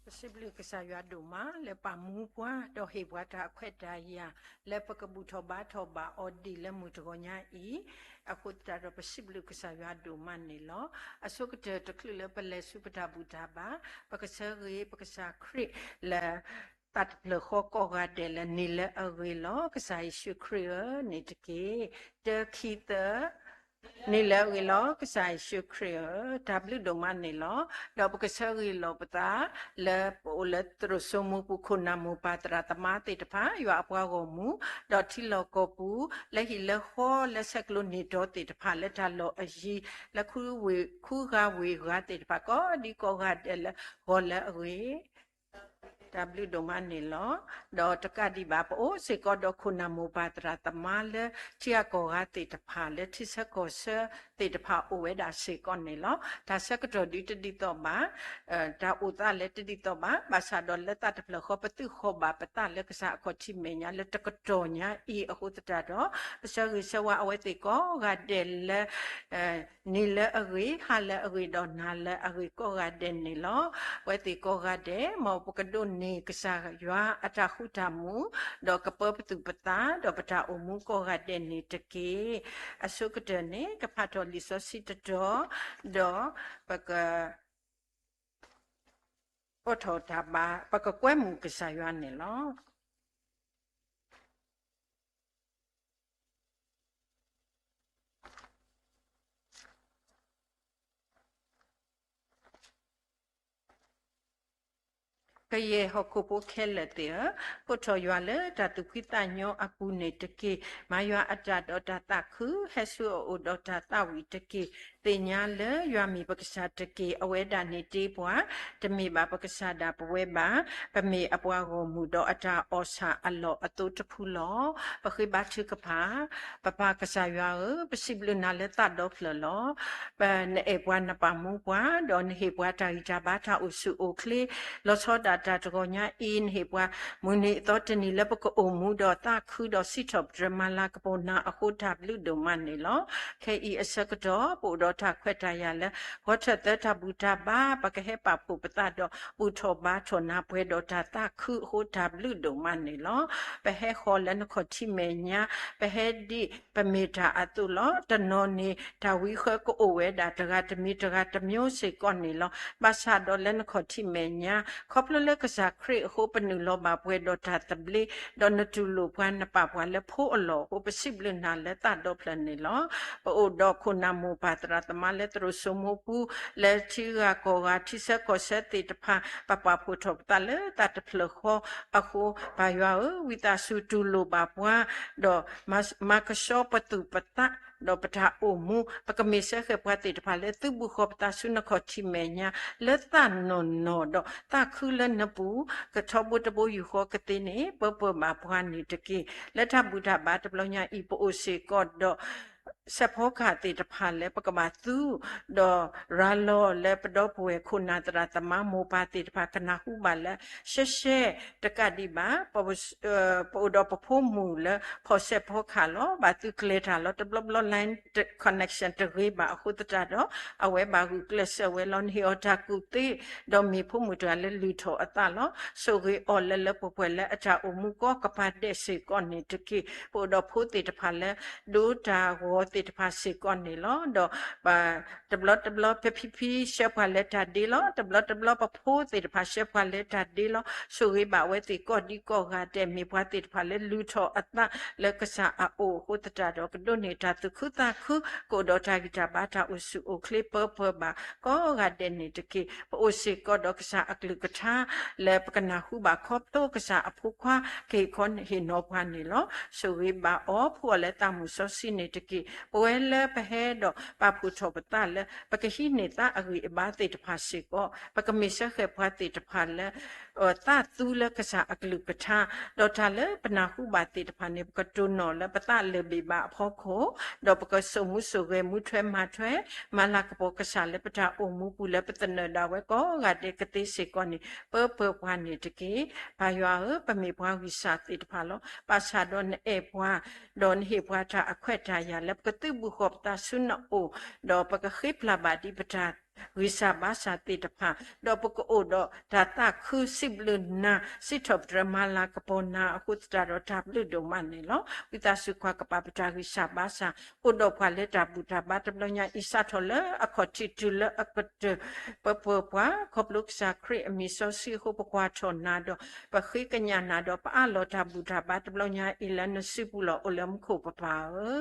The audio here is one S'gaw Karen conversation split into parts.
ပစံးဘျုးကစၢ်ယွၤဒိၣ်မးလၢပာ်မူပှၤ ဒီးဟ့ၣ်ပှၤတၢ်အခွဲးတၢ်ယာ် လၢပကဘူၣ်ထီၣ်ဘါထီၣ်ဘၣ်အီၤဒ်လၢမုၢ်တဂီၤညါအံၤ, အဃိသတးဒီးပစံးဘျုးကစၢ်ယွၤဒိၣ်မးန့ၣ်လီၤ. အဆိကတၢၢ်တချုးလၢပလဲၤဆူပတၢ်ဘူၣ်တၢ်ဘါ, ပကဆၢဂ့ၤပကစၢ်ခရံာ်လၢ သးတဖျၢၣ်ဃီကိးဂၤဒဲးလၢနံၤလၢအဂ့ၤလီၤ ကစၢ်ယ့ၣ်ၡူးခရံာ်ဧၢန့ၣ်တက့ၢ်. တၢ ခံ သၢ, နံၤလၢအဂ့ၤလီၤ ကစၢ်ယ့ၣ်ၡူးခရံာ်ဧၢ, တၢ်ဘျုးဒိၣ်မးန့ၣ်လီၤ. ဒီးပကဆၢဂ့ၤလီၤပသး လၢပအိၣ်လၢသရိာ်စိမိပူၤ ခိၣ်နၢ်မိၢ်ပၢ်သရၣ်သမါသ့ၣ်တဖၣ် ယွၤအပှၤဂီၢ်မုၢ်, ဒီးထံလီၢ်ကီၢ်ပူၤ လၢဟံၣ်လၢဃီ လၢဆဲးကျိးနံၤဒီးသ့ၣ်တဖၣ် လၢတၢ်လီၢ်အယံၤ လၢခူဝ့ၢ်ခူဂၤဝ့ၢ်ဂၤသ့ၣ်တဖၣ် ကိးဒံကိးဂၤဒဲးလၢဂီၤလၢအဂ့ၤ တၢ်ဘျုးဒိၣ်မးန့ၣ်လီၤ. ဒီးတကးဒံးဘၣ် ပအိၣ်စ့ၢ်ကီးဒီးခိၣ်နၢ်မိၢ်ပၢ်သရၣ်သမါလၢ ထံဂၤကီၢ်ဂၤသ့ၣ်တဖၣ် လၢထံဆၢကီၢ်ဆၢသ့ၣ်တဖၣ်အိၣ်ဝဲဒၣ်စ့ၢ်ကီးန့ၣ်လီၤ. တၢ်ဆၢကတီၢ်ဒုးတဒ်သိးဘၣ်, တၢ်အိၣ်သးလၢတဒ်သိးဘၣ်, ဘၣ်ဆၣ်ဒီးလၢသးတဖျၢၣ်ဃီ ပသုးဃီၤဘၣ်ပသးလၢကစၢ်အခီၣ်ထံးမဲာ်ညါလၢတကတီၢ်ညါအံၤအဃိသတးဒီး ပဆၢဂ့ၤဆၢဝါအဝဲသ့ၣ်ကိးဂၤဒဲးလၢ နံၤလၢအဂ့ၤ, ဟါလၢအဂ့ၤ, ဒီးနၤလၢအဂ့ၤကိးဂၤဒဲးန့ၣ်လီၤ. အဝဲသ့ၣ်ကိးဂၤဒဲး မ်ပကဒိးန့ၢ်ကစၢ်ယွၤအတၢ်ဃူတၢ်မူး, ဒီးကပၢပသူၣ်ပသး, ဒီးပတၢ်အိၣ်မူကိးဂၤဒဲးန့ၣ်တက့ၢ်. အဆိကတၢၢ်န့ၣ် ကဖးထီၣ်လံာ်စီဆှံတတီၤ, ဒီးပက အိးထီၣ်တၢ်ဘါ, ပကကွဲမုာ်ကစၢ်ယွၤန့ၣ်လီၤ. ကယဲၢ်ဟီၣ်ခိၣ်ဖိခဲလၢာ်သ့ၣ်ဧၢ, အိးထီၣ်ယွၤလၢတၢ်သူၣ်ဖှံသးညီအပူၤန့ၣ်တက့ၢ်. မၤယွၤအတၢ်ဒီးတၢ်သးခု, ဟဲဆူအအိၣ်ဒီးတၢ်သးဝံၣ်တက့ၢ်. သ့ၣ်ညါလၢယွၤမ့ၢ်ပကစၢ်တက့ၢ်. အဝဲဒၣ်န့ၣ်တ့ပှၤ, တမ့ၢ်ဘၣ်ပကစၢ်ဒၣ်ပဝဲဘၣ်. ပမ့ၢ်အပှၤဂီၢ်မုၢ်ဒီးအတၢ်အီၣ်ဆၣ်အလီၢ်အသိတဖုလီၤ. ပဃ့ဘါထုကဖၣ်. ပပၢ်ကစၢ်ယွၤဧၢ, ပစံးဘျုးနၤလၢသးဒီဖျၢၣ်လီၤ. ပနအဲၣ်ပှၤနပာ်မူပှၤ, ဒီးနဟ့ၣ်ပှၤတၢ်ဂံၢ်တၢ်ဘါတၢ်အိၣ်ဆူၣ်အိၣ်ချ့, လီၤဆီဒၣ်တၢ်တဂီၤညါအံၤ နဟ့ၣ်ပှၤ မုၢ်နံၤအသီတနံၤလၢပကအိၣ်မူဒီးသးခုဒီးစံးထီၣ်ပတြၢၤမၤလၤကပီၤနၤအဃိတၢ်ဘျုးဒိၣ်မးန့ၣ်လီၤ. ခဲအံၤအဆၢကတီၢ် ပအိၣ်ဒီးတၢ်ခွဲးတၢ်ယာ်လၢ ဂီၤထၢၣ်သၢတၢ်ဘူၣ်တၢ်ဘါ ပကဟဲပာ်ဖှိၣ်ပသးဒီးဘူၣ်ထီၣ်ဘါထီၣ်နၤပှဲၤဒီးတၢ်သးခုအဃိတၢ်ဘျုးဒိၣ်မးန့ၣ်လီၤ. ပဟဲဃီၤလၢနခီၣ်ထံးမဲာ်ညါ, ပဟဲဒ်ပမ့ၢ်တၢ်အသိးလီၤ. တနီၤန့ၣ် တၢ်ဝံဃၢကအိၣ်ဝဲဒၣ်တဂၤတမံၤတဂၤတမျိုးစ့ၢ်ကီးန့ၣ်လီၤ. ဘၣ်ဆၣ်ဒီးလၢနခီၣ်ထံးမဲာ်ညါ ခီဖျိလၢကစၢ်ခရံာ်အဃိ ပနုာ်လီၤဘၣ်ပှဲၤဒီးတၢ်သဘျ့, ဒီးနတူၢ်လိာ်ပှၤနပာ်ပှၤလၢဖိအလီၢ်အဃိ ပစံးဘျုးနၤလၢသးဒီဖျၢၣ်န့ၣ်လီၤ. ပအိၣ်ဒီးခိၣ်နၢ်မိၢ်ပၢ်သရၣ်သမါလၢသရိာ်စိမိပူၤ, လၢထံဂၤကီၢ်ဂၤ ထံဆၢကီၢ်ဆၢသ့ၣ်တဖၣ် ပပာ်ဖှိၣ်ထီၣ်ပသးလၢသးတဖျၢၣ်ဃီအဃိ, ပၢ်ယွၤဧၢ, ဝံသးစူၤတူၢ်လိာ်ဘၣ်ပှၤ, ဒီးမၤကဆှီပသူၣ်ပသး, ဒီးပတၢ်အိၣ်မူ, ပကမ့ၢ်စၢဃဲၣ်ပှၤသ့ၣ်တဖၣ်လၢသုးဘူးဃီၤပသးဆူနခီၣ်ထံးမဲာ်ညါ, လၢသးနီၢ်နီၢ်ဒီးသးခုလၢနပူၤ, ကထီဘိတဘိယူၢ်ဃီကသ့န့ၣ် ပၢပၢဘၣ်ပှၤန့ၣ်တက့ၢ်. လၢတၢ်ဘူၣ်တၢ်ဘါတဘျီညါအံၤ ပအိၣ်စ့ၢ်ကီးဒီး စဲးဖီကဟၣ်သ့ၣ်တဖၣ်လၢပကဘၣ်သူ, ဒီးရၤလီၤလၢပဒီပုၢ်ဝဲၢ်ခိၣ်နၢ်သရၣ်သမါမိၢ်ပၢ်သ့ၣ်တဖၣ် ကနၢ်ဟူဘၣ်လၢ ရှဲရှဲတကးဒံးဘၣ်, ပအိၣ်ဒီးပဖိမုၣ်လၢဖီၣ်စဲးဖီကဟၣ်လီၤ. ဘၣ်သုးကျဲၤတၢ်လီၤ. တဘျီဘျီ line connection တဂ့ၤဘၣ်အဃိသတးဒီး အဝဲဘၣ်ဂုာ်ကျဲးစၢးဝဲလီၤ. နဟ့ၣ်အီၤတၢ်ကူၣ်သ့, ဒီးမ့ၢ်ဖိမုၣ်တဂၤလၢလုၢ်ထီၣ်အသးလီၤ. ဆိၣ်ဂ့ၤအီၤလၢလၢပှဲၤပှဲၤလၢအတၢ်အိၣ်မူကိးကပၤဒဲးစ့ၢ်ကီးန့ၣ်တက့ၢ်. ပအိၣ်ဒီးဖိသ့ၣ်တဖၣ်လၢ ဒိတၢ်ဂီၤသ့ၣ်တဖၣ်စ့ၢ်ကီးန့ၣ်လီၤ. ဒီး တဘျီတဘျီ ပဖံဖံဆှၢပှၤလၢတၢ်ဒ့လီၤ. တဘျီတဘျီ ပဖိသ့ၣ်တဖၣ်ဆှၢပှၤလၢတၢ်ဒ့လီၤ. ဆိၣ်ဂ့ၤဘၣ်အဝဲသ့ၣ်ကိးဒံကိးဂၤဒဲး မ့ၢ်ပှၤသ့ၣ်တဖၣ်လၢလုၢ်ထီၣ်အသးလၢကစၢ်အအိၣ်အဃိသတးဒီး ကဒိးန့ၢ်တၢ်သူၣ်ခုသးခု, ကအိၣ်ဒီးတၢ်ဂံၢ်တၢ်ဘါတၢ်အိၣ်ဆူၣ်အိၣ်ချ့ပၢပၢဘၣ်ကိးဂၤဒဲးန့ၣ်တက့ၢ်. ပအိၣ်စ့ၢ်ကီးဒီးကစၢ်အကလုၢ်ကထါ လၢပကနၢ်ဟူဘၣ်ခီဖျိကစၢ်အဖိခွါကဟ့ၣ်ခီဟ့ၣ်နီၤပှၤန့ၣ်လီၤ. ဆိၣ်ဂ့ၤဘၣ်အီၤ ဖှူအီၤလၢသးမုၢ်စီဆှံန့ၣ်တက့ၢ်. ပဝဲလၢပဟဲဒီးပာ်ဖှိၣ်ထီၣ်ပသးလၢ ပကဟံးန့ၢ်သးအဂံၢ်အဘါသ့ၣ်တဖၣ်စ့ၢ်ကီး, ပကမ့ၢ်စၢဃဲၣ်ပှၤသ့ၣ်တဖၣ်လၢ သးသူလၢကစၢ်အကလုၢ်ကထါ, ဒီးတၢ်လၢပနၢ်ဟူဘၣ်သ့ၣ်တဖၣ်န့ၣ် ပကတိၢ်နီၣ်လၢပသးလၢာ်ဘ့ၣ်ဘၣ်အဖီခိၣ်, ဒီးပကစိာ်မူစိာ်ဂဲၤ မူထွဲမၤထွဲ, မၤလၤကပီၤကစၢ်လၢပတၢ်အိၣ်မူပူၤလၢပသနၢၣ်ဒၣ်ဝဲကိးဂၤဒဲးကသ့စ့ၢ်ကီးန့ၣ် ပၢပၢပှၤန့ၣ်တက့ၢ်. ပၢ်ယွၤဧၢ, ပမ့ၢ်ပှၤဂံၢ်စၢ်သ့ၣ်တဖၣ်လီၤ. ဘၣ်ဆၣ်ဒီးနအဲၣ်ပှၤ, ဒီးနဟ့ၣ်ပှၤတၢ်အခွဲးတၢ်ယာ်လၢပကသုးဘူးဃီၤပသးဆူနအိၣ်, ဒီးပကဃ့ပျၢ်ဘၣ်ဒံးပတၢ် ဂံၢ်စၢ်ဘါစၢ်သ့ၣ်တဖၣ်, ဒီးပကအိၣ်ဒီးတၢ်သးခုစံးဘျုးနၤ, စံးထီၣ်ပတြၢၤမၤလၤကပီၤနၤအဃိသတးဒီး တၢ်ဘျုးဒိၣ်မးန့ၣ်လီၤ. ဝံသးစူၤကွၢ်ကပၤပတၢ်ဂံၢ်စၢ်ဘါစၢ်, အိၣ်ဒီးပှၤလၢတၢ်ဘူၣ်တၢ်ဘါတဘျီညါအံၤ စးထီၣ်လၢအခီၣ်ထံးတုၤလၢအကတၢၢ် ပပၢၤပှၤ ခီဖျိကစၢ်ခရံာ်အမံၤစီဆှံအဃိ ပကွၢ်ထီၣ်နၤဒီး ပဃ့ကညးနၤဒီး ပအးလီၤတၢ်ဘူၣ်တၢ်ဘါတဘျီညါအံၤ လၢနစုပူၤလီၤ အိၣ်လၢမူခိၣ်ပပၢ်ဧၢ,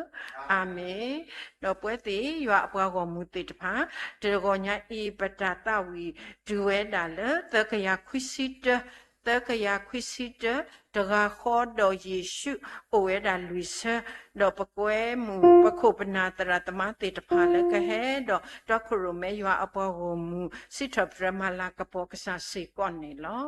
အၤမ့ၣ်. ဒီးပဝဲသ့ၣ်ယွၤအပှၤဂီၢ်မုၢ်သ့ၣ်တဖၣ် တဂီၤညါအံၤ ပတၢ်သးဝံၣ်တုၤဝဲဒၣ်လၢ သၢကယၤခွံဆံတၢ, သၢကယၤခွံဆံတၢ, တဂၤဃီဒီးယ့ၣ်ၡူး အိၣ်ဝဲဒၣ်လွံၢ်ဆၢ, ဒီးပကွဲမုာ်ပခိၣ်ပနၢ်သရၣ်သမါသ့ၣ်တဖၣ်လၢကဟဲဒီး တီခိၣ်ရိၣ်မဲယွၤအပှၤဂီၢ်မုၢ် စံးထီၣ်ပတြၢၤမၤလၤကပီၤကစၢ်စ့ၢ်ကီးန့ၣ်လီၤ.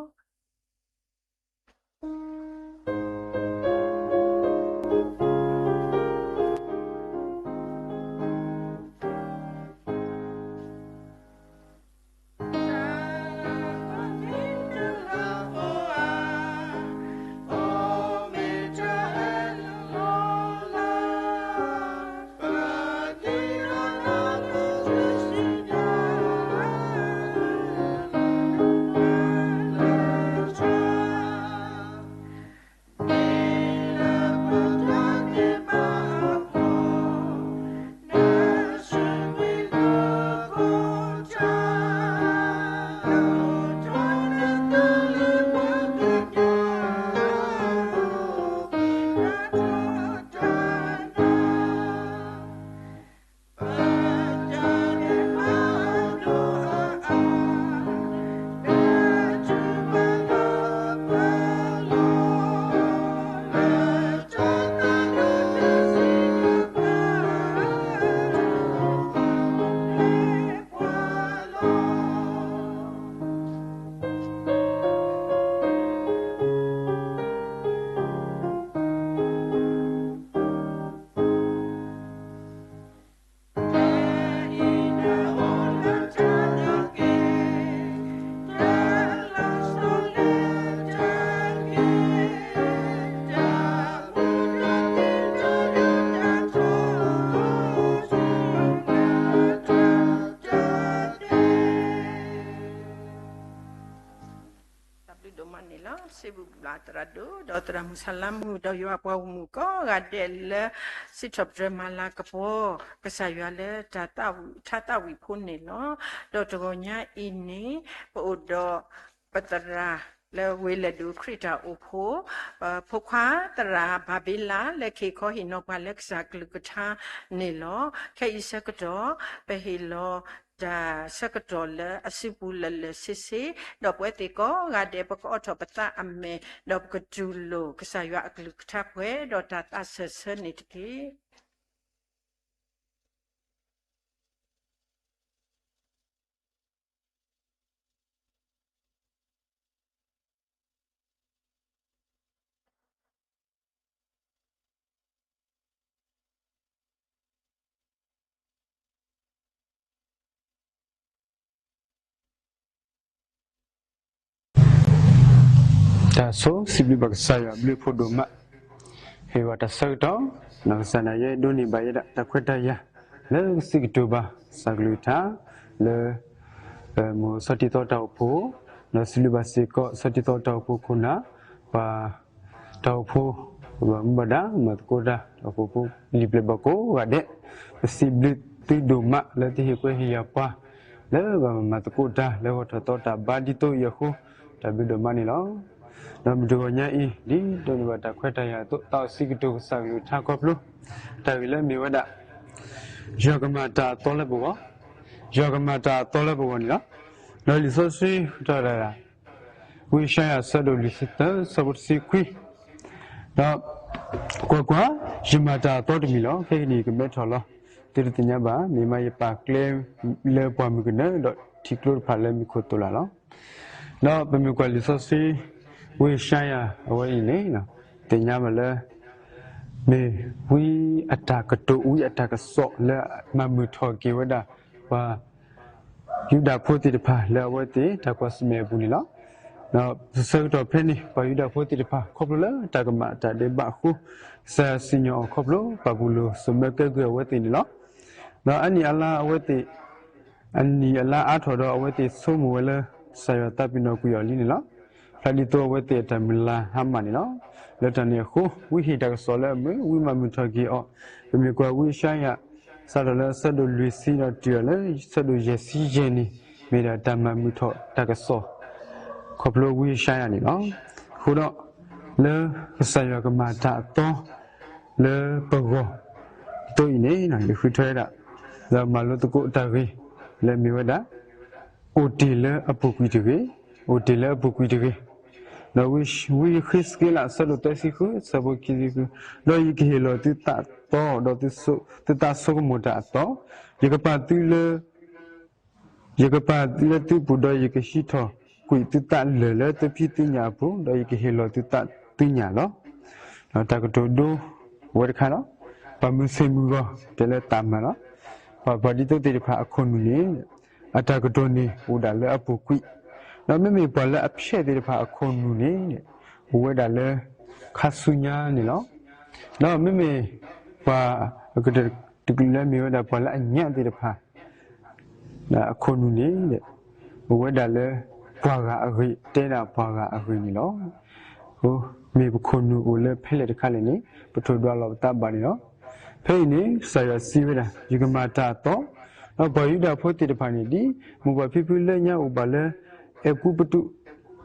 တၢ်ဘျုးဒိၣ်မးန့ၣ်လီၤ. စံးဘျုးဘၣ်သရၣ်ဒိၣ် ဒီးသရၣ်မုၢ်ဆါလါမုၢ် ဒီးယွၤအပှၤဂီၢ်မုၢ်ကိးဂၤဒဲးလၢ စံးထီၣ်ပတြၢၤမၤလၤကပီၤ ကစၢ်ယွၤလၢတၢ်သးဝံၣ် ထါသးဝံၣ်ဖိန့ၣ်လီၤ. ဒီးတဂီၤညါအံၤန့ၣ် ပအိၣ်ဒီး ပသရၣ်လၢဝ့ၢ်လဲၢ်ဒိၣ်ခရံာ်တၢ်အိၣ်ဖှိၣ် ဖိခွါသရၣ်ဘၤဘ့လး လၢကဟ့ၣ်ခီဟ့ၣ်နီၤပှၤလၢကစၢ်ကလုၢ်ကထါန့ၣ်လီၤ. ခဲအံၤဆၢကတီၢ် ပဟ့ၣ်လီၤတၢ်ဆၢကတီၢ်လၢအစုပူၤလၢာ်လၢာ်ဆ့ဆ့, ဒီးပဝဲသ့ၣ်ကိးဂၤဒဲး ပကအိးထီၣ်ပသးအမဲာ် ဒီးပကတူၢ်လိာ် ကစၢ်ယွၤအကလုၢ်ကထါပှဲၤ ဒီးတၢ်သးစၢၢ်ဆၢန့ၣ်တက့ၢ်. တၢ်ဆိစံးဘျုးဘၣ်ကစၢ်ယွၤအဘျုးအဖှိၣ်ဒိၣ်မး, ဟ့ၣ်ဝဲတၢ်ဆၢကတီၢ်, နီၢ်ကစၢ်ဒၣ်ယဲဒိးန့ၢ်ဘၣ်ယဲဒၣ်တၢ်ခွဲးတၢ်ယာ် လၢကစံးကတိၤဘၣ်ကစၢ်ကလုၢ်ကထါ လၢ ပမိၢ်စီၤတံၤသီတၢ်အိၣ်ဖှိၣ်, ဒီးစံးဘျုးဘၣ်စ့ၢ်ကီးစီၤတံၤသီတၢ်အိၣ်ဖှိၣ်ခိၣ်နၢ်, ပှၤ တၢ်အိၣ်ဖှိၣ် ပှၤမူဘၣ်ဒါ မၤသကိးတၢ် တၢ်အိၣ်ဖှိၣ်ဖိလံာ်ပျဲၢ်ဘၣ်ကိးဂၤဒဲး, ပစံးဘျုးသုဒိၣ်မးလၢသုဟ့ၣ်ခွဲးဟ့ၣ်ယာ်ပှၤ လၢပမၤသကိးတၢ်လၢဂီၢ်ထီၣ်သီတၢ်ဘါဒ်သိးအံၤအဃိ, တၢ်ဘျုးဒိၣ်မးန့ၣ်လီၤ. ဒီးမုၢ်တဂီၤညါအံၤ ဒ်ဒိးန့ၢ်ဘၣ်တၢ်ခွဲးတၢ်ယာ်အသိး သးအိၣ်စံးကတိၤကစၢ်ကလုၢ်ကထါခီဖျိ တၢ်ဂ့ၢ်လၢအမ့ၢ်ဝဲဒၣ် ယွၤကမၤတၢ်အသီလၢပဂီၢ်, ယွၤကမၤတၢ်အသီလၢပဂီၢ်န့ၣ်လီၤ. ဒီးလံာ်စီဆှံတဲဝဲဒၣ် ဝံယၡါယၤအဆၢဒိၣ်လွံၢ်ဆံသၢ ဆၢဖိတဆံခွံ, ဒီးကွၢ်ကွၢ်, ယမၤတၢ်အသီတမံၤလီၤ. ခဲကနံၣ်အံၤယကမဲထီၣ်လီၤ. သုတသ့ၣ်ညါဘၣ်, မ့ၢ်မးယပာ်ကျဲလၢပှၢ်မုၢ်ကနၢ ဒီးထံကျိတဖၣ်လၢမံခိၣ်သိၣ်လၢ်လီၤ. ဒီးပမ့ၢ်ကွၢ်လံာ်စီဆှံ ဝံယၡါယၤအဝဲအံၤန့ၣ် သ့ၣ်ညါဘၣ်လၢ မ့ၢ်ဝံအတၢ်ကတိၤ ဝံအတၢ်ကစီၣ်လၢမၤမုာ်ထီၣ်က့ၤဝဲဒၣ် ပှၤ ယူဒၤဖိသ့ၣ်တဖၣ်လၢအဝဲသ့ၣ်တၢ်ကွၢ်ဆၢၣ်မဲာ်အပူၤန့ၣ်လီၤ. ဒီးဆၢကတီၢ်ဖဲန့ၣ် ပှၤယူဒၤဖိသ့ၣ်တဖၣ် ခီဖျိလၢတၢ်ကမၣ်တၢ်ဒဲးဘးအဃိ, ကစၢ်ယွၤစံၣ်ညီၣ်အီၤခီဖျိ ပာ်ပူၤလိာ်စိာ်မၢကဲကုၢ်အဝဲသ့ၣ်န့ၣ်လီၤ. ဒီးအါနံၣ်အါလါအဝဲသ့ၣ် အနံၣ်အလါအါထီၣ်ဒီး အဝဲသ့ၣ်ဆိကမိၣ်ဝဲလၢ ကစၢ်ယွၤသးပ့ၤနီၣ်ကွံာ်အီၤလံန့ၣ်လီၤ. ဖျါဒ်သိးအဝဲသ့ၣ်အတၢ်မုၢ်လၢ်ဟါမၢ်န့ၣ်လီၤ. လၢတၢ်န့ၣ်အဃိ ဝံဟ့ၣ်တၢ်ကစီၣ်လၢအမုာ်, ဝံမၤမုာ်ထီၣ်က့ၤအီၤ, ပမ့ၢ်ကွၢ်ဝံယၡါယၤ စးထီၣ်လၢအဆၢဒိၣ်လွံၢ်ဆံဒီးတုၤအီၤလၢအဆၢဒိၣ်ယဲၢ်ဆံယဲၢ်န့ၣ် မ့ၢ်ဒၣ်တၢ်မၤမုာ်ထီၣ်တၢ်ကစီၣ် ခီဖျိဝံယၡါယၤန့ၣ်လီၤ. အဃိဒီး လၢကစၢ်ယွၤကမၤတၢ်အသီ လၢပဂီၢ် အသိးအံၤန့ၣ် ယဃုထၢဝဲဒၣ် ဒီးမၤလိသကိးတၢ်ဂ့ၢ် လၢမ့ၢ်ဝဲဒၣ် အိၣ်တ့ၢ်လၢအပူၤကွံာ်တဂ့ၤ, အိၣ်တ့ၢ်လၢအပူၤကွံာ်တဂ့ၤ. ဒီးဝံယဃ့းစက့လး အဆၢဒိၣ်သၢဆံဃု အဆၢဖိခံဆံဃု, ဒီးယကဟ့ၣ်လီၤသုသးအသီ ဒီးသုသးဆိကမိၣ်တၢ်အသီ, ယကပာ်သုလၢ ယကပာ်လၢသုပူၤ ဒီးယကဟံးထီၣ်ကွံာ်သုသးလၢာ်လၢသုဖံသုညၣ်အပူၤ, ဒီးယကဟ့ၣ်လီၤသုသးသုညၣ်လီၤ. တၢ်ကတိၤဒိဝဲတခါလီၤ. ပှၤမုၢ်ဆ့ၣ်မုၢ်ဂီၤ တဲလၢတၢ်မၤလီၤ. ပှၤပှၤဒ်သိးသ့ၣ်တဖၣ်အခိၣ်နူာ်န့ၣ် အတၢ်ကတိၤန့ၣ်အိၣ်ဒၣ်လၢအပူၤကွံာ်, ဒီးမ့မ့ၢ်ပှၤလၢအဖျဲၣ်သ့ၣ်တဖၣ်အခိၣ်နူာ်န့ၣ် အိၣ်ဝဲဒၣ်လၢခါဆူညါန့ၣ်လီၤ. ဒီးမ့မ့ၢ်ပှၤ တကလုာ်လၢမ့ၢ်ဝဲဒၣ်ပှၤလၢအညၣ်သ့ၣ်တဖၣ် အခိၣ်နူာ်န့ၣ် အိၣ်ဝဲဒၣ်လၢပှၤဂၤအဂ့ၢ်, တဲဒၣ်ပှၤဂၤအဂ့ၢ်န့ၣ်လီၤ. အဃိ မ့ၢ်ပခိၣ်နူာ်အိၣ်လၢဖဲလဲၣ်တခါလဲၣ်န့ၣ် ပထိၣ်ဒွးလီၤပသးဘၣ်န့ၣ်လီၤ. ဖဲအံၤန့ၣ် ကစၢ်ယွၤစံးဝဲဒၣ် ယကမၤတၢ်အသီ, ဒီးပှၤယူဒၤဖိသ့ၣ်တဖၣ်န့ၣ် ဒ်မိၢ်ပၢ်ဖံဖုလၢညါအိၣ်ဘၣ်လၢ အဲၤကူပတူး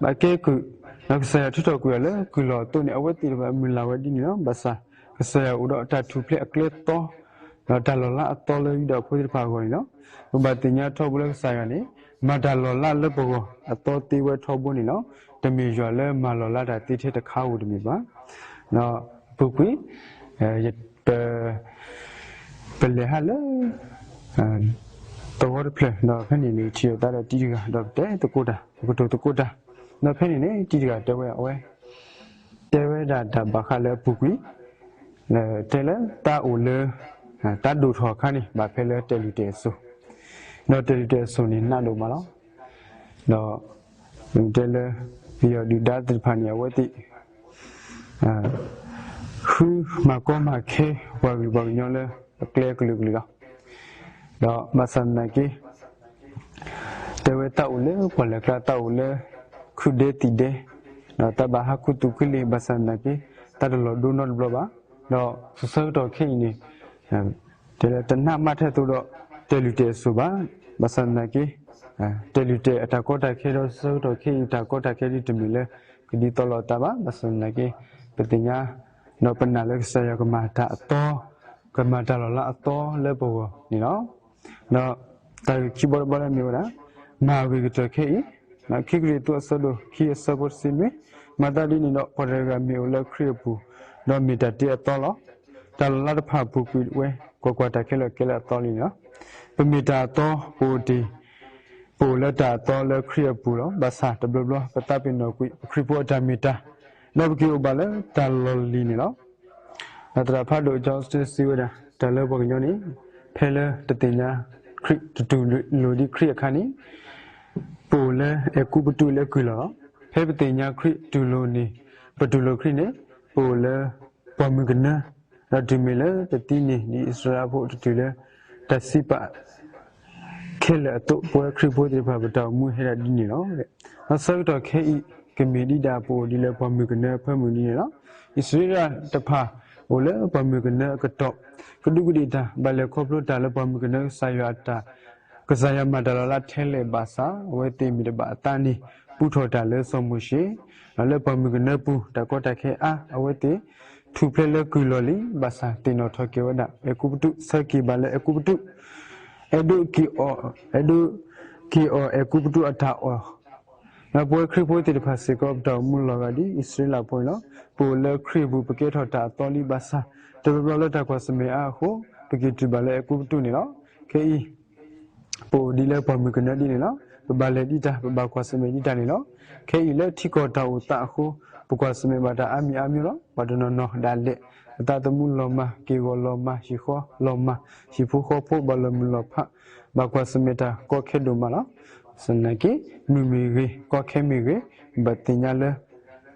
ဘၣ်ကဲကုၢ်, ဒီးကစၢ်ယွၤထုးထီၣ်ကွံာ်အီၤလၢကုၢ်လီၢ်အသိးန့ၣ် အဝဲသ့ၣ်တဖၣ်မုၢ်လၢ်ဝဲဒ်န့ၣ်လီၤ. ဘၣ်ဆၣ် ကစၢ်ယွၤအိၣ်ဒီးတၢ်ထူၣ်ဖျဲးအကျဲသီ ဒီးတၢ်လီၤလးအသီလၢယူဒၤဖိသ့ၣ်တဖၣ်အဂီၢ်န့ၣ်လီၤ. ပဘၣ်သ့ၣ်ညါထီဘိလၢကစၢ်ယွၤန့ၣ် မၤတၢ်လီၤလးလၢပဂီၢ်အသီသ့ဝဲထီဘိန့ၣ်လီၤ. တမ့ၢ်ယွၤလၢမၤလီၤလးတၢ်သ့ထဲတခါဧိၤတမ့ၢ်ဘၣ်. ဒီးအပူၤကွံာ် ပ ပလဲၤဟးလၢ သဝီတဖျၢၣ် ဒီးဖဲန့ၣ်န့ၣ် ထံၣ်လိာ်သးဒီးတံၤတဂၤ ဒီးပတဲသကိးတၢ် ပကတိၤသကိးတၢ်, ဒီးဖဲန့ၣ်န့ၣ် တံၤတဂၤတဲဝဲအဝဲ တဲဝဲဒၣ်တၢ်ဘၣ်ဃးလၢအပူၤကွံာ် တဲလၢတၢ်အိၣ်လၢ တၢ်ဒိၣ်ထီၣ်အခါန့ၣ် ဘၣ်ဖဲလၢတဲာ်လုၢ်တဲာ်အစိၤ, ဒီးတဲာ်လုၢ်တဲာ်အစိၤန့ၣ် နးဒိၣ်မးလီၤ. ဒီး တဲလၢ ပယီၤဒုၣ်ဒါသ့ၣ်တဖၣ်န့ၣ် အဝဲသ့ၣ် ဃုမၤကီမၤခဲ ပှၤဂုၤပှၤကညီလၢအကျဲကလုာ်ကလုာ်လီၤ. ဒီးဘၣ်ဆၣ်သနာ်က့ တဲဝဲတၢ်အိၣ်လၢပှၢ်လဲၢ်ကျါ တၢ်အိၣ်လၢခုၣ်ဒဲသံၣ်ဒဲ, ဒီးတၢ်ဘၣ်ဟးခူသူၣ်ခုလ့ၣ် ဘၣ်ဆၣ်သနာ်က့ တၢ်တလီၤဒိနီတဘျီဘၣ်. ဒီးဆၢကတီၢ်ခဲအံၤန့ၣ် တဲလၢတနးမးထဲသိးဒီး တဲာ်လုၢ်တဲာ်အစိၤဘၣ်. ဘၣ်ဆၣ်သနာ်က့ တဲာ်လုၢ်တဲာ်အတၢ်ကီတၢ်ခဲဒီး ဆၢကတီၢ်ခဲအံၤ တၢ်ကီတၢ်ခဲဒ်တမ့ၢ်လၢ ကဒ်သိးလိာ်သးဘၣ်. ဘၣ်ဆၣ်သနာ်က့ ပသ့ၣ်ညါ ဒီးပနာ်လၢကစၢ်ယွၤကမၤတၢ်အသီ, ကမၤတၢ်လီၤလးအသီလၢပဂီၢ်န့ၣ်လီၤ. ဒီးတၢ်ဂ့ၢ်ခံဘီတဘီလၢမ့ၢ်ဝဲဒၣ် မၤဂ့ၤကတၢၢ်ခဲအံၤ, ခံကရံၣ်သူးအဆၢဒိၣ်ခံအဆၢဖိတဆံနွံ, မၤသးဒ်န့ၣ်ဒီး ပှၤတဂၤဂၤမ့ၢ်အိၣ်လၢခရံာ်အပူၤ, ဒီးမ့ၢ်တၢ်တ့အသီလီၤ. တၢ်လီၤလးတဖၣ်ပူၤကွံာ်ဝဲ, ကွၢ်ကွၢ်, တၢ်ခဲလၢာ်ကဲလၢအသီလံန့ၣ်လီၤ. ပမ့ၢ်တၢ်အသီ ပအိၣ်တ့ၢ် ပအိၣ်လၢတၢ်အသီလၢခရံာ်အပူၤလီၤ. ဘၣ်ဆၣ်တဘျီဘျီ ပသးပ့ၤနီၣ်ကွံာ် ပခရံာ်ဖိအတၢ်မ့ၢ်တၢ်, ဒီးပက့ၤအိၣ်ဘၣ်လၢတၢ်လီၢ်လံၤန့ၣ်လီၤ. ဒီးသရၣ်ဖးဒိၣ် Johnston စံးဝဲဒၣ် တၢ်လၢပှၤကညီန့ၣ် ဖဲလၢတသ့ၣ်ညါခရံာ် တတူၢ်လိာ်ဒံးခရံာ်အခါန့ၣ် ပအိၣ်လၢအဲၤကူပတူးလၢကုၢ်လီၢ်လီၤ. ဖဲပသ့ၣ်ညါခရံာ်တူၢ်လိာ်န့ၣ် ပတူၢ်လိာ်ခရံာ်န့ၣ် ပအိၣ်လၢပှၢ်မုၢ်ကနၢ, ဒီးတုၤမ့ၢ်လၢပသံန့ၣ် ဒ်အံၣ်စရ့လးဖိတတူၢ်လၢ တၢ်စံးပာ် ခဲလၢာ်အသိး ပဝဲခရံာ်ဖိသ့ၣ်တဖၣ် ပတၢ်အိၣ်မူဟဲဒၣ်ဒ်န့ၣ်လီၤ. ဒီးဆၢကတီၢ်ခဲအံၤ ကမ့ၢ်ဒ်တၢ်ပအိၣ်ဒ်လၢပှၢ်မုၢ်ကနၢအဖၢမုၢ်ဒ်န့ၣ်လီၤ. အံၣ်စရ့လးတဖၣ်အိၣ်လၢပှၢ်မုၢ်ကနၢအကတီၢ် ကဒူးကဒ့ၣ်တၢ် ဘၣ်လဲၤခီဖျိတၢ်လၢပှၢ်မုၢ်ကနၢကစၢ်ယွၤအတၢ် ကစၢ်ယွၤမၤတၢ်လီၤလးထဲလဲၣ်ဘၣ်ဆၣ် အဝဲသ့ၣ်မ့ၢ်တဘၣ်အသးန့ၣ် ပူထီၣ်တၢ်လၢစီၤမိၤၡ့, ဒီးလၢပှၢ်မုၢ်ကနၢပူၤ တၢ်ကီတၢ်ခဲအါ အဝဲသ့ၣ် ထူၣ်ဖျဲးလၢကုၢ်လီၢ်လံ ဘၣ်ဆၣ်သ့ၣ်နီၣ်ထီၣ်က့ၤဝဲဒၣ် အဲၤကူပတူး ဆၢက့ၤဘၣ်လၢအဲၤကူပတူး အဲၣ်ဒိးက့ၤအီၣ် အဲၣ်ဒိးက့ၤအီၣ်အဲၤကူပတူးအတၢ်အီၣ် ဒီးပဝဲခရံာ်ဖိသ့ၣ်တဖၣ်စ့ၢ်ကီး ပတၢ်အိၣ်မူလီၤဂာ်ဒ်အံၣ်စရ့လးဖိန့ၣ်လီၤ. ပအိၣ်လၢခရံာ်အပူၤ ပကဲထီၣ်တၢ်အသီလံ ဘၣ်ဆၣ် တဘျီဘျီလၢတၢ်ကွၢ်ဆၢၣ်မဲာ်အါအဃိ ပက့ၤတုၤဘၣ်လၢအဲၤကူပတူးန့ၣ်လီၤ. ခဲအံၤ ပအိၣ်ဒ်လၢပှၢ်မုၢ်ကနၢဒ်န့ၣ်လီၤ. ပဘၣ်လဲၤဒ်တၢ် ပဘၣ်ကွၢ်ဆၢၣ်မဲာ်ဒ်တၢ်န့ၣ်လီၤ. ခဲအံၤလၢထံကီၢ်တၢ်အိၣ်သးအဃိ ပကွၢ်ဆၢၣ်မဲာ်ဘၣ်တၢ်အါမံၤအါမျိၤလီၤ. ပှၤတနီၤနီၤဒၣ်လဲာ် အသးသမူလီၤမၢ် က့ၢ်ဂီၤလီၤမၢ် ဟံၣ်ဃီလီၤမၢ် ဟံၣ်ဖိဃီဖိဘၣ်လီၤမုၢ်လီၤဖး ဘၣ်ကွၢ်ဆၢၣ်မဲာ်တၢ်ကီခဲဒိၣ်မးလီၤ. ဘၣ်ဆၣ်သနာ်က့ မုၢ်မ့ၢ်ဂ့ၤ ကီခဲမ့ၢ်ဂ့ၤ ဘၣ်သ့ၣ်ညါလၢ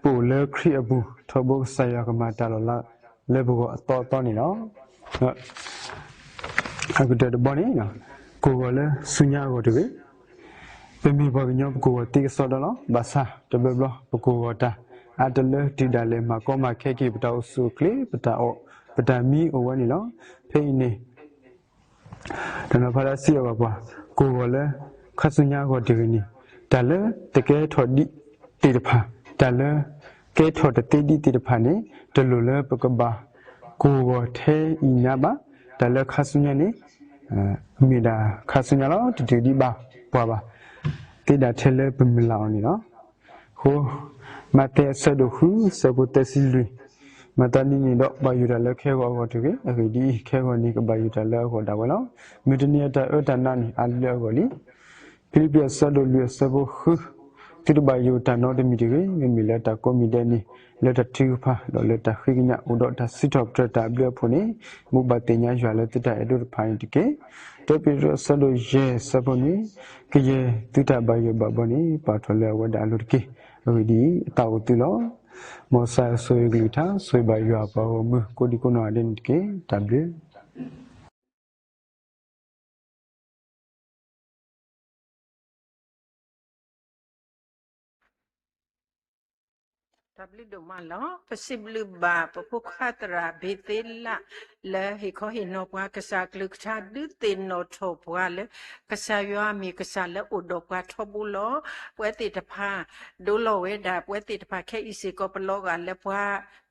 ပအိၣ်လၢခရံာ်အပူၤ ထီဘိကစၢ်ယွၤကမၤတၢ်လီၤလးလၢပဂီၢ်အသီအသီန့ၣ်လီၤ. အကတၢၢ်တဘီန့ၣ် ကိၢ်ဂီၤလၢဆူညါအဂီၢ်တဂ့ၤ. ပမ့ၢ်ပှၤကညီပကိၢ်ဂီၤသ့ကစီဒီလီၤ. ဘၣ်ဆၣ်တဘျီဘျီ ပကိၢ်ဂီၤတၢ်အါတလၢတုၤဒၣ်လဲာ် မၤကီမၤခဲက့ၤ ပတၢ်အိၣ်ဆူၣ်အိၣ်ချ့ ပတၢ်အီၣ်ပတၢ်မံအိၣ်ဝဲန့ၣ်လီၤ. ဖဲအံၤန့ၣ် တနီၤဖးဒၣ်စံးအဂီၢ်ပှၤ ကိၢ်ဂီၤလၢခါဆူညါအဂီၢ်တဂ့ၤန့ၣ် တၢ်လၢတကဲထီၣ်ဒံးသ့ၣ်တဖၣ်, တၢ်လၢကဲထီၣ်တသ့ဒံးသ့ၣ်တဖၣ်န့ၣ် တလိၣ်လၢပကဘၣ်ကိၢ်ဂီၤထဲအံၤညါဘၣ်. တၢ်လၢခါဆူညါန့ၣ် မ့ၢ်ဒၣ်ခါဆူညါလီၤ. တတုၤဒံးဘၣ်ပှၤဘၣ် သ့ဒၣ်ထဲလၢပမုၢ်လၢ်အီၤန့ၣ်လီၤ. အဃိ မးသဲအဆၢဒိၣ်ဃု အဆၢဖိသၢဆံလွံၢ်, မၤသးဒ်န့ၣ်ဒီး ဘၣ်ယိၣ်တၢ်လၢခဲဂီၤအဂီၢ်တဂ့ၤ. အဂ့ၢ်ဒ်အံၤ, ခဲဂီၤန့ၣ် ကဘၣ်ယိၣ်တၢ်လၢအဂီၢ်ဒၣ်ဝဲလီၤ. မုၢ်တနံၤအတၢ်အၢတၢ်နးန့ၣ် အါလၢအဂီၢ်လံ. ဖံလံးပံးအဆၢဒိၣ်လွံၢ်အဆၢဖိဃု, သုတဘၣ်ယိၣ်တၢ်နီတမံၤတဂ့ၤ. မ့မ့ၢ်လၢတၢ်ကိးမံၤဒဲးန့ၣ် လၢတၢ်ထုကဖၣ် ဒီးလၢတၢ်ဃ့ကညး အိၣ်ဒီးတၢ်စံးထီၣ်ပတြၢၤတၢ်အဘျုးအဖှိၣ်န့ၣ် ဘိးဘၣ်သ့ၣ်ညါယွၤလၢသုတၢ်အဲၣ်ဒိးတဖၣ်န့ၣ်တက့ၢ်. တၢပ့းတရူးအဆၢဒိၣ်ယဲၢ်အဆၢဖိနွံ, ကယဲၢ်သုတၢ်ဘၣ်ယိၣ်ဘၣ်ဘီန့ၣ် ပာ်ထီၣ်လၢအဝဲဒၣ်အလိၤတက့ၢ်. အဂ့ၢ်ဒ်အံၤ, အသးအိၣ်သုလီၤ. မ်ကစၢ်ယွၤဆိၣ်ဂ့ၤကလုၢ်ကထါ ဆိၣ်ဂ့ၤဘၣ်ယွၤအပှၤဂီၢ်မုၢ် ကိးဒံကိးနီၢ်ဂၤဒဲးန့ၣ်တက့ၢ်. တၢ်ဘျုး တၢ်ဘျုးဒိၣ်မးလီၤ. ပစံးဘျုးဘၣ်ပဖိခွါသရၣ်ဘ့းသ့လး လၢဟ့ၣ်ခီဟ့ၣ်နီၤပှၤကစၢ်အကလုၢ်ကထါ ဒုးသ့ၣ်နီၣ်ထီၣ်ပှၤလၢ ကစၢ်ယွၤမ့ၢ်ကစၢ်လၢအိၣ်ဒီးပှၤထီဘိလီၤ. ပဝဲသ့ၣ်တဖၣ် ဒိလီၤဝဲဒၣ် ပဝဲသ့ၣ်တဖၣ်ခဲအံၤစ့ၢ်ကီး ပလီၤဂာ်လၢပှၤ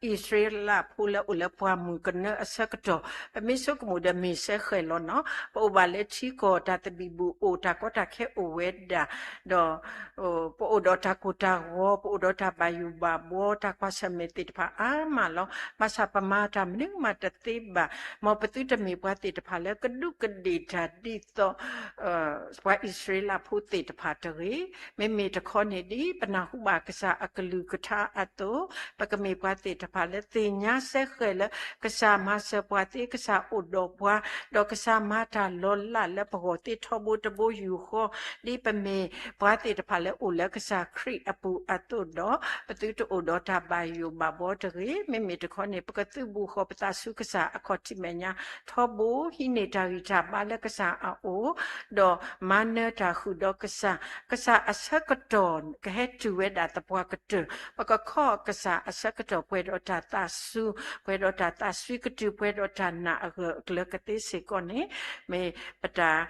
အံၣ်စရ့လးဖိလၢအိၣ်လၢပှၢ်မုၢ်ကနၢအဆၢကတီၢ် ပမ့ၢ်ဆိကမိၣ်ဒီးမ့ၢ်စဲဃဲၤလီၤနီၤ. ပအိၣ်ဘၣ်လၢထံကီၢ် တၢ်သဘံၣ်ဘုၣ်အိၣ် တၢ်ကီတၢ်ခဲအိၣ်ဝဲဒၣ် ဒီး ပအိၣ်ဒီးတၢ်ကိၢ်တၢ်ဂီၤ ပအိၣ်ဒီးတၢ်ဘၣ်ယိၣ်ဘၣ်ဘီ တၢ်ကွၢ်ဆၢၣ်မဲာ်သ့ၣ်တဖၣ်အါမးလီၤ. ဘၣ်ဆၣ်ပမၤတၢ်မနုၤမးတသ့ဘၣ်. မ်ပသုတမ့ၢ်ပှၤသ့ၣ်တဖၣ်လၢကဒူးကဒ့ၣ်တၢ်ဒ်သိး ပှၤအံၣ်စရ့လးဖိသ့ၣ်တဖၣ်တဂ့ၤ. မ့မ့ၢ်တခီန့ၣ်ဒ်ပနၢ်ဟူဘၣ်ကစၢ်အကလုၢ်ကထါအသိး ပကမ့ၢ်ပှၤသ့ၣ်တဖၣ်လၢသ့ၣ်ညါစဲဃဲၤလၢ ကစၢ်မၤစၢၤပှၤသ့ ကစၢ်အိၣ်ဒီးပှၤ ဒီးကစၢ်မၤတၢ်လီၤလးလၢပဂီၢ်သ့ထီဘိတဘိယူၢ်ဃီ ဒ်ပမ့ၢ်ပှၤသ့ၣ်တဖၣ်လၢအိၣ်လၢကစၢ်ခရံာ်အပူၤအသိးဒီး ပသုတအိၣ်ဒီးတၢ်ဘၣ်ယိၣ်ဘၣ်ဘီတဂ့ၤ. မ့မ့ၢ်တခီန့ၣ် ပကသုးဘူးဃီၤပသးဆူကစၢ်အခီၣ်ထံးမဲာ်ညါထီဘိ ဟံးန့ၢ်တၢ်ဂံၢ်တၢ်ဘါလၢကစၢ်အအိၣ် ဒီးမၤနၢၤတၢ်ဃုာ်ဒီးကစၢ်, ကစၢ်အဆၢကတီၢ်ကဟဲတုၤဝဲဒၣ်သပှၢ်ကတၢၢ်, ပကခီကစၢ်အဆၢကတီၢ်ပှဲၤဒီးတၢ်သးစူၤ, ပှဲၤဒီးတၢ်သးစွံကတုၤ ပှဲၤဒီးတၢ်နာ်အဂၢၢ်အကျၢၤကသ့စ့ၢ်ကီးန့ၣ် မ့ၢ်ပတၢ်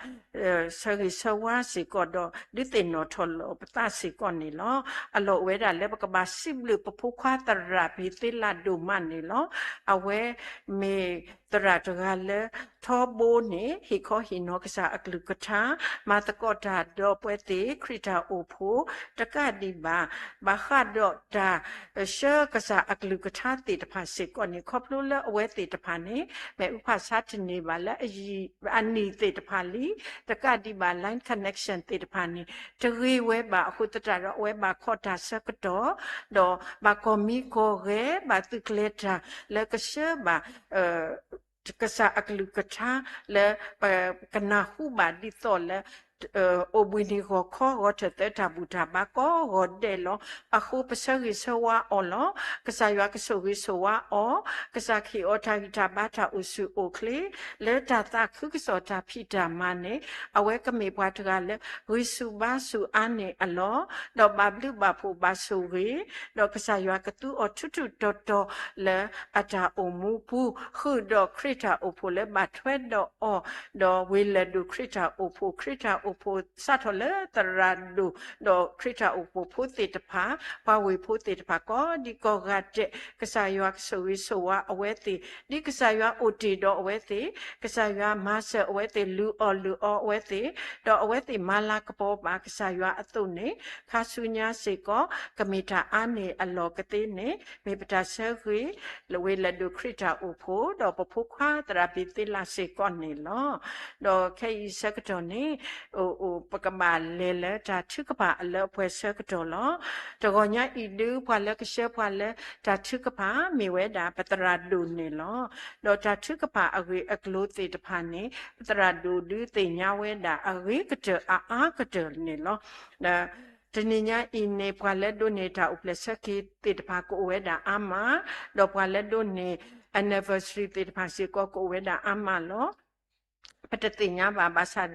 ဆၢဂ့ၤဆၢဝါစ့ၢ်ကီးဒီး ဒုးသ့ၣ်နီၣ်ထီၣ်လီၤပသးစ့ၢ်ကီးန့ၣ်လီၤ. အလီၢ်အိၣ်ဝဲဒၣ်လၢပကဘၣ်စံးဘျုးပဖိခွါသရၣ်ဘ့းသ့လးဒိၣ်မးန့ၣ်လီၤ. အဝဲမ့ၢ်သရၣ်တဂၤလၢ ထီဘိန့ၣ် ဟ့ၣ်ခီဟ့ၣ်နီၤကစၢ်အကလုၢ်ကထါ, မၤသကိးတၢ်ဒီးပဝဲသ့ၣ်ခရံာ်တၢ်အိၣ်ဖှိၣ် တကးဒံးဘၣ် ဘၣ်ဃးဒီးတၢ် ဆှၢကစၢ်အကလုၢ်ကထါသ့ၣ်တဖၣ်စ့ၢ်ကီးန့ၣ် ခီဖျိလၢအဝဲသ့ၣ်တဖၣ်န့ၣ် မ့ၣ်အူဖးဆါတန့ၢ်ဘၣ်လၢအယံၤ အနံၣ်သ့ၣ်တဖၣ်လံ, တကးဒံးဘၣ် line connection သ့ၣ်တဖၣ်န့ၣ် တဂ့ၤဝဲဘၣ်အဃိသတးဒီး အဝဲဘၣ်ခိးတၢ်ဆၢကတီၢ်, ဒီးဘၣ်ကီၢ်မံကီၢ်ဂဲၤ ဘၣ်သုးကျဲၤတၢ်လၢကဆှၢဘၣ် ကစၢ်အကလုၢ်ကထါလၢ ပကနၢ်ဟူဘၣ်ဒ်သိးလၢ အိၣ်ဘှံးနံၤဂီၤခီ ဂီၤထၢၣ်သၢတၢ်ဘူၣ်တၢ်ဘါကိးဂီၤဒဲးလီၤ. အဃိပဆၢဂ့ၤဆၢဝါအီၤလီၤ. ကစၢ်ယွၤကဆိၣ်ဂ့ၤဆိၣ်ဝါအီၤ, ကစၢ်ခ့ၣ်အီၤတၢ်ဂံၢ်တၢ်ဘါတၢ်အိၣ်ဆူၣ်အိၣ်ချ့ လၢတၢ်သးခုကစီၣ်တၢ်ဖံးတၢ်မၤန့ၣ် အဝဲကမ့ၢ်ပှၤတဂၤလၢ ဂံၢ်ဆူၣ်ဘါဆူၣ်အါန့ၢ်အလီၢ်, ဒီးဘၣ်ဘျုးဘၣ်ဖှိၣ်ဘၣ်ဆိၣ်ဂ့ၤ, ဒီးကစၢ်ယွၤကသူအီၤထူထူတီတီလၢအတၢ်အိၣ်မူပူၤ, ဃုာ်ဒီးခရံာ်တၢ်အိၣ်ဖှိၣ်လၢဘၣ်ထွဲဒီးအီၤ, ဒီးဝ့ၢ်လၢၢ်ဒိၣ်ခရံာ်တၢ်အိၣ်ဖှိၣ်, ခရံာ်တၢ်အိၣ်ဖှိၣ်စးထီၣ်လၢသရၣ်ဒိၣ်, ဒီးခရံာ်တၢ်အိၣ်ဖှိၣ်ဖိသ့ၣ်တဖၣ်, ပှၤဝ့ၢ်ဖိသ့ၣ်တဖၣ်ကိးဒံကိးဂၤဒဲး, ကစၢ်ယွၤကဆိၣ်ဂ့ၤဆိၣ်ဝါအဝဲသ့ၣ်, ဒ်ကစၢ်ယွၤအိၣ်တ့ၢ်ဒီးအဝဲသ့ၣ်, ကစၢ်ယွၤမၤစၢၤအဝဲသ့ၣ်, လုၢ်အီၣ်လုၢ်အီအဝဲသ့ၣ်, ဒီးအဝဲသ့ၣ်မၤလၤကပီၤဘၣ်ကစၢ်ယွၤအသိးန့ၣ်, ခါဆူညါစ့ၢ်ကီး ကမ့ၢ်တၢ်အါန့ၢ်အလီၢ်ကသ့န့ၣ် မ့ၢ်ပတၢ်ဆၢဂ့ၤ လၢဝ့ၢ်လၢၢ်ဒိၣ်ခရံာ်တၢ်အိၣ်ဖှိၣ် ဒီးပဖိခွါသရၣ်ဘ့းသ့လးစ့ၢ်ကီးန့ၣ်လီၤ. ဒီးခဲအံၤဆၢကတီၢ်န့ၣ် ပကဘၣ်လဲၤလၢတၢ်ထုကဖၣ်အလၢအပှဲၤဆၢကတီၢ်လီၤ. တဂီၤညါအံၤဒုး ပှၤလၢကဆှၢပှၤလၢတၢ်ထုကဖၣ် မ့ၢ်ဝဲဒၣ်ပသရၣ်ဒိၣ်န့ၣ်လီၤ. ဒီးတၢ်ထုကဖၣ်အဂ့ၢ်အကျိၤသ့ၣ်တဖၣ်န့ၣ် ပသရၣ်ဒိၣ်ဒုးသ့ၣ်ညါဝဲဒၣ်အဂ့ၤကတၢၢ်အအါကတၢၢ်န့ၣ်လီၤ. တနံၤညါအံၤန့ၣ် ပှၤလၢဒိးန့ၢ်တၢ်အိၣ်ဖျဲၣ်ဆၢက့ၤသ့ၣ်တဖၣ်ကအိၣ်ဝဲဒၣ်အါမး, ဒီးပှၤလၢဒိးန့ၢ် anniversary သ့ၣ်တဖၣ်စ့ၢ်ကီးကအိၣ်ဝဲဒၣ်အါမးလီၤ. ပတသ့ၣ်ညါဘၣ် ဘၣ်ဆၣ်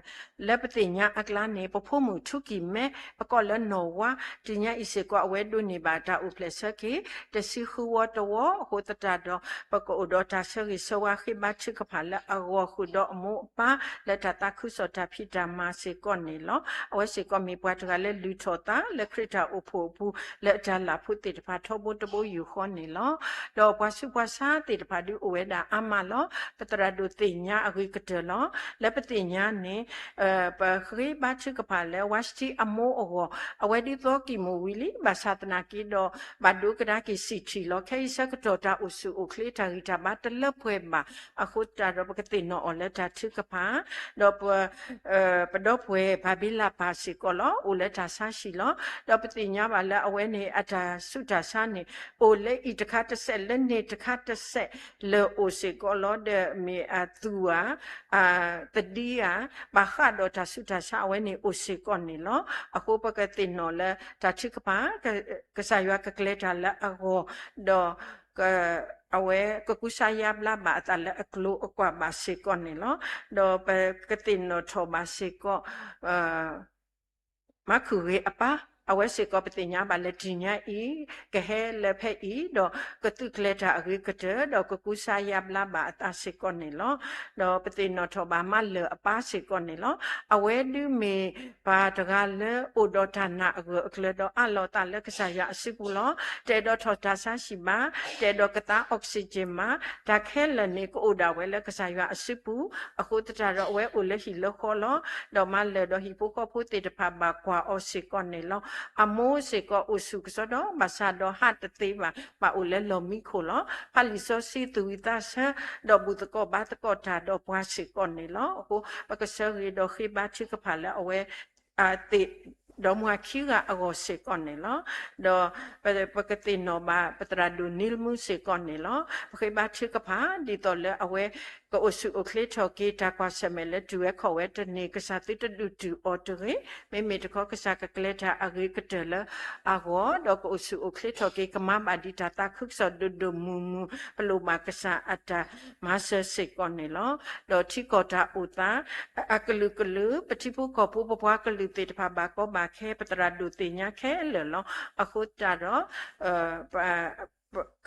လၢပသ့ၣ်ညါအကျါန့ၣ် ပဖိမုၣ်ထူကံၢ်မဲ ပကိးလၢနီၢ်ဝါ တနံၤညါအံၤစ့ၢ်ကီး အဝဲဒိးန့ၢ်ဘၣ်တၢ်အိၣ်ဖျဲၣ်ဆၢက့ၤ တဆံဃုဝီတဝီ အဃိသတးဒီး ပကအိၣ်ဒီးတၢ်ဆၢဂ့ၤဆၢဝါ ဃ့ဘါထုကဖၣ်လၢအဂီၢ် ဃုာ်ဒီးအမိၢ်အပၢ် လၢတၢ်သးခုကစီၣ်တၢ်ဖံးတၢ်မၤစ့ၢ်ကီးန့ၣ်လီၤ. အဝဲစ့ၢ်ကီးမ့ၢ်ပှၤတဂၤလၢလုၢ်ထီၣ်သး လၢခရံာ်တၢ်အိၣ်ဖှိၣ်အပူၤ လၢအတၢ်လၢ်ဖိသ့ၣ်တဖၣ်ထီဘိတဘိယူၢ်ဃီန့ၣ်လီၤ. ဒီးပှၤဆူးပှၤဆါသ့ၣ်တဖၣ်ဒုးအိၣ်ဝဲဒၣ်အါမးလီၤ. ပသရၣ်ဒိၣ်သ့ၣ်ညါအဂ့ၤကတၢၢ်လီၤ. လၢပသ့ၣ်ညါန့ၣ် ပဃ့ဘါထုကဖၣ်လၢ ဝါစတံအမိၢ်အဂီၢ် အဝဲဒုးသီကံၢ်မုၢ်ဝံၤလံ ဘၣ်ဆၣ်သနာ်က့ဒီး ဘၣ်ဒိကဒါက့ၤစံၣ်ထံၣ်လီၤ. ခဲအံၤဆၢကတီၢ်တၢ်အိၣ်ဆူၣ်အိၣ်ချ့ တၢ်ဂံၢ်တၢ်ဘါတလၢပှဲၤဘၣ် အဃိသတးဒီး ပကသ့ၣ်နီၣ်အီၤလၢတၢ်ထုကဖၣ် ဒီးပ ပဒီပုၢ်ဝဲၢ် ဘၤဘ့လးပၢ်စ့ၢ်ကီးလီၤ. အိၣ်လၢတၢ်ဆါဟံၣ်လီၤ. ဒီးပသ့ၣ်ညါဘၣ်လၢအဝဲန့ၣ် အတၢ်ဆူးတၢ်ဆါန့ၣ် အိၣ်လၢအံၤတခါတစဲး လၢန့ၣ်တခါတစဲး လၢအိၣ်စ့ၢ်ကီးလီၤ. ဒီးမ့ၢ်အသူၣ်ဧါ သဒံဧါ ဘၣ်ဃးဒီးတၢ်ဆူးတၢ်ဆါအဝဲန့ၣ်အိၣ်စ့ၢ်ကီးန့ၣ်လီၤ. အဃိပကသ့ၣ်နီၣ်လၢတၢ်ထုကဖၣ် ကစၢ်ယွၤကကျဲၤတၢ်လၢအဂီၢ် ဒီး အဝဲကကူစါယါဘျါဘၣ်အသးလၢအကျိၤအကွာ်ဘၣ်စ့ၢ်ကီးန့ၣ်လီၤ. ဒီးပကသ့ၣ်နီၣ်ထီၣ်ဘၣ်စ့ၢ်ကီး မၤခုၣ်ဂ့ၤအပၢ် အဝဲစ့ၢ်ကီးပသ့ၣ်ညါဘၣ်လၢတနံၤညါအံၤ ကဟဲလၢဖဲအံၤ ဒီးကသုးကျဲၤတၢ်အဂ့ၤကတၢၢ် ဒီးကကူစါယါဘျါဘၣ်အသးစ့ၢ်ကီးန့ၣ်လီၤ. ဒီးပသ့ၣ်နီၣ်ထီၣ်ဘၣ်မးလၢာ်အပၢ်စ့ၢ်ကီးန့ၣ်လီၤ. အဝဲဒုးမ့ၢ်ပှၤတဂၤလၢအိၣ်ဒီးတၢ်နာ်အဂၢၢ်အကျၢၤ ဒီးအးလီၤအသးလၢကစၢ်ယွၤအစုပူၤလီၤ. တအဲၣ်ဒိးထီၣ်တၢ်ဆါဟံၣ်ဘၣ်, တအဲၣ်ဒိးကသါ oxygen ဘၣ်, တၢ်ခဲလၢာ်န့ၣ် ကအိၣ်ဒၣ်ဝဲလၢကစၢ်ယွၤအစုပူၤ, အဃိသတးဒီးအဝဲအိၣ်လၢဟံၣ်လၢဃီလီၤ. ဒီးမၤလၢာ်ဒီးဟံၣ်ဖိဃီဖိသ့ၣ်တဖၣ်ဘၣ်ကွၢ်အီၤစ့ၢ်ကီးန့ၣ်လီၤ. အမိၢ်စ့ၢ်ကီးအိၣ်ဆူၣ်ကစီဒီး ဘၣ်ဆၣ်ဒီးဟးတသ့ဘၣ်, ဘၣ်အိၣ်လၢလီၢ်မံခိၣ်လီၤ. ဖးလံာ်စီဆှံသူၣ်ဝံၣ်သးဆၢ, ဒီးဘူၣ်သကိးဘါသကိးတၢ်ဒီးပှၤစ့ၢ်ကီးန့ၣ်လီၤ. အဃိပကဆၢဂ့ၤဒီးဃ့ဘါထုကဖၣ်လၢအဝဲ သ့ၣ်ဒီးမါခံဂၤအဂီၢ်စ့ၢ်ကီးန့ၣ်လီၤ. ဒီးပကသ့ၣ်နီၣ်ဘၣ် ပသရၣ်ဒိၣ်နံၤလမူစ့ၢ်ကီးန့ၣ်လီၤ. ပဃ့ဘါထုကဖၣ် ဒ်သိးလၢအဝဲကအိၣ်ဆူၣ်အိၣ်ချ့ထီၣ်က့ၤ တၢ်ကွၢ်ဆၢၣ်မဲာ်လၢတုၤဝဲခီၣ်ဝဲတန့ၢ် ကစၢ်သုတဒုးတုာ်အီၤတဂ့ၤ. မ့မ့ၢ်တခီကစၢ်ကကျဲၤတၢ်အဂ့ၤကတၢၢ်လၢအဂီၢ်, ဒီးကအိၣ်ဆူၣ်အိၣ်ချ့ထီၣ်က့ၤ ကမၤဘၣ်ဒံးတၢ်သးခုကစီၣ်ဒိၣ်ဒိၣ်မုၢ်မုၢ် ပလိၣ်ဘၣ်ကစၢ်အတၢ်မၤစၢၤစ့ၢ်ကီးန့ၣ်လီၤ. ဒီးထံကီၢ်တၢ်အိၣ်သး အကလုာ်ကလုာ် ပထံဖိကီၢ်ဖိ ပပှၤကလုာ်သ့ၣ်တဖၣ်ဘၣ်ကီဘၣ်ခဲ ပသရၣ်ဒိၣ်သ့ၣ်ညါခဲလၢာ်လီၤ. အဃိသတးဒီး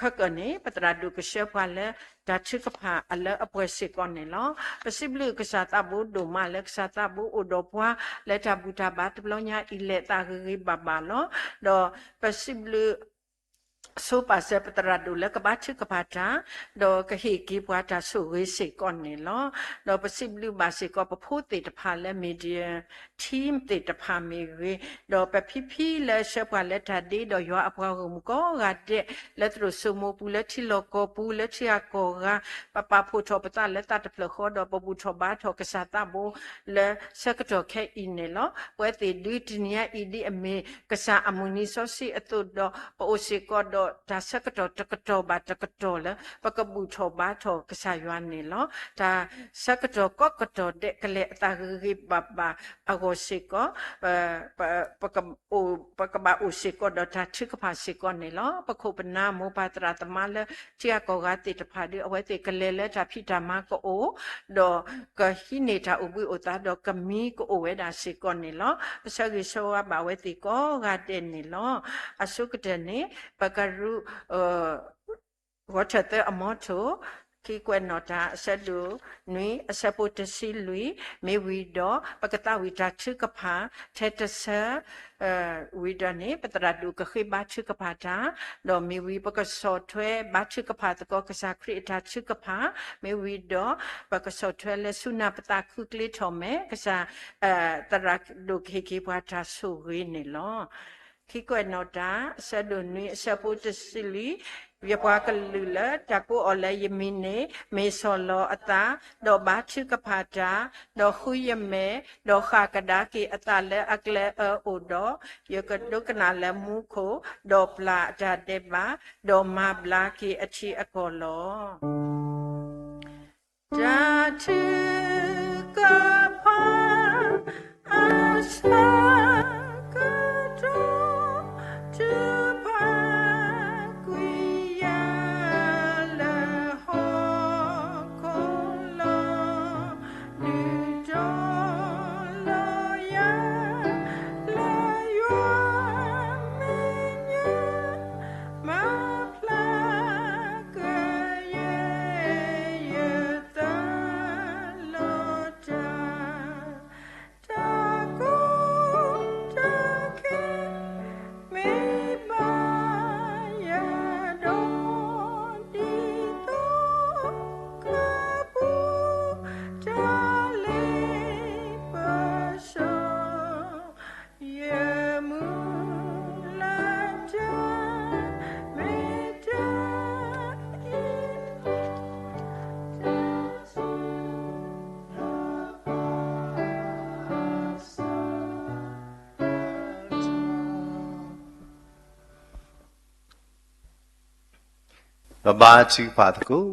ခဲကၢၢ်န့ၣ် ပသရၣ်ဒိၣ်ကဆှၢပှၤလၢတၢ်ထုကဖၣ်အလၢအပှဲၤစ့ၢ်ကီးန့ၣ်လီၤ. ပစံးဘျုးကစၢ်သးဘိဒိၣ်မးလၢကစၢ်သးဘိအိၣ်ဒီးပှၤ လၢတၢ်ဘူၣ်တၢ်ဘါတဘျီညါအံၤလဲၤသးဂ့ၤဂ့ၤဘၣ်ဘၣ်လီၤ. ဒီးပစံးဘျုး ဆိပာ်စၢၤပသရၣ်ဒိၣ်လၢကဘါထုကဖၣ်တၢ်, ဒီးကဟ့ၣ်က့ၤပှၤတၢ်ဆိၣ်ဂ့ၤစ့ၢ်ကီးန့ၣ်လီၤ. ဒီးပစံးဘျုးဘၣ်စ့ၢ်ကီးပဖိသ့ၣ်တဖၣ်လၢ media team သ့ၣ်တဖၣ်မ့ၢ်ဂ့ၤ, ဒီးပဖံဖံလၢဆှၢပှၤလၢတၢ်ဒ့ဒီးယွၤအပှၤဂီၢ်မုၢ်ကိးဂၤဒဲး လၢသရိာ်စိမိပူၤ လၢထံလီၢ်ကီၢ်ပူၤ လၢထံဂၤကီၢ်ဂၤ, ပပာ်ဖှိၣ်ထီၣ်ပသးလၢသးတဖျၢၣ်ဃီ ဒီးပဘူၣ်ထီၣ်ဘါထီၣ်ကစၢ်သးဘိလၢဆၢကတီၢ်ခဲအံၤန့ၣ်လီၤ. ပဝဲသ့ၣ်ဒုးတနံၤညါအံၤဒ်အမ့ၢ် ကစၢ်အမုၢ်နံၤစီဆှံအသိးဒီး ပအိၣ်စ့ၢ်ကီးဒီးတၢ်ဆၢကတီၢ်တကတီၢ်ဘၣ်တကတီၢ်လၢ ပကဘူၣ်ထီၣ်ဘါထီၣ်ကစၢ်ယွၤန့ၣ်လီၤ. တၢ်ဆၢကတီၢ်ကိးကတီၢ်ဒဲးကလဲၤအသးဂ့ၤဂ့ၤဘၣ်ဘၣ်အဂီၢ်စ့ၢ်ကီး ပ ပကဘၣ်အိၣ်စ့ၢ်ကီးဒီးတၢ်ထုကဖၣ်စ့ၢ်ကီးန့ၣ်လီၤ. ပခိၣ်ပနၢ်မိၢ်ပၢ်သရၣ်သမါလၢထံဂၤကီၢ်ဂၤသ့ၣ်တဖၣ်ဒီး အဝဲသ့ၣ်ကလဲၤလၢတၢ်ဖံးတၢ်မၤကအိၣ်, ဒီးကဟံးန့ၢ်တၢ်အိၣ်ဘှံးအိၣ်သါဒီးကမံကအိၣ်ဝဲဒၣ်စ့ၢ်ကီးန့ၣ်လီၤ. ပဆၢဂ့ၤဆၢဝါဘၣ်အဝဲသ့ၣ်ကိးဂၤဒဲးန့ၣ်လီၤ. အဆိကတၢၢ်န့ၣ် ပကရူၢ် ဂီၤထၢၣ်သၢအမီထိၣ် ခံကွဲးနီၣ်တၢ် အဆၢဒိၣ်နွံ အဆၢဖိတဆံလွံၢ် မ့ၢ်ဝံၤဒီး ပကသးဝံၣ်တၢ်ထုကဖၣ် ထဲတဆၢ ဝံၤဒီးန့ၣ် ပသရၣ်ဒိၣ်ကဃ့ဘါထုကဖၣ်တၢ်, ဒီးမ့ၢ်ဝံၤ ပကဆီၣ်ထွဲဘါထုကဖၣ်သကိးကစၢ်ခရံာ်အတၢ်ထုကဖၣ်, မ့ၢ်ဝံၤဒီး ပကဆီၣ်ထွဲလၢဆူနၢ်ပသးခုကျ့ထီၣ်မဲာ် ကစၢ် သရၣ်ဒိၣ်ကဟ့ၣ်က့ၤပှၤတၢ်ဆိၣ်ဂ့ၤန့ၣ်လီၤ. ခံကွဲးနီၣ်တၢ် အဆၢဒိၣ်နွံ အဆၢဖိတဆံလွံၢ် ယပှၤကလုာ်လၢတၢ်ကိးအီၤလၢယမံၤန့ၣ် မ့ၢ်ဆီၣ်လီၤအသး, ဒီးဘါထုကဖၣ်တၢ်, ဒီးဃုယမဲာ်, ဒီးဃၣ်ကဒါက့ၤအသးလၢအကျဲအၢအိၣ်ဒီး, ယကဒိကနၣ်လၢမူခိၣ်, ဒီးပျၢ်အတၢ်ဒဲးဘး, ဒီးမၤဘျါက့ၤအထံအကီၢ်လီၤ. တၢ်ထုကဖၣ် အဆၢကတီၢ် တုၤပှၤကွံာ်ယာ်လၢဟီၣ်ခိၣ်လီၤ. ပဘါထုကဖၣ်သကိး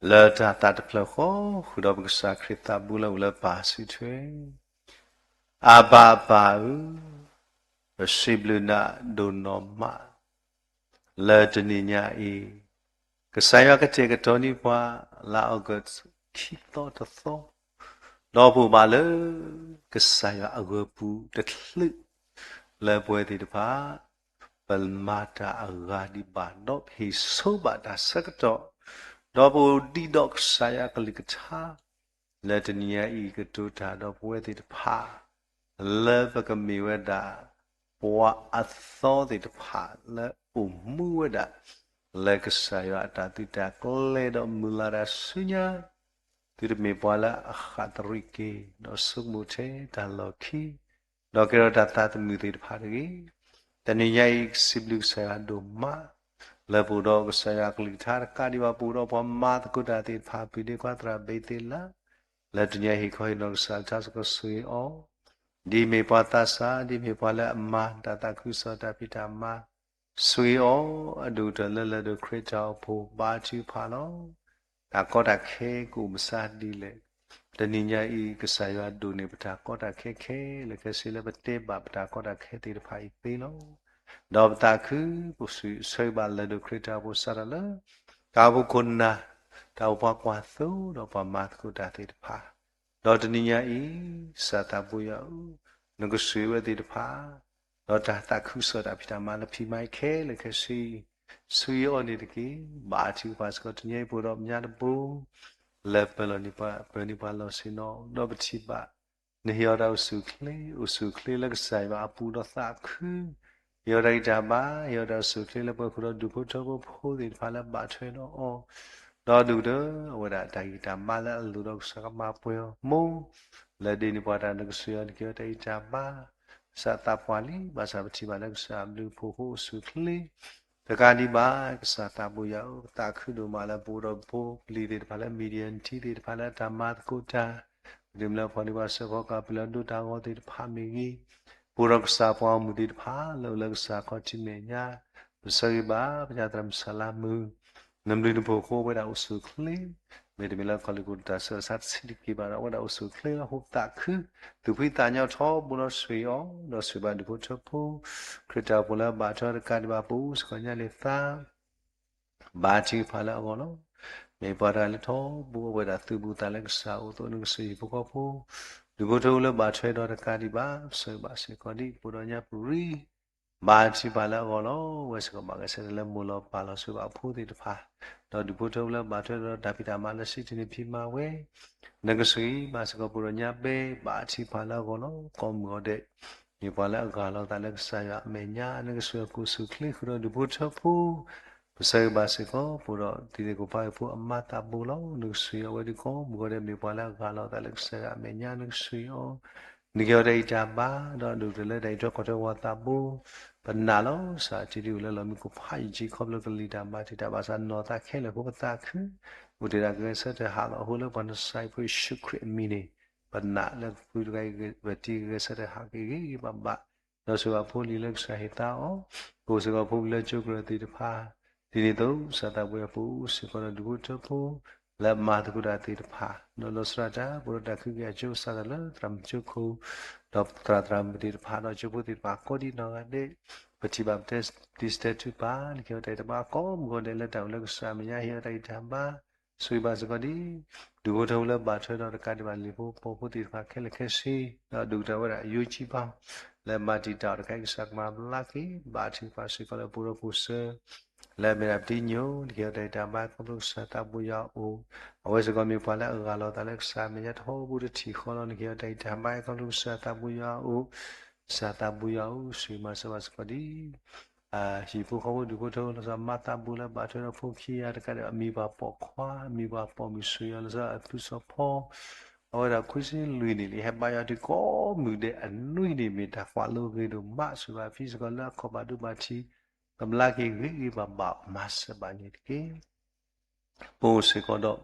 လၢတၢ်သးတဖျၢၣ်ဃီ ဃုာ်ဒီးပကစၢ်ခရံာ်သးဘိလၢအိၣ်လၢပၢ်စုထွဲ, အဘၤပၢ်ဧၢ, ပစံးဘျုးနၤဒိၣ်နီၢ်မး လၢတနံၤညါအံၤ, ကစၢ်ယွၤကတဲာ်ကတီၤန့ၢ်ပှၤ လါ August ခံသီတသီ, ဒီးပအိၣ်ဘၣ်လၢ ကစၢ်ယွၤအဂၢၤပူၤတချုး လၢပဝဲသ့ၣ်တဖၣ် ပမၤတၢ်အဂၤဒံးဘၣ် ဒီးပဟ့ၣ်ဆိဘၣ်တၢ်ဆၢကတီၢ်, ဒီးပအိၣ်ဒံးဒီးကစၢ်ယွၤအကလုၢ်ကထါ လၢတနံၤညါအံၤကတိၤတၢ်ဒီးပဝဲသ့ၣ်တဖၣ် လၢပကမ့ၢ်ဝဲဒၣ် ပှၤအသီသ့ၣ်တဖၣ်လၢအိၣ်မူဝဲဒၣ် လၢကစၢ်ယွၤအတၢ်သုးတၢ်ကျဲၤဒီးမုၢ်လၢ်တၢ်ဆူညါ, သုတမ့ၢ်ပှၤလၢအဃၣ်သရံးက့ၤ ဒီးဆိကမိၣ်ထဲတၢ်လီၢ်ခံ ဒီးကဲထီၣ်တၢ်သးသမူသ့ၣ်တဖၣ်တဂ့ၤ. တနံၤညါအံၤ စံးဘျုးကစၢ်ယွၤဒိၣ်မး လၢပအိၣ်ဒီးကစၢ်ယွၤအကလုၢ်ကထါတကးဒံးဘၣ် ပအိၣ်ဒီးပှၤမၤသကိးတၢ်သ့ၣ်တဖၣ် ပုၢ်ဒ့ခွါသရၣ်ဘ့းသ့လး လၢတနံၤညါဟ့ၣ်ခီဟ့ၣ်နီၤကစၢ်တၢ်စ့ၢ်ကီးဆိၣ်ဂ့ၤအီၤ, ဒ်မ့ၢ်ပှၤသးစၢ် ဒ်မ့ၢ်ပှၤလၢအမၤတၢ်သးခုကစီၣ်တၢ်ဖံးတၢ်မၤ ဆိၣ်ဂ့ၤအီၤ အဒိၣ်ကတၢၢ်လၢလၢၢ်ဒိၣ်ခရံာ်တၢ်အိၣ်ဖှိၣ် ဘါထုကဖၣ်လီၤ. တၢ်ကီတၢ်ခဲကအိၣ်မဆါဒ်လဲၣ်, တနံၤညါအံၤ ကစၢ်ယွၤဒိၣ်န့ၢ်ပတၢ်ကီတၢ်ခဲခဲလၢာ်ခဲဆ့လၢပတဲဘၣ်ပတၢ်ကီတၢ်ခဲသ့ၣ်တဖၣ်အံၤသ့လီၤ. ဒီးပသးခု ပဆိၣ်ဂ့ၤဆၢဂ့ၤဘၣ်လၢၢ်ဒိၣ်ခရံာ်တၢ်အိၣ်ဖှိၣ်စးထီၣ်လၢ တၢ်အိၣ်ဖှိၣ်ခိၣ်နၢ်, တၢ်အိၣ်ဖှိၣ်ပှၤကွၢ်သိဒီးပှၤမၤသကိးတၢ်သ့ၣ်တဖၣ်, ဒီးတနံၤညါအံၤ ကစၢ်သးဘိယွၤဧၢ, နကဆိၣ်ဂ့ၤဝဲသ့ၣ်တဖၣ် ဒီးတၢ်သးခုကစီၣ်တၢ်ဖံးတၢ်မၤလၢဖံးမၤခဲလၢာ်ခဲဆ့ ဆိၣ်ဂ့ၤအီၤန့ၣ်တက့ၢ်. ဘါထုကဖၣ်စ့ၢ်ကီး တနံၤညါအံၤ ပအိၣ်ဒီးမဲာ်ညါတဘိ လၢပၢၤလီၢ်န့ၣ် ပၢၤန့ၢ်ပှၤလီၢ်ဆ့ၣ်နီၤ ဒီးပထံၣ်ဘၣ် နဟ့ၣ်အီၤတၢ်အိၣ်ဆူၣ်အိၣ်ချ့, အိၣ်ဆူၣ်အိၣ်ချ့လၢကစၢ်ယွၤအပူၤဒီးသးခု, ဟ့ၣ်အီၤတၢ်ဂံၢ်တၢ်ဘါ, ဟ့ၣ်အီၤတၢ်အိၣ်ဆူၣ်အိၣ်ချ့လၢပှၤဃုာ်ဒီးဒူၣ်ဖိထၢဖိ ဖိသ့ၣ်တဖၣ်လၢဘၣ်ထွဲဒီးအီၤ, ဒီးဒုၣ်ကတၢၢ်အဝဲဒၣ်တၢ်ဂံၢ်တၢ်ဘါလၢအလိၣ်ဒီးကစၢ်ကမၤပှဲၤအီၤ, မိၢ် လၢဒ်န့ၣ်ပှၤတၢ်နကဆိၣ်ဂ့ၤအီၤ နကဟ့ၣ်အီၤတၢ်ဂံၢ်တၢ်ဘါ, ကစၢ်သးပှၢ်လံ, ဘၣ်ဆၣ်ပထံၣ်ဘၣ်လၢကစၢ်အဘျုးအဖှိၣ်အဃိအိၣ်ဆူၣ်အိၣ်ချ့ တကးဒံးဘၣ် ကစၢ်သးဘိယွၤဧၢ, ပသးခုဒိၣ်မးလၢပအိၣ်ဒီးပဖိပလံၤသ့ၣ်တဖၣ်လၢ မံၤဒယၣ်နထံသ့ၣ်တဖၣ်လၢအတၢ်မၤသကိးတၢ်, ဒ်မ့ၢ်လၢဖီၣ်န့ၢ်ပှၤစၢဖီကီၢ်ပလၢဒိတၢ်ဂီၤသ့ၣ်တဖၣ်မ့ၢ်ဂ့ၤ, ပအိၣ်ဒီးကစၢ်ပှၤဂီၢ်မုၢ်သ့ၣ်တဖၣ်လၢအိၣ်လၢကစၢ်ခီၣ်ထံးမဲာ်ညါ, ပဆၢဂ့ၤဘၣ်ပညါသရၣ်မုၣ်စၢလါမုၢ် နဘျုးနဖှိၣ်အဃိ အဝဲဒၣ်အိၣ်ဆူၣ်အိၣ်ချ့, မ့တမ့ၢ်လၢခီၣ်လ့ၢ်ခိၣ်တၢ်ဆၢတဆါတဆံးတက့ၢ်ဘၣ်ဒီး အဝဲဒၣ်အိၣ်ဆူၣ်အိၣ်ချ့လီၤ. အဃိပသးခု, သူၣ်ဖှံသးညီထီဘိဒီးဆိၣ်ဂ့ၤအီၤ, ဒီးဆိၣ်ဂ့ၤဘၣ်ဒူၣ်ဖိထၢဖိ, ခရံာ်တၢ်အိၣ်ဖှိၣ်လၢအဘၣ်ထွဲတကးဒံးဘၣ် ပအိၣ်စ့ၢ်ကီးညါလံာ်သၣ် ဘါထုကဖၣ်လၢအဂီၢ်လီၤ. မ့ၢ်ပှၤတဂၤလၢထီဘိအဝဲဒၣ်သုးဘူးသးလၢကစၢ်အအိၣ်အသိး နကဆိၣ်ဂ့ၤဟံၣ်ဖိဃီဖိ, ဒူၣ်ဖိထၢဖိလၢဘၣ်ထွဲဒီးတကးဒံးဘၣ် ပဆၢဂ့ၤဘၣ်စ့ၢ်ကီးဒ်ပအိၣ်ဒီးညါပူၤရံ ဘါထုကဖၣ်လၢအဂီၢ်လီၤ. အဝဲစ့ၢ်ကီးဘၣ်ဂဲၤဆၢထၢၣ်လၢမိၢ်လီၤပၢ်လီၤ ဆိၣ်ဂ့ၤဘၣ်အဖိသ့ၣ်တဖၣ်, ဒီးဒူၣ်ဖိထၢဖိလၢဘၣ်ထွဲဒီးတၢ်ဖံးတၢ်မၤလၢစံၣ်တဲၤန့ၣ်ဖံးမၤဝဲ, နကဆိၣ်ဂ့ၤဘၣ်စ့ၢ်ကီးပအိၣ်ဒီးညါဘဲ ဘါထုကဖၣ်လၢအဂီၢ်လီၤ. ကိးမုၢ်ဂီၤဒဲး မ့ၢ်ပှၤလၢအဂၢ်လီၤအသးလၢကစၢ်ယွၤအမဲာ်ညါ နကဆိၣ်ဂ့ၤအကအိၣ်ဆူၣ်အိၣ်ချ့ဃုာ်ဒီးဒူၣ်ဖိထၢဖိ, ပဆၢဂ့ၤဘၣ်စ့ၢ်ကီး ပအိၣ်ဒီးတံၤသကိးဖါအံၤဖိအမါသးဘိလီၤ. နကဆိၣ်ဂ့ၤအဝဲဒၣ်ကိးမုၢ်ဂီၤဒဲး မ့ၢ်ပှၤလၢအဂၢ်လီၤအသးလၢကစၢ်ယွၤအမဲာ်ညါ နကဆိၣ်ဂ့ၤအီၤ, နကဟ့ၣ်အီၤတၢ်ဂံၢ်တၢ်ဘါ, ဒီးဒိၣ်ကတၢၢ်လၢတၢ်အံးထွဲကွၢ်ထွဲဝဲသးဘိ, ပနာ်လီၤစၢ်တံၤဒုၣ်အိၣ်လၢလီၢ်မံခိၣ်ဖးယံၤကံ ခီဖျိကလံၤတၢ်မၤတံာ်တာ်ဘၣ်ဆၣ်နီၢ်သးခဲလၢာ်အဃိပသးခု, အိၣ်တ့ၢ်ဒၣ်ကဂဲၤဆၢထၢၣ်ဟးလီၤအဃိလၢပှၤနစၢ်အံၤဖိယ့ၣ်ၡူးခရံာ်အမံၤန့ၣ်, ပနာ်လၢပဖုတဂၤအံၤ ပတံၤကဂဲၤဆၢထၢၣ်ဟးက့ၤဂ့ၤဂ့ၤဘၣ်ဘၣ်, ဒီးဆိၣ်ဂ့ၤဘၣ်ဖိလံၤလၢကစၢ်ဟ့ၣ်သါအီၤ, ပအိၣ်စ့ၢ်ကီးဖိပလၢကၠိကရၢသ့ၣ်တဖၣ်, ဒ်န့ၣ်အသိး ကစၢ်သးဘိယွၤပအိၣ်စ့ၢ်ကီးဒီးဒူၣ်ဖိထၢဖိ လၢအမၤသကိးတၢ်သ့ၣ်တဖၣ်, ဒီးလီၤဆီဒၣ်တၢ် ပအိၣ်ဒီးတၢ်ခုက့ၤအကၠိစးထီၣ်လၢသရၣ်မုၣ်ကၠိခိၣ်, ဒီးသရၣ်သရၣ်မုၣ်သ့ၣ်တဖၣ် ဒီးကၠိဖိသ့ၣ်တဖၣ်ကိးဒံးနီၢ်ဂၤဒဲး, ပထံၣ်ဘၣ်ပတဲတံၤတဲထူၣ်ပာ် နကဟ့ၣ်အီၤတၢ်ဂံၢ်တၢ်ဘါ ကိးမုၢ်ဂီၤဒဲးလၢတၢ်အိၣ်လၢကစၢ်အမဲာ်ညါ ဟ့ၣ်အီၤတၢ်ဂံၢ်တၢ်ဘါ, ဆိၣ်ဂ့ၤဘၣ်စ့ၢ်ကီးဒ် ဒူၣ်ဖိထၢဖိလၢဘၣ်ထွဲဒီးတကးဒံးဘၣ်လံာ်ဖိပိာ်ဖိသ့ၣ်တဖၣ်ခဲလၢာ်ခဲဆ့, ဒီးဒိၣ်ကတၢၢ်ဝဲဒၣ်ယိကၠံဘါ လၢမၤတံာ်တာ်အီၤတခါအံၤ ကစၢ်ကမၤဘျါက့ၤ, ဘါထုကဖၣ်စ့ၢ်ကီးလၢပအိၣ်ဒီးပူၤစၢၤ လၢအမ့ၢ်ဒၣ်ပတံၤညိၣ် နကဟ့ၣ်အီၤတၢ်ဂံၢ်တၢ်ဘါ ခီဖျိကစၢ်သးဘိယွၤအအိၣ်, အဝဲစ့ၢ်ကီးမ့ၢ်ပှၤလၢအဂၢ်လီၤအသးလၢကစၢ်အမဲာ်ညါထီဘိတထံၣ်ဃီလီၤ နကဟ့ၣ်အီၤတၢ်ဂံၢ်တၢ်ဘါ ခီဖျိကစၢ်သးဘိယွၤအအိၣ်, ကစၢ်သးဘိယွၤဧၢ, ဆိၣ်ဂ့ၤမၤစၢၤဘၣ်စ့ၢ်ကီးဒ် ဟံၣ်ဖိဃီဖိဒူၣ်ဖိထၢဖိလီၤဆီ မၤသးဘိလၢဘၣ်ထွဲဒီးဖိခံဂၤတကးဒီး အမံၤပှၤပိာ်ခွါ အမံၤပှၤပိာ်မုၣ်ဆိၣ်ဂ့ၤအီၤလီၤဆီ အဖုစီၤဖီ အဝဲဒၣ်ခွံဆံလွံၢ်နံၣ်လံ ဟဲဘါယွၤတုၤကိးမုၢ်ဒဲးအနွံနံၣ် မ့ၢ်တၢ်ကွၢ်လိဂ့ၤဒိၣ်မး ဆိၣ်ဂ့ၤဘၣ်ဖံစ့ၢ်ကီးလၢအခီၣ်ဘၣ်ဒိဘၣ်ထံး ကဘျါက့ၤဂ့ၤဂ့ၤဘၣ်ဘၣ်အီၤ မၤစၢၤဘၣ်န့ၣ်တက့ၢ်. ပအိၣ်စ့ၢ်ကီးဒီး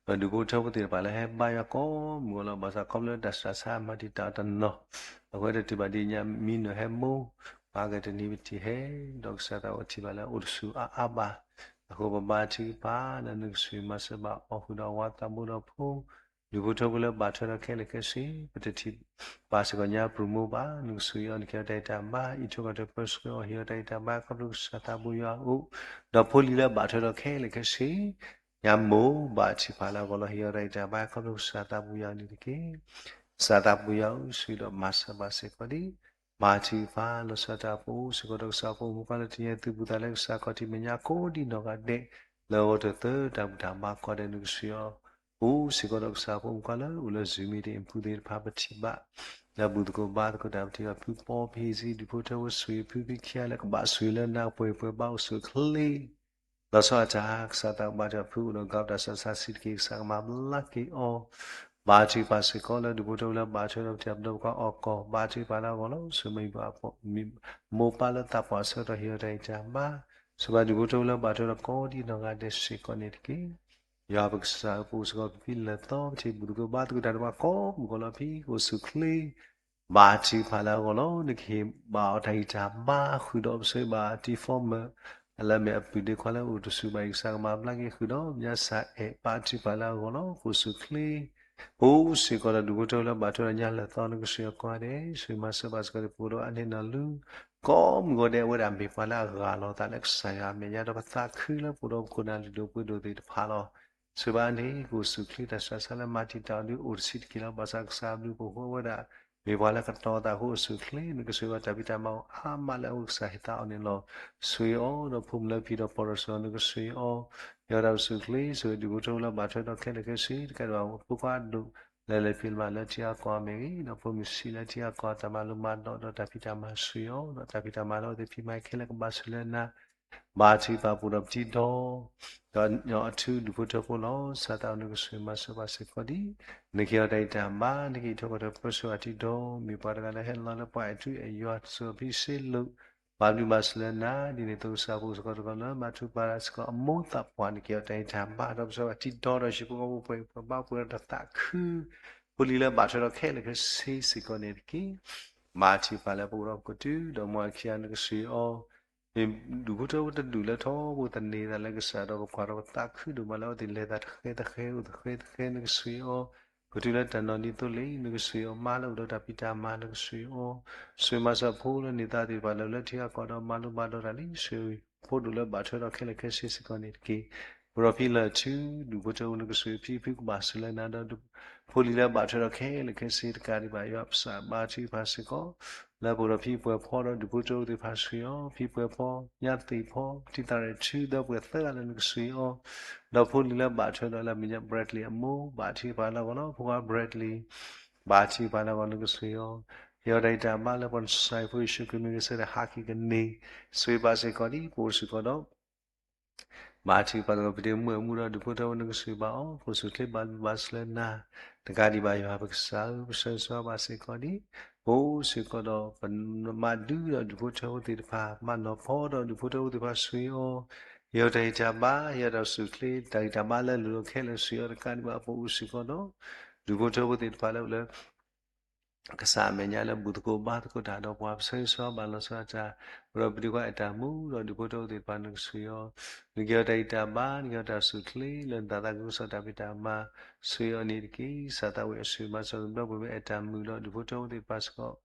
ပဒူၣ်ဖိထၢဖိသ့ၣ်တဖၣ်လၢဟဲဘါယွၤကိးမုၢ်ဂီၤလီၤ ဘၣ်ဆၣ်ခီဖျိတၢ်ဆူးတၢ်ဆါမၤတံာ်တာ်အီၤတနီၤ အဃိတတုၤဘၣ်ဒ်ညါ မံနုၤဟဲမိၢ် ပှၤကတနံၤပထံၣ်ဟဲ ဒီးကစၢ်သးဝဲထံၣ်ဘၣ်လၢအိၣ်တဆူၣ်အါအါဘၣ် အဃိပဘါထုကဖၣ်လၢနကဆှၢမၤစၢၤဘၣ်အီၤဃုာ်ဒီးအဝၤသးဘိဒီးဖိ, ဒူၣ်ဖိထၢဖိလၢဘၣ်ထွဲဒီးခဲလၢာ်ခဲဆ့, ပတထံၣ်ဘၣ်စ့ၢ်ကီးညါပြူၤမိၢ်ဘၣ်, နကဆှၢအီၤ နကဟ့ၣ်အီၤတၢ်အံၤတၢ်ဘါ, အံးထွဲကွၢ်ထွဲပၢဆှၢအီၤ ဟ့ၣ်အီၤတၢ်အံၤတၢ်ဘါ ခီဖျိကစၢ်သးဘိယွၤအအိၣ်, ဒီးဖိလံၤလၢဘၣ်ထွဲဒီးခဲလၢာ်ခဲဆ့ ညါမိၢ်ဘၣ်ထုကဖၣ်လၢအဂီၢ်လီၤ ဟ့ၣ်အီၤတၢ်အံၤတၢ်ဘါ ခီဖျိကစၢ်သးဘိယွၤန့ၣ်တက့ၢ်. ကစၢ်သးဘိယွၤဧၢ, ဆှၢဒီးမၤစၢၤဘၣ်စ့ၢ်ကီးဒံး, ဘါထုကဖၣ်လီၤဆီတၢ် ပအိၣ်စ့ၢ်ကီးဒီးကစၢ်ဖိမုၣ်ဖိခွါလၢတနံၤညါ သုးဘူးသးလၢကစၢ်ခီၣ်ထံးမဲာ်ညါကိးဒံနီၢ်ဂၤဒဲး, လၢအဂီၢ်တသ့တၢ်ဘူၣ်တၢ်ဘါကိးဂၤဒဲး နကဆှၢအီၤ, ပအိၣ်စ့ၢ်ကီးဒီးကစၢ်ဖိမုၣ်ဖိခွါလၢအိၣ်လၢ Zoom meeting အပူၤသ့ၣ်တဖၣ် ပထံၣ်ဘၣ် လၢဘူၣ်သကိးဘါသကိးတၢ် ပထံၣ်ဘၣ်ဖုပီဖံဟံးဆံ ဒူၣ်ဖိထၢဖိ ဆှၢဖုဖံခံဂၤလၢကဘၣ်ဆှၢလၢနၤ ပှဲၤပှဲၤဘါအိၣ်ဆူၣ်အိၣ်ချ့ လီၤဆီအတၢ် ကစၢ်သးဘိယွၤ ဖုအိၣ်ဒီးကီးပတၢ်စီဆှံတက့ၢ် ကစၢ်ကမၤဘျါက့ၤအီၤ, ဘါထုကဖၣ်စ့ၢ်ကီးလၢဒူၣ်ဖိထၢဖိလၢဘၣ်ထွဲဒီးပတံၤပဒီပခွါအီၣ်ကီၢ် ဘါထုကဖၣ်လၢအဂီၢ်လီၤ. ဆှၢမ့ၢ်ပှၤ မိၢ်ပၢ်လၢသးပှၢ်ဆၢကတီၢ် ဟ့ၣ်အီၤတၢ်အံးတၢ်ဘါ, ဆှၢဘၣ်ဒူၣ်ဖိထၢဖိလၢဘၣ်ထွဲဒီးကိးဒံနီၢ်ဂၤဒဲးစ့ၢ်ကီးန့ၣ်တက့ၢ်. ယွၤပကစၢ်ဧၢ, ပအိၣ်စ့ၢ်ကီးဖံဖံလၢာ်သီ ပထံၣ်ဘူၣ်သကိးဘါသကိးတၢ်ဒီးပှၤကိးမုၢ်ဂီၤလီၤ ဖံအိၣ်ဆူၣ်အိၣ်ချ့ ဘါထုကဖၣ်လၢအဂီၢ်လီၤ. နကဟ့ၣ်ဘၣ်အီၤတၢ်ဂံၢ်တၢ်ဘါဃုာ်ဒီး ပဆၢဘၣ်တံၤသီမုၢ် လၢအမ့ၢ်အပုၢ်ဒ့ခွါလၢအိၣ်တဆူၣ်ဘၣ်အံၤ ကစၢ်ကမၤဘျါက့ၤဃုာ်ဒီး ဘၣ်ဆၣ်အဲၣ်ဘါထုကဖၣ်လၢအဂီၢ်လီၤ. အိၣ်ဆူၣ်အိၣ်ချ့ ပအိၣ်စ့ၢ်ကီးဒီးဒူၣ်ဖိထၢဖိလၢဘၣ်ထွဲဒီးညါလၢာ်သီ နကဆှၢအီၤကိးဂၤဒဲး ဆှၢမၤစၢၤဘၣ်စ့ၢ်ကီး ပအိၣ်ဒီးအန့ၣ်နီၢ်လူ ကိးမုၢ်ဂီၤဒဲး အဝဲဒၣ်မ့ၢ်ပှၤလၢအဂၢ်လီၤအသးလၢကစၢ်ယွၤအမဲာ်ညါ ဒီးပသးခုလၢပအိၣ်ဒီးပခိၣ်နၢ်လုၢ်ဒိၣ်ပှ့ၤဒိၣ်သ့ၣ်တဖၣ်လီၤ. ဆှၢဘၣ်န့ၣ် ကအိၣ်ဆူၣ်အိၣ်ချ့ တၢ်ဆူးတၢ်ဆါလၢမၤတံာ်တာ်အီၤဒုးအိၣ်တဆံးတက့ၢ်လီၤ. ဘၣ်ဆၣ်ကစၢ်အဘျုးအဖှိၣ်အဃိ အဝဲဒၣ်မ့ၢ်ပှၤလၢကတီၤသးအဃိအိၣ်ဆူၣ်အိၣ်ချ့ နကဆှၢဘၣ်တၢ်ဖံးတၢ်မၤအိၣ်အါမးလၢအဝဲကစၢ်ဟ့ၣ်သးအီၤန့ၣ်လီၤ. ဆှၢအီၤဒီးဖိမုၣ်လၢဖံးဒီးဖီဒီးစၢၤ နကဆှၢအီၤ ဟ့ၣ်အီၤတၢ်အိၣ်ဆူၣ်အိၣ်ချ့ ဆှၢဒူၣ်ဖိထၢဖိလၢဘၣ်ထွဲဒီးခဲလၢာ်ခဲဆ့ တကးဒံးဘၣ်ဖိခွါဒိၣ် လၢလဲၤဖံးလၢမၤလၢထံအကီၢ်အမဲာ်ဂ့ၤ ဒီးဖိမုၣ်ဆံးလၢထံအကီၢ် တၢ်မၤလိမၤဒိးဒီးတၢ်ဖံးတၢ်မၤဆှၢအီၤ ဒီးတၢ်ဖံးတၢ်မၤလၢအဝဲသ့ၣ်ဖံးမၤခဲလၢာ်ကဘၣ်ဆှၢလၢနၤ ဘါထုကဖၣ်ပအိၣ်ဒီးပထံဒီ ဒီးအထုဒူၣ်ဖိထၢဖိလီၤ. ကစၢ်သးအီၤ နကဆှၢမၤစၢၤဘၣ်စ့ၢ်ကီးဒံး နကဟ့ၣ်အီၤတၢ်အံးတၢ်ဘါ နကဟ့ၣ်အီၤထီၣ်ကီၢ်ထီၣ်ပၢဆှၢအထံဒီ မ့ၢ်ပှၤတဂၤလၢဟဲလီၤလၢပှၤအဲၣ်ထူအဲၣ်ယွၤ စၢၤဖံးစ့လိာ် ဘၣ်ဘျုးဘၣ်ဆိၣ်လၢနၤ ဒ်န့ၣ်အသိးကစၢ်ဖိစ့ၢ်ကီးတဂၤလၢ ဘါထုကဖၣ်စ့ၢ်ကီးအမိၢ်သးပှၢ် နကဟ့ၣ်အီၤတၢ်အံးတၢ်ဘါ ဒီးပၢဆှၢအထံဒီ ဒီးဟံၣ်ဖိဃီဖိပှဲၤ ပှဲၤဘါပှဲၤဒီးတၢ်သးခု ဖိလံၤလၢဘၣ်ထွဲဒီးခဲလၢာ်ခဲဆ့စ့ၢ်ကီးန့ၣ်တက့ၢ်. ဘါထုကဖၣ်လၢပအိၣ်ဒီးပကတုၤ ဒီးမ့ၢ်အခံဂၤ နကဆှၢအီၤ ဒူၣ်ဖိထၢဖိတဒူၣ်လၢထီဘိသန့ၤသးလၢကစၢ်ဒီး ပကွၢ်ဒီးပသးခုဒိၣ်မးလၢအဝဲသ့ၣ်လဲၤသးတဃဲတဃဲ အိၣ်တဃဲတဃဲ နကဆှၢအီၤ ပတုၤလၢတၢ်နီၢ်ဒ်သိးလံ နကဆှၢအီၤ မါလၢအိၣ်ဒီးတၢ်ဖံးတၢ်မၤ နကဆှၢအီၤ ဆှၢမၤစၢၤဖိလၢန့ၢ်သါသ့ၣ်တဖၣ်လၢ လၢထံအကီၢ်ဒီးမၤလိမၤဒိးတၢ်လံ ဆှၢဖိဒိၣ်လၢဘၣ်ထွဲဒီးခဲလၢာ်ခဲဆ့စ့ၢ်ကီးန့ၣ်တက့ၢ်. ပဒီးဖံလၢာ်ထူ ဒူၣ်ဖိထၢဖိ နကဆှၢဖံဖုကဘၣ်ဆှၢလၢနၤဒီး ဖိလံၤလၢဘၣ်ထွဲဒီးခဲလၢာ်ခဲဆ့တကးဒံးဘၣ် ယွၤပစံးဘါထုကဖၣ်စ့ၢ်ကီး လၢပအိၣ်ဒီးဖံပှဲၤဖီဒီးဒူၣ်ဖိထၢဖိသ့ၣ်တဖၣ်ဆှၢအီၤ ဖံပှဲၤဖီ ညါသ့ၣ်ဖီ ထံသးရဲၣ်ထူဒီးပှဲၤသၢဂၤလၢနကဆှၢအီၤ ဒီးဖိလံၤလၢဘၣ်ထွဲဒီးလၢအမဲာ်ညါ Bradley အမိၢ် ဘါထုကဖၣ်လၢအဂီၢ်လီၤ. ဖိခွါ Bradley ဘါထုကဖၣ်လၢအဂီၢ် နကဆှၢအီၤ ဟ့ၣ်အီၤတၢ်အံးတၢ်ဘါလၢပှၤနဆှၢဖိယ့ၣ်ၡူးခရံာ်မံၤဂ့ၤ ဆၢထၢၣ်ဟးက့ၤကန့ၢ် ဆှၢဘၣ်စ့ၢ်ကီးဒ် ပအိၣ်စ့ၢ်ကီးဒီး ဘါထုကဖၣ်စ့ၢ်ကီး ပဒ့မုၣ်အမူဒီးဒူၣ်ဖိထၢဖိ နကဆှၢဘၣ်အီၤ ကအိၣ်ဆူၣ်ချ့ဘၣ်ဘျုးဘၣ်ဆိၣ်လၢနၤ တကးဒံးဘၣ် ယွၤပကစၢ်ဧၢ ပဆၢဂ့ၤဆၢဝါဘၣ်စ့ၢ်ကီးဒ် ပအိၣ်စ့ၢ်ကီးဒီး ပမၤဒုဒီးဒူၣ်ဖိထၢဖိသ့ၣ်တဖၣ် မၤနီၢ်ဖီဒီးဒူၣ်ဖိထၢဖိသ့ၣ်တဖၣ်ဆှၢအီၤ ဟ့ၣ်အီၤတၢ်အံးတၢ်ဘါ ဟ့ၣ်အီၤတၢ်အိၣ်ဆူၣ်ချ့ တၢ်ဂံၢ်တၢ်ဘါလၢအလိၤခဲလၢာ်ဆှၢအီၤ တကးဒံးဘၣ် ပအိၣ်စ့ၢ်ကီးဒီး ဒူၣ်ဖိထၢဖိသ့ၣ်တဖၣ်လၢအိၣ်လၢ ကစၢ်အမဲာ်ညါလၢဘူၣ်သကိးဘါသကိးတၢ်ဒီးပှၤ ပဆၢဂ့ၤဆၢဝါဘၣ်လီၤဆီဒၣ်တၢ် ပဒီပုၢ်ဝဲၢ်အဲၣ်တၢ်မုာ်ဒီးဒူၣ်ဖိထၢဖိသ့ၣ်တဖၣ် နကဆှၢအီၤ နကဟ့ၣ်အီၤတၢ်ဂံၢ်တၢ်ဘါ နကဟ့ၣ်အီၤတၢ်အိၣ်ဆူၣ်ချ့ လၢနသးသးခုကစီၣ်တၢ်ဖံးတၢ်မၤ ဆှၢအီၤန့ၣ်တက့ၢ်. ကစၢ်သးဝံၣ်အီၤဆှၢမၤစၢၤ ပဒီပုၢ်ဝဲၢ်အဲၣ်တၢ်မုာ်ဒီးဒူၣ်ဖိထၢဖိသ့ၣ်တဖၣ်စ့ၢ်ကီး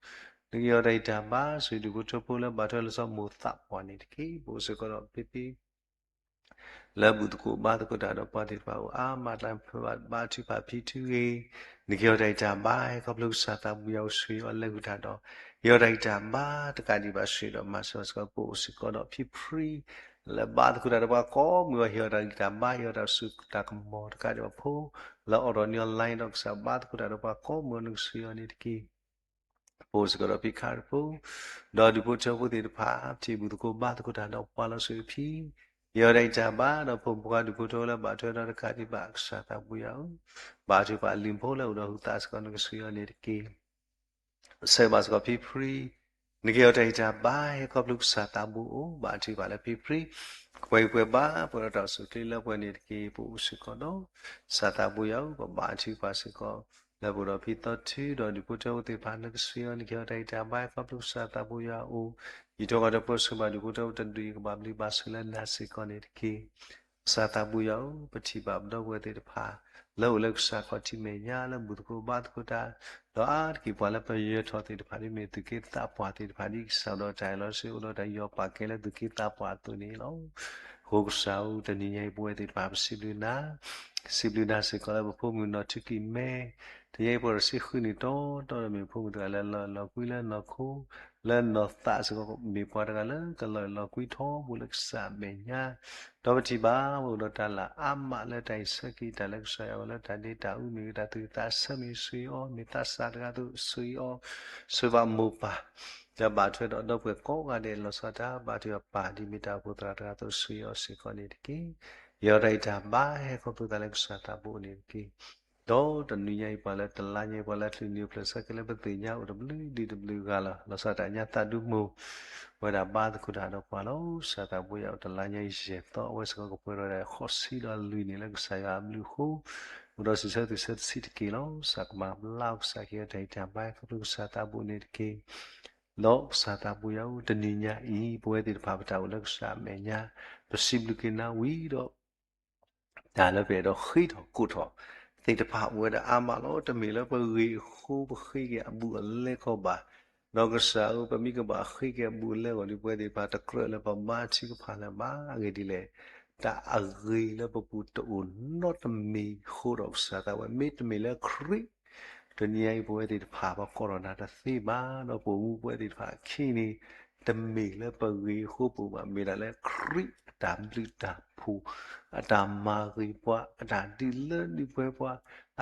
နကဟ့ၣ်အီၤတၢ်ဂံၢ်တၢ်ဘါ ဆှၢဒူၣ်ဖိထၢဖိလၢဘၣ်ထွဲလၢစီၤမိၢ်သးပှၢ်န့ၣ်တက့ၢ်. ပအိၣ်စ့ၢ်ကီးဒီးဖံဖံ လၢဘူၣ်သကိးဘါသကိးတၢ်ဒီးပှၤသ့ၣ်တဖၣ်အိၣ်အါမး တၢ်ဖၢဘၣ်ဘါထုကဖၣ်ဖံထုဂ့ၤ နကဟ့ၣ်အီၤတၢ်ဂံၢ်တၢ်ဘါ ခီဖျိကစၢ်သးဘိယွၤအိၣ်ဆှၢအီၤလၢဂုၢ်တၢ်ဒီး ဟ့ၣ်အီၤတၢ်ဂံၢ်တၢ်ဘါ တကးဒံးဘၣ်ဆှၢဒီးမၤစၢၤစ့ၢ်ကီး ပအိၣ်စ့ၢ်ကီးဒီးဖံဖံ လၢဘါသကိးတၢ်ဒီးပှၤကိးမုၢ်ဂီၤ ဟ့ၣ်အီၤတၢ်ဂံၢ်တၢ်ဘါ ဟ့ၣ်အီၤတၢ်စူၢ်တၢ်ကမီၤ တကးဒံးဘၣ်ဖိ လၢအိၣ်ဒီး online ဒီးကစၢ်ဘါသကိးတၢ်ဒီးပှၤကိးမုၢ်ဂီၤ နကဆှၢအီၤန့ၣ်တက့ၢ်. ပအိၣ်စ့ၢ်ကီးဒီးဖံခါရံၣ်ဖိ ဒီးဒူၣ်ဖိထၢဖိသ့ၣ်တဖၣ် ပထံၣ်ဘူၣ်သကိးဘါသကိးတၢ်ဒီးပှၤလီၤဆူဖံ ဟ့ၣ်အီၤတၢ်ဂံၢ်တၢ်ဘါ ဒီးဖိမုၣ်ဖိခွါဒူၣ်ဖိထၢဖိလၢဘၣ်ထွဲဒီးတကးဒံးဘၣ် ကစၢ်သးဘိယွၤဧၢ, ဘါထုကဖၣ်လံၤဖိလၢအိၣ်ဒီးဟုးသးစ့ၢ်ကီး နကဆှၢအီၤန့ၣ်တက့ၢ်. ဆၢဘၣ်စ့ၢ်ကီးဖံဖံ နကဟ့ၣ်အီၤတၢ်ဂံၢ်တၢ်ဘါ ဟဲခီဖျိကစၢ်သးဘိအိၣ် ဘါထုကဖၣ်လၢဖံဖံ ကပှဲၤဂံၢ်ပှဲၤဘါ ပှဲၤဒီးတၢ်အိၣ်ဆူၣ်ချ့လၢပှဲၤန့ၣ်တက့ၢ်. ပအိၣ်စ့ၢ်ကီးဒီး ကစၢ်သးဘိယွၤဧၢ ပဘါထုကဖၣ်စ့ၢ်ကီး လၢပအိၣ်ဒီးဖံသီထု ဒီးဒူၣ်ဖိထၢဖိသ့ၣ်တဖၣ် နကဆှၢအီၤ နကဟ့ၣ်အီၤတၢ်ဂံၢ်တၢ်ဘါ ဟဲခီဖျိကစၢ်သးဘိယွၤအိၣ် ယထံကီၢ်ဒီးပၢဆှၢဘၣ်ဒုး ဖိဒိၣ်တဒုအံၤ ကဘၣ်ဘျုးဘၣ်ဆိၣ်လၢနၤစ့ၢ်ကီးန့ၣ်တက့ၢ်. ကစၢ်သးဘိယွၤဧၢ, ပထံၣ်ဘၣ်ပဒီပုၢ်ဝဲၢ်သ့ၣ်တဖၣ် လၢအိၣ်လၢကစၢ်ခီၣ်ထံးမဲာ်ညါ လၢဘူၣ်သကိးဘါသကိးတၢ်, ဒီးအါတက့ၢ်ပှၤလၢပယၢၤထီၣ်သ့ၣ်တဖၣ် ဒ်မ့ၢ်သုးက့သးပှၢ်သ့ၣ်တဖၣ် ဒ်ကစၢ်အိၣ်ဒီးတၢ်အၢၣ်လီၤတၢ်ဆိၣ်ဂ့ၤ အိၣ်ဒီးတၢ်ယူးယီၣ်ပာ်ကဲလၢသုးက့သးပှၢ်အသိးန့ၣ်လီၤ. အဃိကစၢ်ဧၢ, တနံၤညါအံၤပဝဲသ့ၣ်တဖၣ် ပစံးဘျုးနၤ, စံးဘျုးနၤစ့ၢ်ကီးလၢပဖိမုၣ်နီၢ်ထူကံၢ်မဲ, တနံၤညါအံၤပဝဲတဆံဃုနံၣ်တီတီဒီး မ့ၢ်ဖိမုၣ်တဂၤလၢလီၤအဲၣ်လီၤကွံလၢနီၢ်ခိ လၢနီၢ်သးစ့ၢ်ကီး မ့ၢ်ပှၤတဂၤလၢကလီၤအဲၣ်လီၤကွံထီဘိလၢကစၢ်အမဲာ်ညါ, ဒီးပထံၣ်ဘၣ်ဝဲအိၣ်ဒီးတၢ်လၢအါမးလၢတၢ်အံၤဆၢက့ၤ တၢ်လၢကစၢ်ယွၤဝဲလၢတၢ်ဒ့တၢ်အူမ့ၢ်ဂ့ၤ တၢ်သူၣ်က့ၣ်သးဆၢမ့ၢ်ဂ့ၤ ဆိၣ်ဂ့ၤအီၤ, မ့ၢ်သးစၢ်တဂၤအသိး ဆိၣ်ဂ့ၤအီၤ, ဆိၣ်ဂ့ၤဘၣ်မိၢ်ပၢ်, ဒီးဘၣ်ထွဲဒီးဒီပုၢ်ဝဲၢ်ကိးဂၤဒဲး လီၤဆီဒၣ်တၢ် ဘါထုကဖၣ်ဒ်မ့ၢ်တၢ်အိၣ်ဖှိၣ်သရၣ်တဂၤအသိး ဆိၣ်ဂ့ၤအီၤစ့ၢ်ကီးန့ၣ်တက့ၢ်. ယဲဒီးတၢ်အံၤတၢ်ဘါဟဲခီဖျိသးလၢကစၢ်သးဘိန့ၣ်တက့ၢ်. ဒီးတနံၤညါအံၤပှၤလၢတလါညါအံၤ ပှၤလၢအချုးန့ၢ်ဖျၢၣ်ဆၢက့ၤလၢပသ့ၣ်ညါအိၣ်တဘျုးဒံးတဘျုးဂၤလီၤ. လီၤဆီဒၣ်တၢ်ညါသးဒူမိၢ် ဝဲဒၣ်ဘါသကိးတၢ်ဒီးပှၤလီၤ. ကစၢ်သးဘိယွၤဧၢ, တလါညါအံၤယဲၢ်သီ အဝဲစ့ၢ်ကီးကပှဲၤဒီးတၢ်ဃိးဆံဒီးလွံၢ်နံၣ်လၢကစၢ်ယွၤအဘျုးအဃိ, အိၣ်ဒီးစံးဆၢသုးဆၢတဆံတက့ၢ်လီၤ. ကစၢ်ကမၤဘျါကစၢ်က့ၤအတၢ်အံၤတၢ်ဘါဟဲခီဖျိကစၢ်သးဘိန့ၣ်တက့ၢ်. ဒီးကစၢ်သးဘိယွၤဧၢ, တနံၤညါအံၤ ပဝဲသ့ၣ်တဖၣ်ပတၢ်အိၣ်လၢကစၢ်အမဲာ်ညါ ပစံးဘျုးက့ၤနၤဝံၤဒီး တၢ်လၢပအဲၣ်ဒိးဃ့ထီၣ်ကိးထီၣ်သ့ၣ်တဖၣ်အိၣ်ဝဲဒၣ်အါမးလီၤ. တမ့ၢ်လၢပဂ့ၤအဃိပဃ့က့ၤအဘူးအလဲခီဘၣ်. ဒီးကစၢ်ဧၢ, ပမ့ၢ်ကဘၣ်ဃ့က့ၤအဘူးအလဲအဂီၢ်ဒီး ပဝဲသ့ၣ်တဖၣ်တကြၢးလၢပဘါထုကဖၣ်လၢၤဘၣ်. အဂ့ၢ်ဒ်လဲၣ်, တၢ်အဂ့ၤလၢပပူၤတအိၣ်နီတမံၤအဃိဒီး ကစၢ်သးဝဲ မ့တမ့ၢ်လၢခရံာ် တနံၤညါအံၤ ပဝဲသ့ၣ်တဖၣ် ပကိးထီၣ်နၤတသ့ဘၣ်. ဒီးပအိၣ်မူပဝဲသ့ၣ်တဖၣ်အခံန့ၣ် တမ့ၢ်လၢပဂ့ၤအဃိပအိၣ်ဘၣ်, မ့ၢ်ဒၣ်လၢခရံာ်အတၢ်ဘျုးတၢ်ဖှိၣ်, အတၢ်မၤဂ့ၤပှၤ, အတၢ်ဒုးလၢဒုးပှဲၤပှၤ,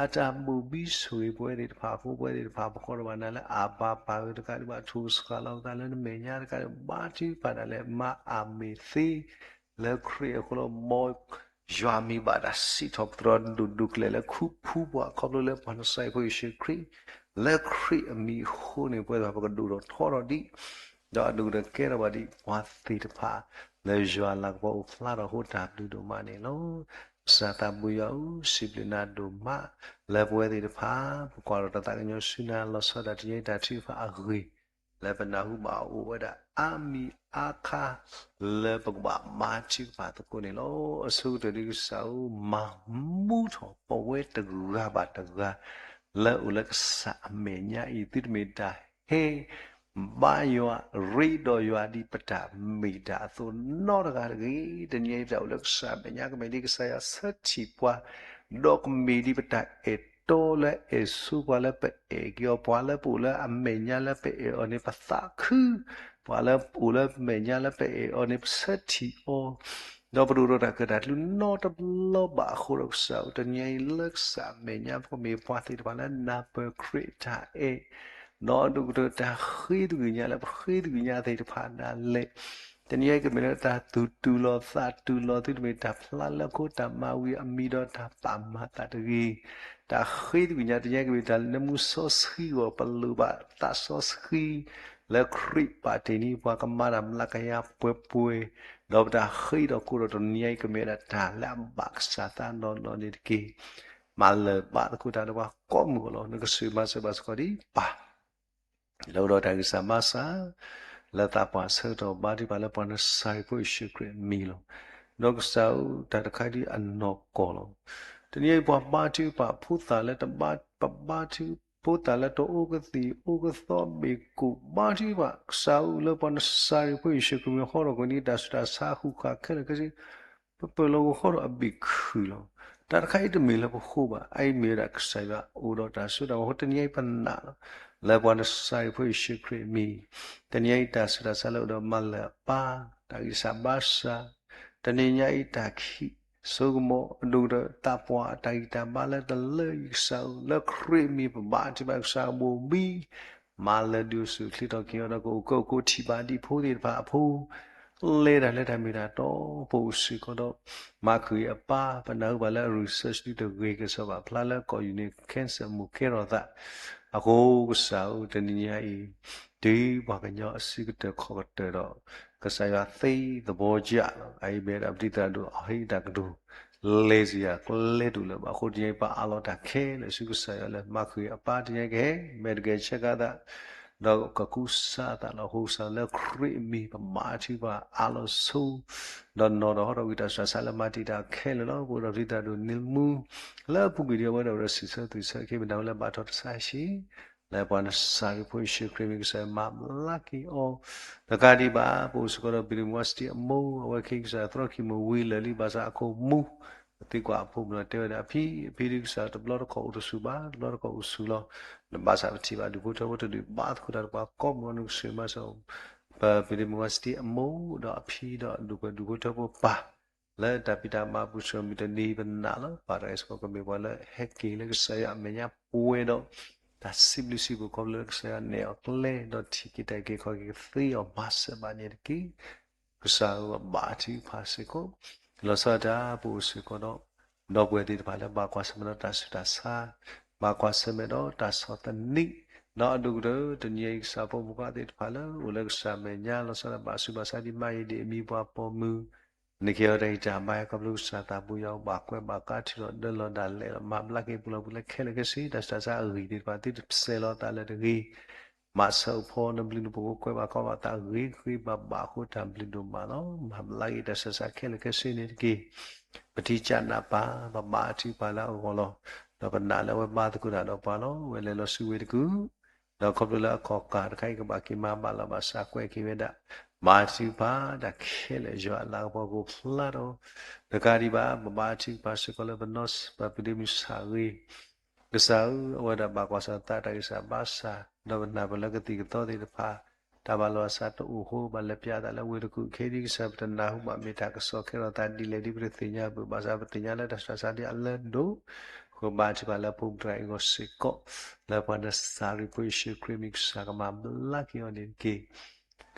အတၢ်ဘိၣ်ဘံဆိၣ်ဂ့ၤပဝဲသ့ၣ်တဖၣ်အဃိ ပဝဲသ့ၣ်တဖၣ် ပကိးထီၣ်ဘၣ်နၤလၢအဘၤပၢ်ဧၢ, တကးဒံးဘၣ် ထိၣ်စှၤလီၤပသးလၢနမဲာ်ညါတကးဒံး ဘါထုကဖၣ်ဒၣ်လဲာ် မၤအမ့ၢ်သ့ လၢခရံာ်အဃိလီၤ. မ်ယွၤမ့ၢ်ဘၣ်တၢ်စံးထီၣ်ပတြၢၤဒိၣ်ဒိၣ်ကလဲာ်လၢခူဖူပှၤ ခီဖျိလၢပှၤနစၤရ့းဖိယ့ၣ်ၡူးခရံာ် လၢခရံာ်အမံၤအဃိန့ၣ် ပဝဲသ့ၣ်တဖၣ် ပကဒိၣ်ထီၣ်ထီထီၣ်ဒံး ဒီးအဒိၣ်ကဒီးကဲထီၣ်ဘၣ်ဒံး ပှၤသ့ၣ်တဖၣ် လၢယွၤလၤကပီၤအိၣ်ဖျါထီၣ်အဃိတၢ်ဘျုးဒိၣ်မးန့ၣ်လီၤ. ကစၢ်သးဘိယွၤဧၢ, စံးဘျုးနၤဒိၣ်မး လၢပဝဲသ့ၣ်တဖၣ် ပကွၢ်ထီၣ်တၢ်သးကညီၤဆူနၤ လီၤဆီဒၣ်တၢ်တနံၤအံၤ တၢ်ထုကဖၣ်အဂ့ၢ် လၢပနၢ်ဟူဘၣ်အိၣ်ဝဲဒၣ်အါမံၤအါခါ လၢပကဘၣ်ဘါထုကဖၣ်သကိးန့ၣ်လီၤ. အဆိကတၢၢ်ဒ်ကစၢ်ဧၢ, မၤမူထီၣ်ပဝဲတဂၤဘၣ်တဂၤ လၢအိၣ်လၢကစၢ်အမဲာ်ညါအံၤ သုတမ့ၢ်တၢ်ဟဲ ဘါယွၤ ရ့ဒီးယွၤဒ်ပတၢ်မ့ၢ်တၢ်အသိးနီတဂၤတဂ့ၤ. တနံၤအံၤပတၢ်အိၣ်လၢကစၢ်အမဲာ်ညါ ကမ့ၢ်ဒ်ကစၢ်ယွၤဆၢထံၣ်ပှၤ, ဒီးကမ့ၢ်ဒ်ပတၢ်အဲၣ်တီလၢအဲၣ်ဆိပှၤလၢပအဲၣ်က့ၤအီၤ, ပှၤလၢပအိၣ်လၢအမဲာ်ညါလၢပအဲၣ်အီၤန့ၣ် ပသးခု, ပှၤလၢပအိၣ်လၢမဲာ်ညါလၢပအဲၣ်အီၤန့ၣ် ပဆၢထံၣ်အီၤ ဒီးပဒိၣ်ထီၣ်တၢ်ကၢၣ်တၢ်ကျူနီတဘျီဘၣ်အဃိဒီးကစၢ်ဧၢ, တနံၤအံၤလၢကစၢ်အမဲာ်ညါ ပကမ့ၢ်ပှၤသ့ၣ်တဖၣ်လၢနၢ်ပၢၢ်ခရံာ်အတၢ်အဲၣ်, ဒီးအဒိၣ်ကတၢၢ်တၢ်ဃ့တဂ့ၤညါလၢပဃ့တဂ့ၤညါသ့ၣ်တဖၣ်ဒၣ်လဲာ်, တနံၤအံၤကမ့ၢ်လၢတၢ်သူၣ်တူၢ်လိာ်သးတူၢ်လိာ် သုတမ့ၢ်တၢ်ဖျါလၢအခိၣ်တၢ်မၤဝံၤအမံၤဒီးတၢ်ပာ်မၤသးတဂ့ၤ, တၢ်ဃ့တဂ့ၤညါ တနံၤအံၤကမ့ၢ်တၢ်လၢနမူစီဆှံအဂီၢ် ပလိၣ်ဘၣ်သးစီဆှံ လၢခရံာ်ပာ်တ့ၢ်န့ၢ်ပှၤကမၤတၢ်မျးကယၤပှဲၤပှဲၤ, ဒီးပတၢ်ဃ့ဒီးကိးဒီးတနံၤအံၤကမ့ၢ်ဝဲဒၣ်တၢ်လၢအဘၣ်ကစၢ်သးနီၢ်နီၢ်န့ၣ်တက့ၢ်. မၤလၢာ်ဘၣ်သကိးတၢ်ဒီးပှၤကိးမုၢ်အလီၢ် နကစၢၢ်မၤစၢၤဘၣ်စ့ၢ်ကီးဒ်ပၢ် လၢအိၣ်ဒီးတၢ်ဂံၢ်စၢ်ဘါစၢ် လၢသးပှၢ်ဆၢကတီၢ်ဘါထုကဖၣ်လၢပှၤနစၤရ့းဖိယ့ၣ်ၡူးခရံာ်အမံၤလီၤ. ဒီးကစၢ်ဧၢ တၢ်တခါဒ်အနီၢ်ကီၢ်လီၤ. တနံၤအံၤပှၤဘါထုကဖၣ်ဖိသၣ်လၢတဘါ ပဘါထုကဖၣ်ဖိသၣ်လၢတအိၣ်ကသံၣ်အိၣ်ကသီဘ့ၣ်ကိၣ် ဘါထုကဖၣ် ကစၢ်ဧၢလၢပှၤနစၤရ့းဖိယ့ၣ်ၡူးခရံာ်မံၤဃီဒီးကိးနံၤ တၢ်ဆူးတၢ်ဆါဃုာ်ဃာ်ခဲလၢာ်ခဲဆ့ ပပၢၢ်လီၤဂီၤဃီဒီးအဘ့ၣ်ခုၣ်လီၤ. တၢ်တခါအံၤတမ့ၢ်လၢပဃိဘၣ်. အအံၤမ့ၢ်ဝဲဒၣ်ကစၢ်ယွၤအိၣ်ဒီးတၢ်စိတၢ်ကမီၤအဃိ တနံၤအံၤပနာ်လီၤ လၢပှၤနစၤရ့းဖိယ့ၣ်ၡူးခရံာ်အမံၤ တနံၤအံၤတၢ်ဆူးတၢ်ဆါလၢအိၣ်ဒီးမၤလၢာ်အပၢ် တၢ်ဂံၢ်စၢ်ဘါစၢ် တနံၤညါအံၤတၢ်ခံး စိကမီၤ အဒိၣ်ကတၢၢ်သးပှၢ် တၢ်ဂံၢ်တၢ်ဘါလၢတလၢအံၤကစၢ်ဧၢ လၢခရံာ်အမံၤပဘါထုကဖၣ်ကစၢ်အဘိၣ်မံၤ မၤလၢာ်ဒုးအိၣ်ဆူၣ်အိၣ်ချ့ထီၣ်က့ၤအီၤဒီး ကအိၣ်ကၢအိၣ်ခိးထံၣ်ဘၣ်ဒံးဖိသ့ၣ်တဖၣ်အဖိ လဲၤတၢ်လၢတၢ်မ့ၢ်တၢ်တီ ပအိၣ်စ့ၢ်ကီးဒီး မၤခုၣ်အံၤအပၢ် ပနၢ်ဟူဘၣ်လၢအ research ဒ်တဂ့ၤကစီၣ်ဘၣ်ဖျါလၢကီၢ်ယူၢ်န့ၣ် cancer မိၢ်ကဲထီၣ်သး အဃိကစၢ်ဧၢ တနံၤညါအံၤ တုၤပှၤကညီအစုကတၢၢ်ခီၣ်ကတၢၢ်ဒီး ကစၢ်ယွၤသ့သဘီယၣ်လီၤ. အအံၤမ့ၢ်ဝဲဒၣ်ပတံၤသရၣ်ဒိၣ်အဟ့ၣ်တၢ်ကတိၤ လဲၤစ့ၢ်ကီးကျဲဒိၣ်လၢၤဘၣ်. အဃိတနံၤအံၤပအးလီၤတၢ်ခဲလၢာ်ဆူကစၢ်ယွၤလၢ မၤခုၣ်အံၤအပၢ် တနံၤအံၤကဟဲ မဲာ်တဂဲၤဆဲးကါသး ဒီးကကူစါအသးလီၤ. အဃိကစၢ်လၢခရံာ်အမံၤ ပဘါထုကဖၣ်အါလီၤဆိ ဒီးနီၢ်ဒီးဟီၣ်ဒီးဝံၤ တၢ်စူၢ်တၢ်ဆါလၢမၤတံာ်တာ်ခဲလၢာ်လီၤ. ပအိၣ်ဒီးပတံၤတၢ်ဒိၣ်န့ၢ်မူ လၢအပူၤကွံာ်ဒံးအဝဲဒၣ်ဝဲဒီးစံးဆၢသွံၣ်ဆၢ အခ့အပနီၣ်လၢဘၣ်ထီၣ်တၢ်ဆါဟံၣ် လၢပှၤနစၤရ့းဖိယ့ၣ်ၡူးခရံာ်မံၤ ကစၢ်မၤဘျါက့ၤအီၤ တကးဒံးဘၣ် ပအိၣ်စ့ၢ်ကီးဒီးပံၤဒမုၣ်ဝါစတံအမိၢ် အဝဲခဲကစၢ်သရီခံမုၣ်ဝံၤလၢာ်လံ ဘၣ်ဆၣ်အခိၣ်မူ ပသံကွၢ်အဖိမုၣ်လီၤ တဲဝဲဒၣ် အဖံ အဖံဒ်ကစၢ်တဘျီတခီၣ်အိၣ်တဆူၣ်ဘၣ် တဘျီတခီၣ်အိၣ်ဆူၣ်လီၤ. နဘၣ်ဆၣ်ပထံၣ်ဘၣ်ဒူၣ်ဖိထၢဖိတဒူၣ် ဘါသကိးတၢ်ဒီးပှၤကိးမုၢ်နကစၢ်မၤစၢၤ ပပံၤဒမုၣ်ဝါစတံအမိၢ်ဒီးအဖံဒီးဒူၣ်ဖိဒူၣ်ဖိထၢဖိပၢ် လၢတၢ်ဖံးတၢ်မၤပူၤစၢၤမုၢ်တနံၤပနာ်လီၤ. ပှၤတဂၤအံၤစ့ၢ်ကီးကမ့ၢ်ပှၤလၢဟဲက့ၤလၢကစၢ်ယွၤအမဲာ်ညါပှဲၤဒီး တၢ်စံးဘျုးစံးဖှိၣ်ခီဖျိလၢကစၢ်ယွၤနဲၣ်အီၤကျဲ ဒီးထံၣ်က့ၤတၢ်အုၣ်က့ၤခီၣ်က့ၤကသ့အီၤမၤစၢၤဘၣ်န့ၣ်တက့ၢ်. ကစၢ်ဧၢ ပဘါထုကဖၣ်စ့ၢ်ကီး လီၤဆီဒၣ်တၢ် ပအိၣ်စ့ၢ်ကီးဒီး ဒီပုၢ်ဝဲၢ်သ့ၣ်တဖၣ်လၢဘၣ်ကွၢ်ဆၢၣ်မဲာ်ဒီးတၢ်ဆူးတၢ်ဆါ ဘၣ်ကွၢ်ဆၢၣ်မဲာ်ဒီးတၢ်ဆီၣ်သနံး ဒီးအဒိၣ်ကတၢၢ် တနံၤအံၤကစၢ်ဖိမုၣ်ဖိခွါသ့ၣ်တဖၣ်လၢအိၣ်လၢကစၢ်မဲာ်ညါ လီၤဆီဒၣ်တၢ် ဘၣ်ဆူးဘၣ်ဆါဒံးမးအံၤဒံးအမံၤပှၤပိာ်မုၣ် နကဟ့ၣ်အီၤတၢ်ဂံၢ်တၢ်ဘါ ဟဲခီဖျိကစၢ်သးပူၤယွၤအိၣ် ဘၣ်ကွဲးဘၣ်ကါထုးထီၣ် ဒၢလီၤဒၣ်လဲာ်လီၤ မၤဘျါက့ၤပူၤလီၤပူၤလၢခဲလၢာ်ခဲဆ့ တၢ်ဆူးတၢ်ဆါအဂံၢ်သ့ၣ်တဖၣ် သုတဆဲးလီၤသးလၢၤတဂ့ၤ မၤဆၢအိၣ်ဖီ နဘျုးနဖှိၣ် ကွဲးဘၣ်ကီဘၣ်သးဂ့ၤဂ့ၤဘၣ်ဘၣ်အဃိ တၢ်ဘျုးဒိၣ်မးလီၤ. မၤဘျါက့ၤတၢ်ဆူးတၢ်ဆါခဲလၢာ်ခဲဆ့န့ၣ်တက့ၢ်. ပထံၣ်ကၢ်နၢ်ပၢၢ် ပဘါထုကဖၣ်လၢအဂီၢ်လီၤ. ဒီးပနာ်လၢအဝဲဘါသကိးတၢ်ဒီးပှၤလီၤ. အဝဲလဲၤလီၤဆူဝ့ၢ်တကူၣ် ဒီးခီဖျိလၢအခီၣ်ကၢ်တခါအံၤ ကဘၣ်က့ၤမၤဘၣ်လီၤဘၣ်စးကွဲးက့ၤဝဲဒၣ် ဘါထုကဖၣ်တၢ်ခဲလၢာ် ယွၤအလၤကပီၤကအိၣ်ဖျါထီၣ် တကးဒံးဘၣ် ပဘါထုကဖၣ်စ့ၢ်ကီးလၢပနီၢ် ပပံၤဒ့မုၣ်ဆၣ်ဂ့ၤ ကစၢ်ဧၢ အဝဲဒၣ်ဘၣ်ကွၢ်ဆၢၣ်သးတၢ်ဂံၢ်စၢ်ဘါစၢ် ဒီးပနာ်ပၢၢ်လၢကသံၣ်ကသီသ့ၣ်တဖၣ် တၢ်ဘၣ်လီၤအစးတအိၣ်ဃိ ဘၣ်လဲၤပျးသးလၢဝ့ၢ်တကူၣ် ခဲဒံးကစၢ် ပတနၢ်ဟူဘၣ်မ့ၢ်တၢ်ကစီၣ်ခဲလၢာ်သးဒ်လဲၣ်ဒ်ပတသ့ၣ်ညါဘၣ် ဘၣ်ဆၣ်ပသ့ၣ်ညါလၢတၢ်ဆူးတၢ်ဆါဒ်အလၢဒိၣ် ဃိဘါထုကဖၣ်လၢဖိမုၣ်တဂၤအံၤအဂီၢ်စ့ၢ်ကီး လၢပှၤနစၤရ့းဖိယ့ၣ်ၡူးခရံာ်မံၤ ကစၢ်ကမၤဘျါက့ၤအီၤန့ၣ်တက့ၢ်.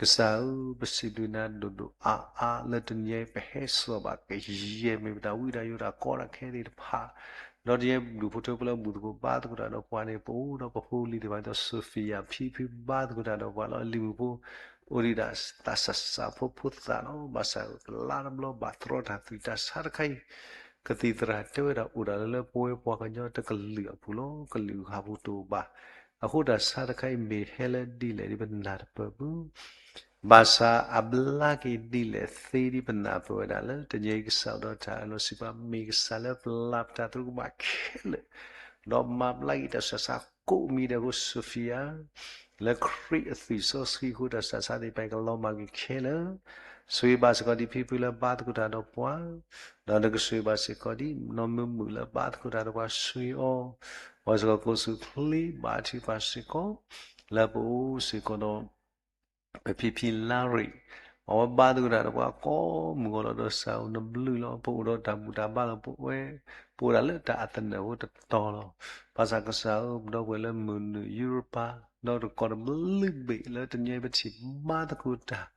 ကစၢ်ဧၢ ပစံးဘျုးနၤဒိၣ်ဒိၣ်အါအါ လၢတနံၤအံၤပဟဲစိာ်ဘၣ်ကယဲၢ် မ့ၢ်ပတၢ်ဝံတၢ်ယိးတၢ်ကီတၢ်ခဲသ့ၣ်တဖၣ် ဒီးတနံၤအံၤဒူၣ်ဖိထၢဖိလၢဘူၣ်သကိးဘါသကိးတၢ်ဒီးပှၤန့ၣ် ပအိၣ်ဒီးပဖိလံၤသ့ၣ်တဖၣ် ဒီးစီၤဖံယၤဖံဖုဘါသကိးတၢ်ဒီးပှၤလီၤ အလံၤမုၣ်ဖိ အိၣ်ဒံးဒၣ်သးစၢ်စၢ်ဖိဖိသၣ်လီၤ. ဘၣ်ဆၣ်ပလါတဘျီဘၣ်သရီတၢ်သွံၣ်တၢ်ဆါတခါအံၤ ကသံၣ်သရၣ်တဲဝဲဒၣ်အိၣ်ဒၣ်လၢလၢပဝဲပှၤကညီတကလုာ်အပူၤလီၤ. ကလုာ်ဂၤပူၤတအိၣ်ဘၣ်. အဃိတၢ်ဆါတခါအံၤ မ့ၢ်ဟဲလၢဒ်လဲၣ်ဒ်ပနၢ်တပၢၢ်ဘၣ်. ဘၣ်ဆၣ်အဘျါက့ၤဒ်လဲၣ်သ့ဒ်ပနၢ်ပၢၢ်ဝဲဒၣ်လၢ တနံၤအံၤကစၢ်အိၣ်ဒီးတၢ်အၢၣ်လီၤစံးပာ် မ့ၢ်ကစၢ်လၢပျၢ်ပတၢ်သရူးကမၣ်ခဲလၢာ် ဒီးမၤဘျါက့ၤတၢ်ဆူးတၢ်ဆါကိးမံၤဒဲးအဃိ စီၤဖံယၤ လၢခရံာ်အသွံၣ်စီဆှံအဃိ တၢ်ဆူးတၢ်ဆါသ့ၣ်တဖၣ်ကလီၤမၢ်က့ၤခဲလၢာ် ဆိၣ်ဂ့ၤဘၣ်စ့ၢ်ကီးဒ်ဖံဖုလၢဘါသကိးတၢ်ဒီးပှၤ ဒီးနကဆိၣ်ဂ့ၤဘၣ်စ့ၢ်ကီးဒ်နီၢ်မုာ်မုာ်လၢဘါသကိးတၢ်ဒီးပှၤဆိၣ်ဂ့ၤအီၤ ပှၤစ့ၢ်ကီးကိးဆူၣ်ချ့ဘါထုကဖၣ်စ့ၢ်ကီး လၢပအိၣ်စ့ၢ်ကီးဒီး ပဖံဖံလါရံၣ် အဝဲဘါသကိးတၢ်ဒီးပှၤကိးမုၢ်ဂီၤလီၤ ဒီးကစၢ်ဧၢ နဘျုးလီၤ ပအိၣ်ဒီးတၢ်ဘူၣ်တၢ်ဘါလီၤ ပဝဲ ပအိၣ်ဒၣ်လၢတၢ်အသနၢၣ်ဖိတတီၤလီၤ. ဘၣ်ဆၣ်ကစၢ်ဧၢ ပဒီပုၢ်ဝဲၢ်လၢမုၢ်နုာ်ယူရပၤ ဒီးတကီၢ်တဘျုးဘ့ၣ်လၢတနံၤအံၤပထံၣ်ဘါသကိးတၢ်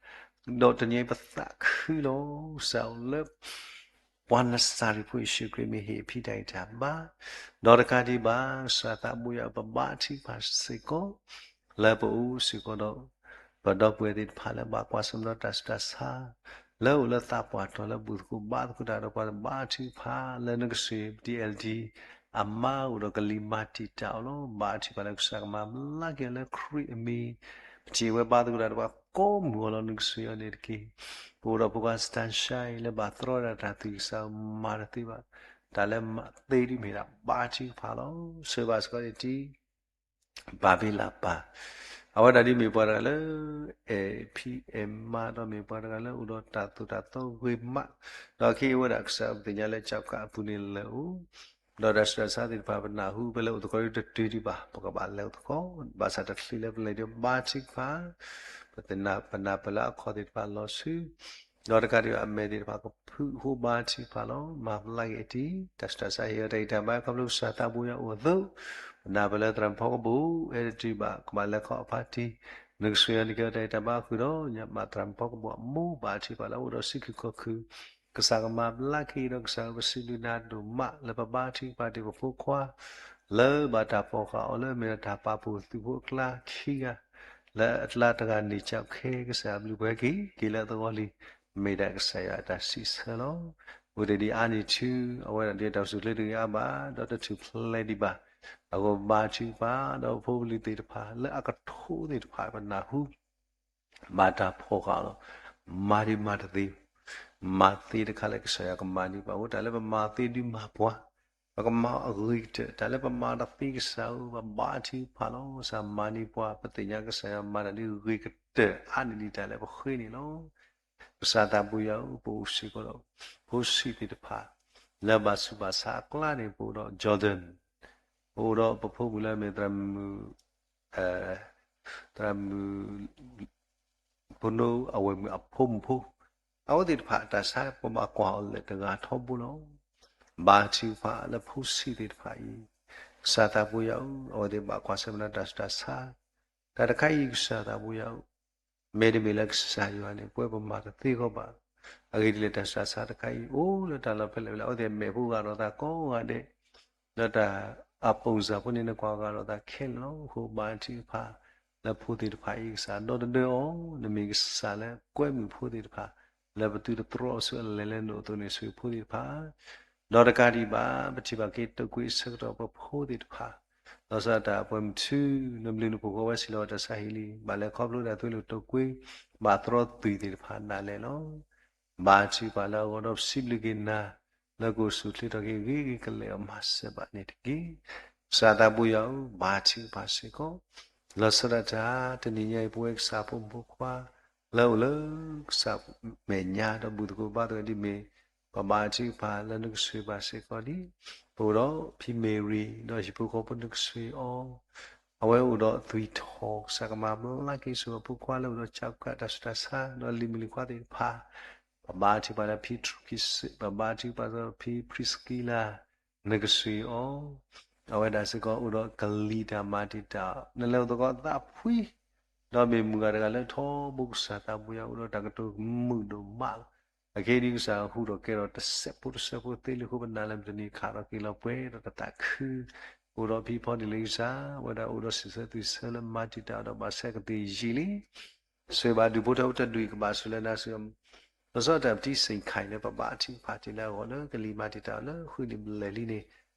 ဒီးတနံၤအံၤပသးခုလီၤ ကစၢ်ဧၢ လၢ ပှၤနစၤရ့းဖိယ့ၣ်ၡူးခရံာ်မ့ၢ်ဟ့ၣ်အဖံတၢ်ဂံၢ်တၢ်ဘါ, ဒီးတကးဒံးဘၣ် ကစၢ်သးဘိယွၤ ပဘါထုကဖၣ်စ့ၢ်ကီး လၢပအိၣ်စ့ၢ်ကီးဒီး ပဒီပုၢ်ဝဲၢ်သ့ၣ်တဖၣ်လၢဘၣ်ကွၢ်ဆၢၣ်မဲာ်ဒီးတၢ်ဆူးတၢ်ဆါ, လၢအိၣ်လၢသးပှၢ်တီၤလၢဘူၣ်သကိးဘါသကိးတၢ်ဒီးပှၤ ဘါထုကဖၣ်လၢနကစၢ် ပ တီၣ်အဲၣ်တီၣ် အမါအိၣ်ဒီးကလံၤမၤတံာ်တာ်အီၤလီၤ. ဘါထုကဖၣ်လၢကစၢ်ကမၤဘျါက့ၤအီၤလၢခရံာ်အမံၤ, ပထံၣ်ဝဲဘါသကိးတၢ်ဒီးပှၤကိးမုၢ်ဂီၤလီၤ နကစၢ်ယွၤန့ၣ်တက့ၢ်. ပအိၣ်ဒီးဖိခွါစတၢ်ဆါအံၤ လၢဘၣ်သရီဒၣ်တၢ်သွံၣ်ကစၢ်ဧၢ မၤတသ့ဘၣ်, တၢ်လၢမၤသ့ဒ်မ့ၢ်ဒၣ်ဘါထုကဖၣ်လီၤ. ဆိၣ်ဂ့ၤဘၣ်စ့ၢ်ကီးန့ၣ်တက့ၢ်. ဘၤဘ့လးပၢ်, အဝဲဒၣ်ဒ်မ့ၢ်ပှၤတဂၤလၢ အဲၣ်ဖံအဲၣ်မါ ဒီးမ့ၢ်ပှၤတဂၤလၢအိၣ်ဒီးတၢ်သိၣ်တၢ်သီဂ့ၤမး, ဒီးခဲအံၤဝဲဒၣ်ကစၢ်ပသ့ၣ်ညါလၢ ကၠီကးအပူၤန့ၣ်လဲၤအိၣ်, ဒီးတၢ်ဆူးတၢ်ဆါသ့ၣ်တဖၣ် ပနၢ်ဟူဖဲလဲၣ်အိၣ်သကိးတတုၤဒံးဘၣ် ပကဘၣ်လဲၤအိၣ်သကိး, ဘၣ်ဆၣ်တချုးလၢပလဲၤဒီးဘါထုကဖၣ် ပနၢ်ပၢၢ်လၢအခီၣ်သ့ၣ်တဖၣ်လီၤဆူ ဒီးတကးဒံးဘၣ် အမဲာ်သ့ၣ်တဖၣ်ကဖုးအဃိဘါထုကဖၣ်လီၤ. မၤဘျါက့ၤအီၤတက့ၢ်. တၢ်ဆူးတၢ်ဆါဟ့ၣ်အီၤတၢ်ဂံၢ်တၢ်ဘါခီဖျိကစၢ်သးဘိယွၤအိၣ်အသိး, ပနၢ်ပၢၢ်လၢသရၣ်မုၣ်ဖီကဘိၣ် အဲၣ်တတုၤဘၣ် ကဘၣ်လဲၤခီအဖါတံၢ်, နကစၢ်ယွၤန့ၣ်က့ၤအီၤတၢ်ဂံၢ်တၢ်ဘါဃုာ်ဒီး ညါမးသရၣ်မုၣ်ဖီကဘိၣ်အမိၢ်ဘါထုကဖၣ်လၢအအိၣ်ဒီးစုခုၣ်ခီၣ်ခုၣ်, ကစၢ်ကမၤဘျါက့ၤဒီး ကစၢ်ဧၢ ပစံးဘျုးနၤဒိၣ်မး လၢပဘါထုကဖၣ်တ့ၢ်ပဖိခွါ လၢဘၣ်တၢ်ဖီၣ်ဃာ်အီၤလၢအမ့ၢ်ဒၣ်တၢ်ပာ်ဖှိၣ်သုးဖိအကျါခံဂၤ လၢအကျါတဂၤန့ၣ် ကၠီခဲ ကစၢ်ဘျုးပှဲၤက့ၤ က့ၤလၢအသဝီလံ, မ့ၢ်ဒၣ်ကစၢ်ယွၤအတၢ်စံးဆၢလီၤ. အဃိတ့ၢ်ဒံးအါန့ၢ်ဆူ အဝဲဒၣ်ဒ်တၢ်အိၣ်ဆူၣ်အိၣ်ချ့တဂ့ၤအါဘၣ် ဒီးတထူၣ်ဖျဲးဒံးဘၣ်. အဃိဘါထုကဖၣ်ဒီးဖိပလံၤသ့ၣ်တဖၣ် လၢအကထိသ့ၣ်တဖၣ်ပနၢ်ဟူ ဘၣ်တၢ်ဖီၣ်ဃာ်လီၤ. မၤဒံးမၤတသ့, မၤသ့တခါလၢကစၢ်ယွၤကမၤန့ၢ်ပှၤ, အဃိတၢ်လၢပမၤသ့ဒုးမၤပှၤ, ပကမၤအဂ့ၤကတၢၢ်, တၢ်လၢပမၤတသ့ကစၢ်ဧၢ, ပဘါထုကဖၣ်လီၤ. ကစၢ်မၤန့ၢ်ပှၤ, ပသ့ၣ်ညါကစၢ်ယွၤမၤတၢ်ဒ်အဂ့ၤကတၢၢ်အါန့ၢ်ဒံးတၢ်လၢပဃ့န့ၣ်လီၤ. ကစၢ်သးပူၤယၤဧၢ, ပအိၣ်စ့ၢ်ကီးဒီး ဖိဆံးသ့ၣ်တဖၣ် လၢဘၣ်ဆူးဘၣ်ဆါအကျါန့ၣ် ပအိၣ်ဒီး Jordan, ပအိၣ်ဒီးပဖိမုၣ်လၢအမ့ၢ်သရၣ်မုၣ်, သရၣ်မုၣ် ဖိနီအဝဲၢ်မုၣ်အဖိမုၣ်ဖိ, အဝဲသ့ၣ်တဖၣ်တၢ်ဆါ ပဘၣ်ကွၢ်အီၤလၢတဂၤထီဘိလီၤ. ဘါထုကဖၣ်လၢဖိဆံးသ့ၣ်တဖၣ်အံၤ, ကစၢ်သးပူၤယၤဧၢ, အဝဲသ့ၣ်ဘၣ်ကွၢ်ဆၢၣ်မဲာ်တၢ်ဆူးတၢ်ဆါ, တၢ်တခါအံၤ ကစၢ်သးပူၤယၤဧၢ, မ့တမ့ၢ်လၢကစၢ်ယွၤန့ၣ် ပဝဲပမၤတသ့ဃီဘၣ်. အဂ့ၢ်ဒ်လဲၣ် တၢ်ဆူးတၢ်ဆါတခါအံၤ အိၣ်လၢတၢ်လီၢ်ဖဲလဲၣ်ဖဲလဲၣ်, အဝဲသ့ၣ်မဲာ်ဖိဂာ်ဒီးသးကိးဂၤဒဲး, ဒီးတၢ်အပိၢ်စၢ်ဖိန့ၣ် နကွၢ်ဂာ်ဒီးသးခဲလၢာ်လီၤ. အဃိဘါထုကဖၣ်လၢဖိသ့ၣ်တဖၣ်အံၤ ကစၢ်ဒီသဒၢအီၤ, နမ့ၢ်ကစၢ်လၢကွဲမုာ်ဖိသ့ၣ်တဖၣ် လၢပသုတတြီဆူအလဲၤလၢနအိၣ်အသိးန့ၣ် ဆိၣ်ဂ့ၤဖိသ့ၣ်တဖၣ် ဒီးတကးဒံးဘၣ် ပထံၣ်ဘၣ်က့ၤတိာ်ကွံာ်အဆၢကတီၢ်ပဖိသ့ၣ်တဖၣ်, လီၤဆီဒၣ်တၢ်အပှဲၤမုၢ်ထူ, နဘျုးနဖှိၣ်ဃီဝဲစံးလီၤဝဲတၢ်ဆါဟံၣ်လံ, ဘၣ်လဲၤခီဖျိဒၣ်သွံၣ်လိာ်တိာ်ကွံာ် ဘၣ်သရီသုးသ့ၣ်တဖၣ်ဒၣ်လဲာ်လီၤ. ဘါထုကဖၣ်လၢအဂီၢ်ဒီးပစံးဘျုးက့ၤနၤ, လၢကအိၣ်ဆူၣ်ချ့ထီၣ်က့ၤဂ့ၤဂ့ၤကလဲာ်အမၤစၢၤဘၣ်န့ၣ်တက့ၢ်. ကစၢ်သးပူၤယၤဧၢ, ဘါထုကဖၣ်စ့ၢ်ကီး လီၤဆီဒၣ်တၢ် တနံၤညါအံၤ ပဝဲကစၢ်ဖိမုၣ်ဖိခွါ လၢအိၣ်လၢကစၢ်မဲာ်ညါ ဒီးဘူၣ်သကိးဘါသကိးဒ်မ့ၢ် ပဘါထုကဖၣ်လၢနကဆှၢဘၣ်စ့ၢ်ကီးလံ. ပအိၣ်ဒီးဖံမ့ၤရံၤ ဒီးဟံၣ်ဖိဃီဖိနကဆှၢအီၤ, အဝဲအိၣ်ဒီးသွံၣ်ထီၣ် ကစၢ်ကမၤဘျါက့ၤဆိၣ်ဂ့ၤအဖိခွါလၢအိၣ်ဒီးဆၣ်ကတၢၢ်တၢ်ဆူးတၢ်ဆါ ဒီးလံၤမုၢ်လံၤခွါသ့ၣ်တဖၣ်, ပဘါထုကဖၣ်လၢဖံထရူကံစ့း, ပဘါထုကဖၣ်ဒီးဖံဖရံစကံလၤ နကဆှၢအီၤ, အဝဲဒၣ်စ့ၢ်ကီးအိၣ်ဒီးကလံၤတၢ်မၤတံာ်တာ်, နလဲၤအိၣ်သကိးသးဖှံ, ဒီးမ့ၢ်မုၢ်ဂၤတဂၤလၢထီဘိကစၢ်သးပူၤယၤ အိၣ်ဒီးတၢ်ကတိၤမုာ်ဒိၣ်မးလီၤ. အခဲအံၤဒ်ကစၢ်ဟူးထီၣ်ကဲထီၣ်တစဲးဖိတစဲးဖိသ့လံအဃိ ပနာ်လၢမုၢ်တနံၤခးထီၣ်က့ၤလီၤပှဲၤဒီးတသးခု, အိၣ်ဒီးဖံဖီဒ်လဲၣ်ကစၢ် အဝဲဒၣ်အိၣ်ဒီးစံးဆၢသွံၣ်ဆၢလၢမၤတံာ်တာ်ဒီးဘၣ်ဆဲးကသ့ၣ်ယံာ်လံ စံးဘၣ်ဒုးဖိထၢဖိတဒူၣ်အံၤ ကဘၣ်ဆိၣ်လၢနၤစံး, လီၤဆီဒၣ်တၢ်ပတံစ့ၣ်ခါအံၤလၢပဘါထုကဖၣ်တ့ၢ်လၢအဂီၢ်လၢကလံၤမၤတံာ်တာ်အီၤလၢဃုနံၣ်ဘျဲၣ်လံန့ၣ်,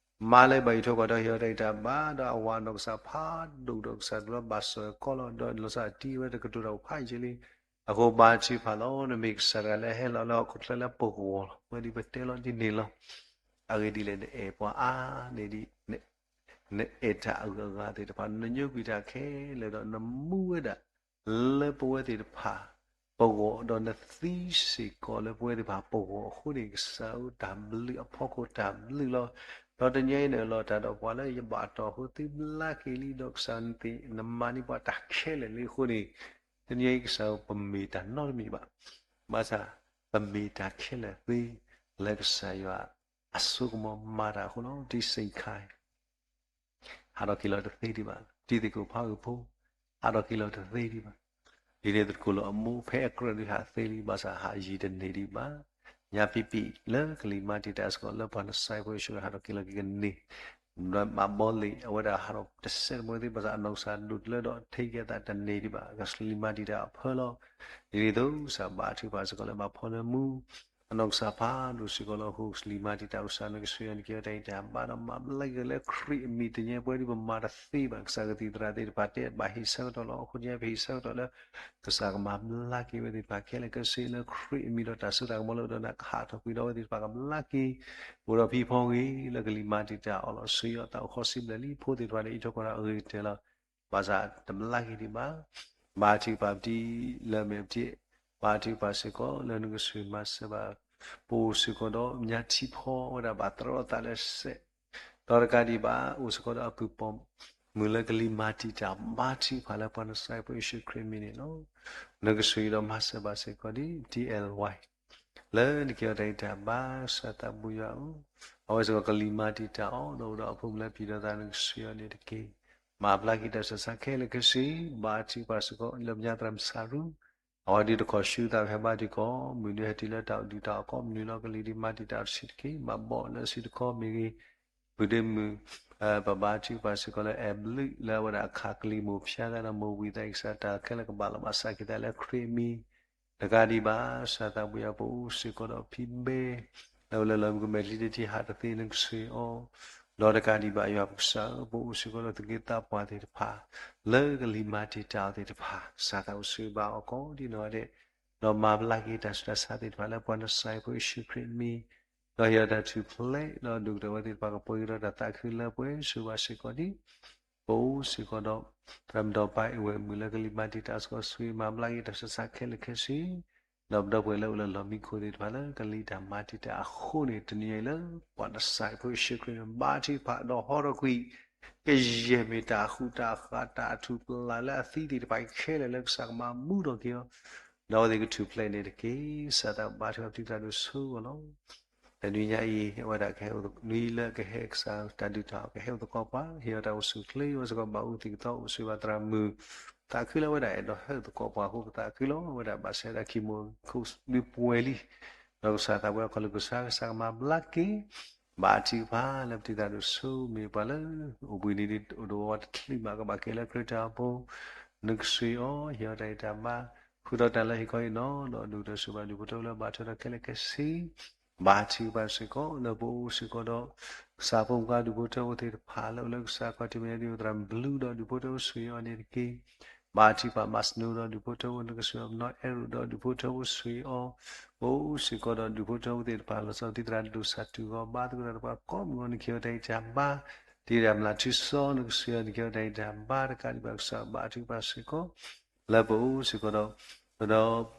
မၤလၢဘၣ်ယိၣ်ထီၣ်ပှၤဒီးဟ့ၣ်အီၤတၢ်အံၤတၢ်ဘါ ဒီးအဝၤအနီၢ်ကစၢ်ဖးဒိၣ်ဒီးကစၢ်ဒုးလီၤဘၣ်စီၣ်ကီလီၤ ဒီးလီၤဆီဒၣ်တံၢ်ဝဲတကတိၤတၢ်အိၣ်ဖးယံာ်လံ. အဃိဘါထုကဖၣ်လီၤ နမ့ၢ်ကစၢ်တဂၤလၢအဟဲလီၤလၢဟီၣ်ခိၣ်ချၢလၢပဂီၢ်လီၤ. ဝဲဒ်ပတဲလီၤဒ်န့ၣ်လီၤ. အဂ့ၢ်ဒ်လဲၣ် နအဲၣ်ပှၤအါန့ၢ်ဒံး နအဲၣ်တၢ်အဂုၤအဂၤသ့ၣ်တဖၣ် နညိကွံာ်တၢ်ခဲလၢာ်ဒီး နမူဝဲဒၣ် လၢပဝဲသ့ၣ်တဖၣ်ပဂီၢ် ဒီးနသံစ့ၢ်ကီးလၢပဝဲသ့ၣ်တဖၣ်ပဂီၢ်အဃိန့ၣ် ကစၢ်ဧၢ တၢ်ဘျုးအဖီခိၣ်တၢ်ဘျုးလီၤ. ဒီးတနံၤအံၤန့ၣ် လီၤတၢ်ဒီးပှၤလၢယဘၣ်တီၢ်အဃိ သုဘျါက့ၤလံ ဒီးကစၢ်နသ့ၣ်နမၤန့ၢ်ပှၤတၢ်ခဲလၢာ်လံအဃိန့ၣ်, တနံၤအံၤကစၢ်ဧၢ ပမ့ၢ်တၢ်နီတမံၤဘၣ်. ဘၣ်ဆၣ် ပမ့ၢ်တၢ်ခဲလၢာ်သ့ လၢကစၢ်ယွၤအစိကမီၤမၤတၢ်အဃိလီၤ. တံစ့ၣ်ခါ ဟးထီၣ်က့ၤလီၤတသ့ဒံးဘၣ်. တံသကိးဖးဂုၢ်ဖိ ဟးထီၣ်က့ၤလီၤတသ့ဒံးဘၣ်. ဒ်န့ၣ်သကိးလၢအမိၢ်ဖဲအကြၢးဒုးဟးသ့လံ ဘၣ်ဆၣ်ဟးယံာ်တန့ၢ်ဒံးဘၣ်. ညါပံပံလၢကလံၤမၤတံာ်တာ်စ့ၢ်ကီးလၢပှၤနစဲးဖိယ့ၣ်ၡူးခရံာ်ဟးထီၣ်က့ၤလီၤက့ၤကန့ၢ် ဒီးမၤဘီလ့ၣ် အဝဲဒၣ်ဟးထီၣ်တစဲးတမှဲသ့ ဘၣ်ဆၣ်အနီၢ်ကစၢ်ဒိၣ်တလၢဒီးထဲကဲသးတန့ၢ်ဒံးဘၣ်. ကလံၤမၤတံာ်တာ်အဖၢလီၤ. ဒ်န့ၣ်အသိး ကစၢ်ဘါထုကဖၣ်စ့ၢ်ကီးလၢဘၣ်ဖီလၢမူ အနီၢ်ကစၢ်ဖးဒိၣ်စ့ၢ်ကီးလီၤ. အဃိကလံၤမၤတံာ်တာ် ကစၢ်နကဆှၢယၤန့ၣ် ကဲဝဲတၢ်အံၤတၢ်ဘါဒီးမၤဘျါက့ၤလၢခရံာ်အမံၤ တနံၤအံၤပဝဲဒၣ်ပမၤတသ့ဘၣ်. ကစၢ်ကသံၣ်သရၣ်သ့ၣ်တဖၣ်တဲဘၣ်ဟ့ၣ်ဆၢကတီၢ်လီၤ. အဃိတနံၤအံၤပဟ့ၣ်ဆၢကတီၢ်လၢ ကစၢ်ကမၤဘျါက့ၤဝဲသ့ၣ်တဖၣ်ခဲလၢာ်ခဲဆ့လၢခရံာ်အမံၤဒီးတၢ်စိတၢ်ကမီၤလၢအအိၣ်ဒီးနၤကဟးထီၣ်ကွံာ်ဒီးဝဲသ့ၣ်တဖၣ်ကဘျါက့ၤ အိၣ်ဒီးဖံဖီဂ့ၤလၢကလံၤမၤတံာ်တာ်အီၤလီၤ. ဆှၢယီၤသးအိၣ်ဃီစံးဘျဲၣ်လံ ဖိသ့ၣ်တဖၣ်န့ၣ် အံးထွဲကွၢ်ထွဲအဂ့ၤကတၢၢ်လီၤ. ဘၣ်ဆၣ်တဘျါက့ၤဒံးဘၣ်. ဘါထုကဖၣ်ပတံၤလၢအမ့ၢ်ပတံၤ ဘါထုကဖၣ်စ့ၢ်ကီးလၢနကဆှၢမၤစၢၤဘၣ် ပအိၣ်စ့ၢ်ကီးဒီးညါထံဖီဝဲဒၣ်ဘၣ်သရီအသးလၢစဲး ဒီးတကးဒံးဘၣ် အိၣ်စ့ၢ်ကီးဒီးအပုၢ်ပိာ်မုၣ်လၢကလံၤမၤတံာ်တာ် ဘါထုကဖၣ်လၢပှၤနစဲးဖိယ့ၣ်ၡူးခရံာ်အမံၤန့ၣ်လီၤ. နကဆှၢဒီးမၤစၢၤဘၣ်စ့ၢ်ကီးဒ် တီအဲလ်ဝါ လၢနကဲထီၣ်တၢ်အံၤတၢ်ဘါ ကစၢ်သးဘိယွၤဧၢ, အဝဲစ့ၢ်ကီးကလံၤမၤတံာ်တာ်အီၤ ဒီးအိၣ်ဒီးအဖိမုၣ်လၢပျံၤဒီးသး နကဆှၢအီၤန့ၣ်တက့ၢ်. မၤဘျါက့ၤတၢ်ဆူးတၢ်ဆါခဲလၢာ်ခဲဆ့ ဘါထုကဖၣ်စ့ၢ်ကီးလၢပညါသရၣ်မုၣ်စၤရူ အဝဲဒ်တခီၣ်ဆူသးဖဲဘါထုကီၢ် မုၢ်နံၤဟဲတုၤလၢတၢ်အိၣ်ဒံးတၢ်အီၣ်ကီၢ်မနုၤလီၤ ကလံၤဒ်မၤတံာ်တာ်အီၤတဆံးတက့ၢ်. ဘၣ်ဘီလၢအစုတခီမ့ၢ်ဂ့ၤ ပုၢ်ဒ့မုၣ် ပဘါထုကဖၣ်စ့ၢ်ကီးလၢအဲၣ်ဘျုး လၢအဝဲဒၣ်အခးကလံၤမိၢ်ဖၠါသးဒီးမိၢ်ဝံၤသးအံၤ ကစၢ်တၢ်ခဲလၢာ်ကဘၣ်လီၤဘၣ်စးက့ၤသးလၢခရံာ်အမံၤ တကးဒံးဘၣ် ကစၢ်သးဘိယွၤ ပအိၣ်စ့ၢ်ကီးဒီးဖံဘဲ လၢအဝဲလၢလီၤမုၢ်ကမဲာ်ချံတထံၣ်ဟးတသ့ နကဆှၢအီၤ ဒီးတကးဒံးဘၣ်ယွၤပကစၢ်ဧၢ, ပအိၣ်စ့ၢ်ကီးဒီးသူၣ်က့သးပှၢ်သ့ၣ်တဖၣ် လၢကလံၤမၤတံာ်တာ်အီၤသ့ၣ်တဖၣ်, ကစၢ်သးအိၣ်ဆိၣ်ဂ့ၤဘၣ်အီၤကိးဒံနီၢ်ဂၤဒဲး, ဒီးမၤဘျါက့ၤတၢ်ဆူးတၢ်ဆါသ့ၣ်တဖၣ်လၢပှၤနစၤရ့းဖိယ့ၣ်ၡူးခရံာ်အမံၤ, ဒီးဟ့ၣ်အီၤတၢ်ထူၣ်ဖျဲး, ဒီးဒိၣ်ကတၢၢ်ဝဲသ့ၣ်တဖၣ်ကပှဲၤက့ၤဒီးတၢ်သးခုလၢပှဲၤ, ဆိၣ်ဂ့ၤဘၣ်စ့ၢ်ကီးဒံး ပအိၣ်စ့ၢ်ကီးဒီး သရၣ်မုၣ်ဒီးပၢ်အဝဲၢ်မုၣ်လၢကလံၤမၤတံာ်တာ်စ့ၢ်ကီး, ဆိၣ်ဂ့ၤမၤဘျါက့ၤတၢ်ဆူးတၢ်ဆါခဲလၢာ်ခဲဆ့, ဒီးပဒီပုၢ်ဝဲၢ်လၢအိၣ်လၢလီၢ်မံခိၣ်သ့ၣ်တဖၣ်လၢကလံၤတၢ်မၤတံာ်တာ်အဃိန့ၣ်, တနံၤအံၤလၢပှၤနစၤရ့းဖိယ့ၣ်ၡူးခရံာ်န့ၣ် ဘါထုကဖၣ်ဒီးဟီထီၣ်ကွံာ် ကယဲၢ်မ့ၢ်တၢ်ဃူတၢ်ဃးတၢ်အထူၣ်ပလၢ်လၢအသံသ့ၣ်တဖၣ်ခဲလၢာ်လၢကစၢ်ကမၤမူထီၣ်က့ၤအီၤ, ဒီးအဝဲသ့ၣ်ကထူၣ်ဖျဲးန့ၣ်တက့ၢ်. ကစၢ်သးဘါထုကဖၣ်ပတံၤသရၣ်ဒိၣ်ဆိၣ်ဂ့ၤအီၤလီၤ. တနွံညါအံၤ အဝဲဒၣ်ကဟဲအိၣ်နွံလၢကဟဲကစၢ်တၢ်ဒုးတၢ်အီၣ် ကဟဲအိၣ်သကိးပှၤ, ဟ့ၣ်အီၤတၢ်အိၣ်ဆူၣ်အိၣ်ချ့, အဝဲစ့ၢ်ကီးဘၣ်အူသံၣ်ကသီအိၣ်ဆိၣ်ဂ့ၤဘၣ်သရၣ်မုၣ်, သးခုလၢအဝဲဒၣ်အဲၣ်ဒိးဟဲအိၣ်သကိးပှၤအဃိ ပသးခုလီၤ. အဝဲဒၣ်ဘၣ်ဆၢဒၣ်ခံမိၢ်ခိၣ်ဒုးပှဲၤလံ, ဒီးကစၢ်သးပှၢ်အခီၣ်လိာ်ကစၢ် ကစၢ်ကမၤဘျါက့ၤ ဘါထုကဖၣ်လၢပတံၤသရၣ်ဒိၣ်ဆိၣ်ဂ့ၤမ့ၢ်ပှၤလၢ အိၣ်ဘှံးနံၤဒ်အိၣ်ဒီးဝဲတချံးဘၣ်ကဘၣ်ကဲလၢခရံာ်တၢ်အိၣ်ဖှိၣ်, နကဆိၣ်ဂ့ၤအီၤ ဟ့ၣ်အီၤတၢ်ဂံၢ်တၢ်ဘါ, ဃုထီၣ်တၢ်လၢဟ့ၣ်ခီဟ့ၣ်နီၤ, ဒီးဒိၣ်ကတၢၢ်ဆိၣ်ဂ့ၤဘၣ်ဒူၣ်ဖိထၢဖိလၢဘါထုကဖၣ်ဒီးခဲလၢာ်ခဲဆ့ ဘါထုကဖၣ်စ့ၢ်ကီး လၢပအိၣ်စ့ၢ်ကီးဒီး ကစၢ်ဖိမုၣ်ဖိဒူၣ်ဖိထၢဖိသ့ၣ်တဖၣ်လၢအိၣ်လၢကစၢ်ခီၣ်ထံးမဲာ်ညါဒ်သိးသရၣ်ဘျူးဒီးဒူၣ်ဖိထၢဖိဆိၣ်ဂ့ၤအီၤန့ၣ်တက့ၢ်. ဘါထုကဖၣ်ဘၣ်စနိဒီးဒူၣ်ဖိထၢဖိ နကဆိၣ်ဂ့ၤအီၤ ပနီၣ်အဲၣ်ရူးဒီးဒူၣ်ဖိထၢဖိဆိၣ်ဂ့ၤအီၤ, ပအိၣ်စ့ၢ်ကီးဒီးဒူၣ်ဖိထၢဖိသ့ၣ်တဖၣ် လီၤဆီဒၣ်တၢ်သရၣ်ဒိၣ်စၢ်တူၢ်ဂီၤ ဘါသကိးတၢ်ဒီးပှၤကိးမုၢ်ဂီၤ နကဟ့ၣ်အီၤတၢ်ဂံၢ်တၢ်ဘါ, ဒ်တၢ်မျၢ်ထူစီ နကဆိၣ်ဂ့ၤအီၤ နကဟ့ၣ်အီၤတၢ်ဂံၢ်တၢ်ဘါ တကးဒံးဘၣ်ကစၢ်ဘါထုကဖၣ်စ့ၢ်ကီး လၢပအိၣ်စ့ၢ်ကီးဒီး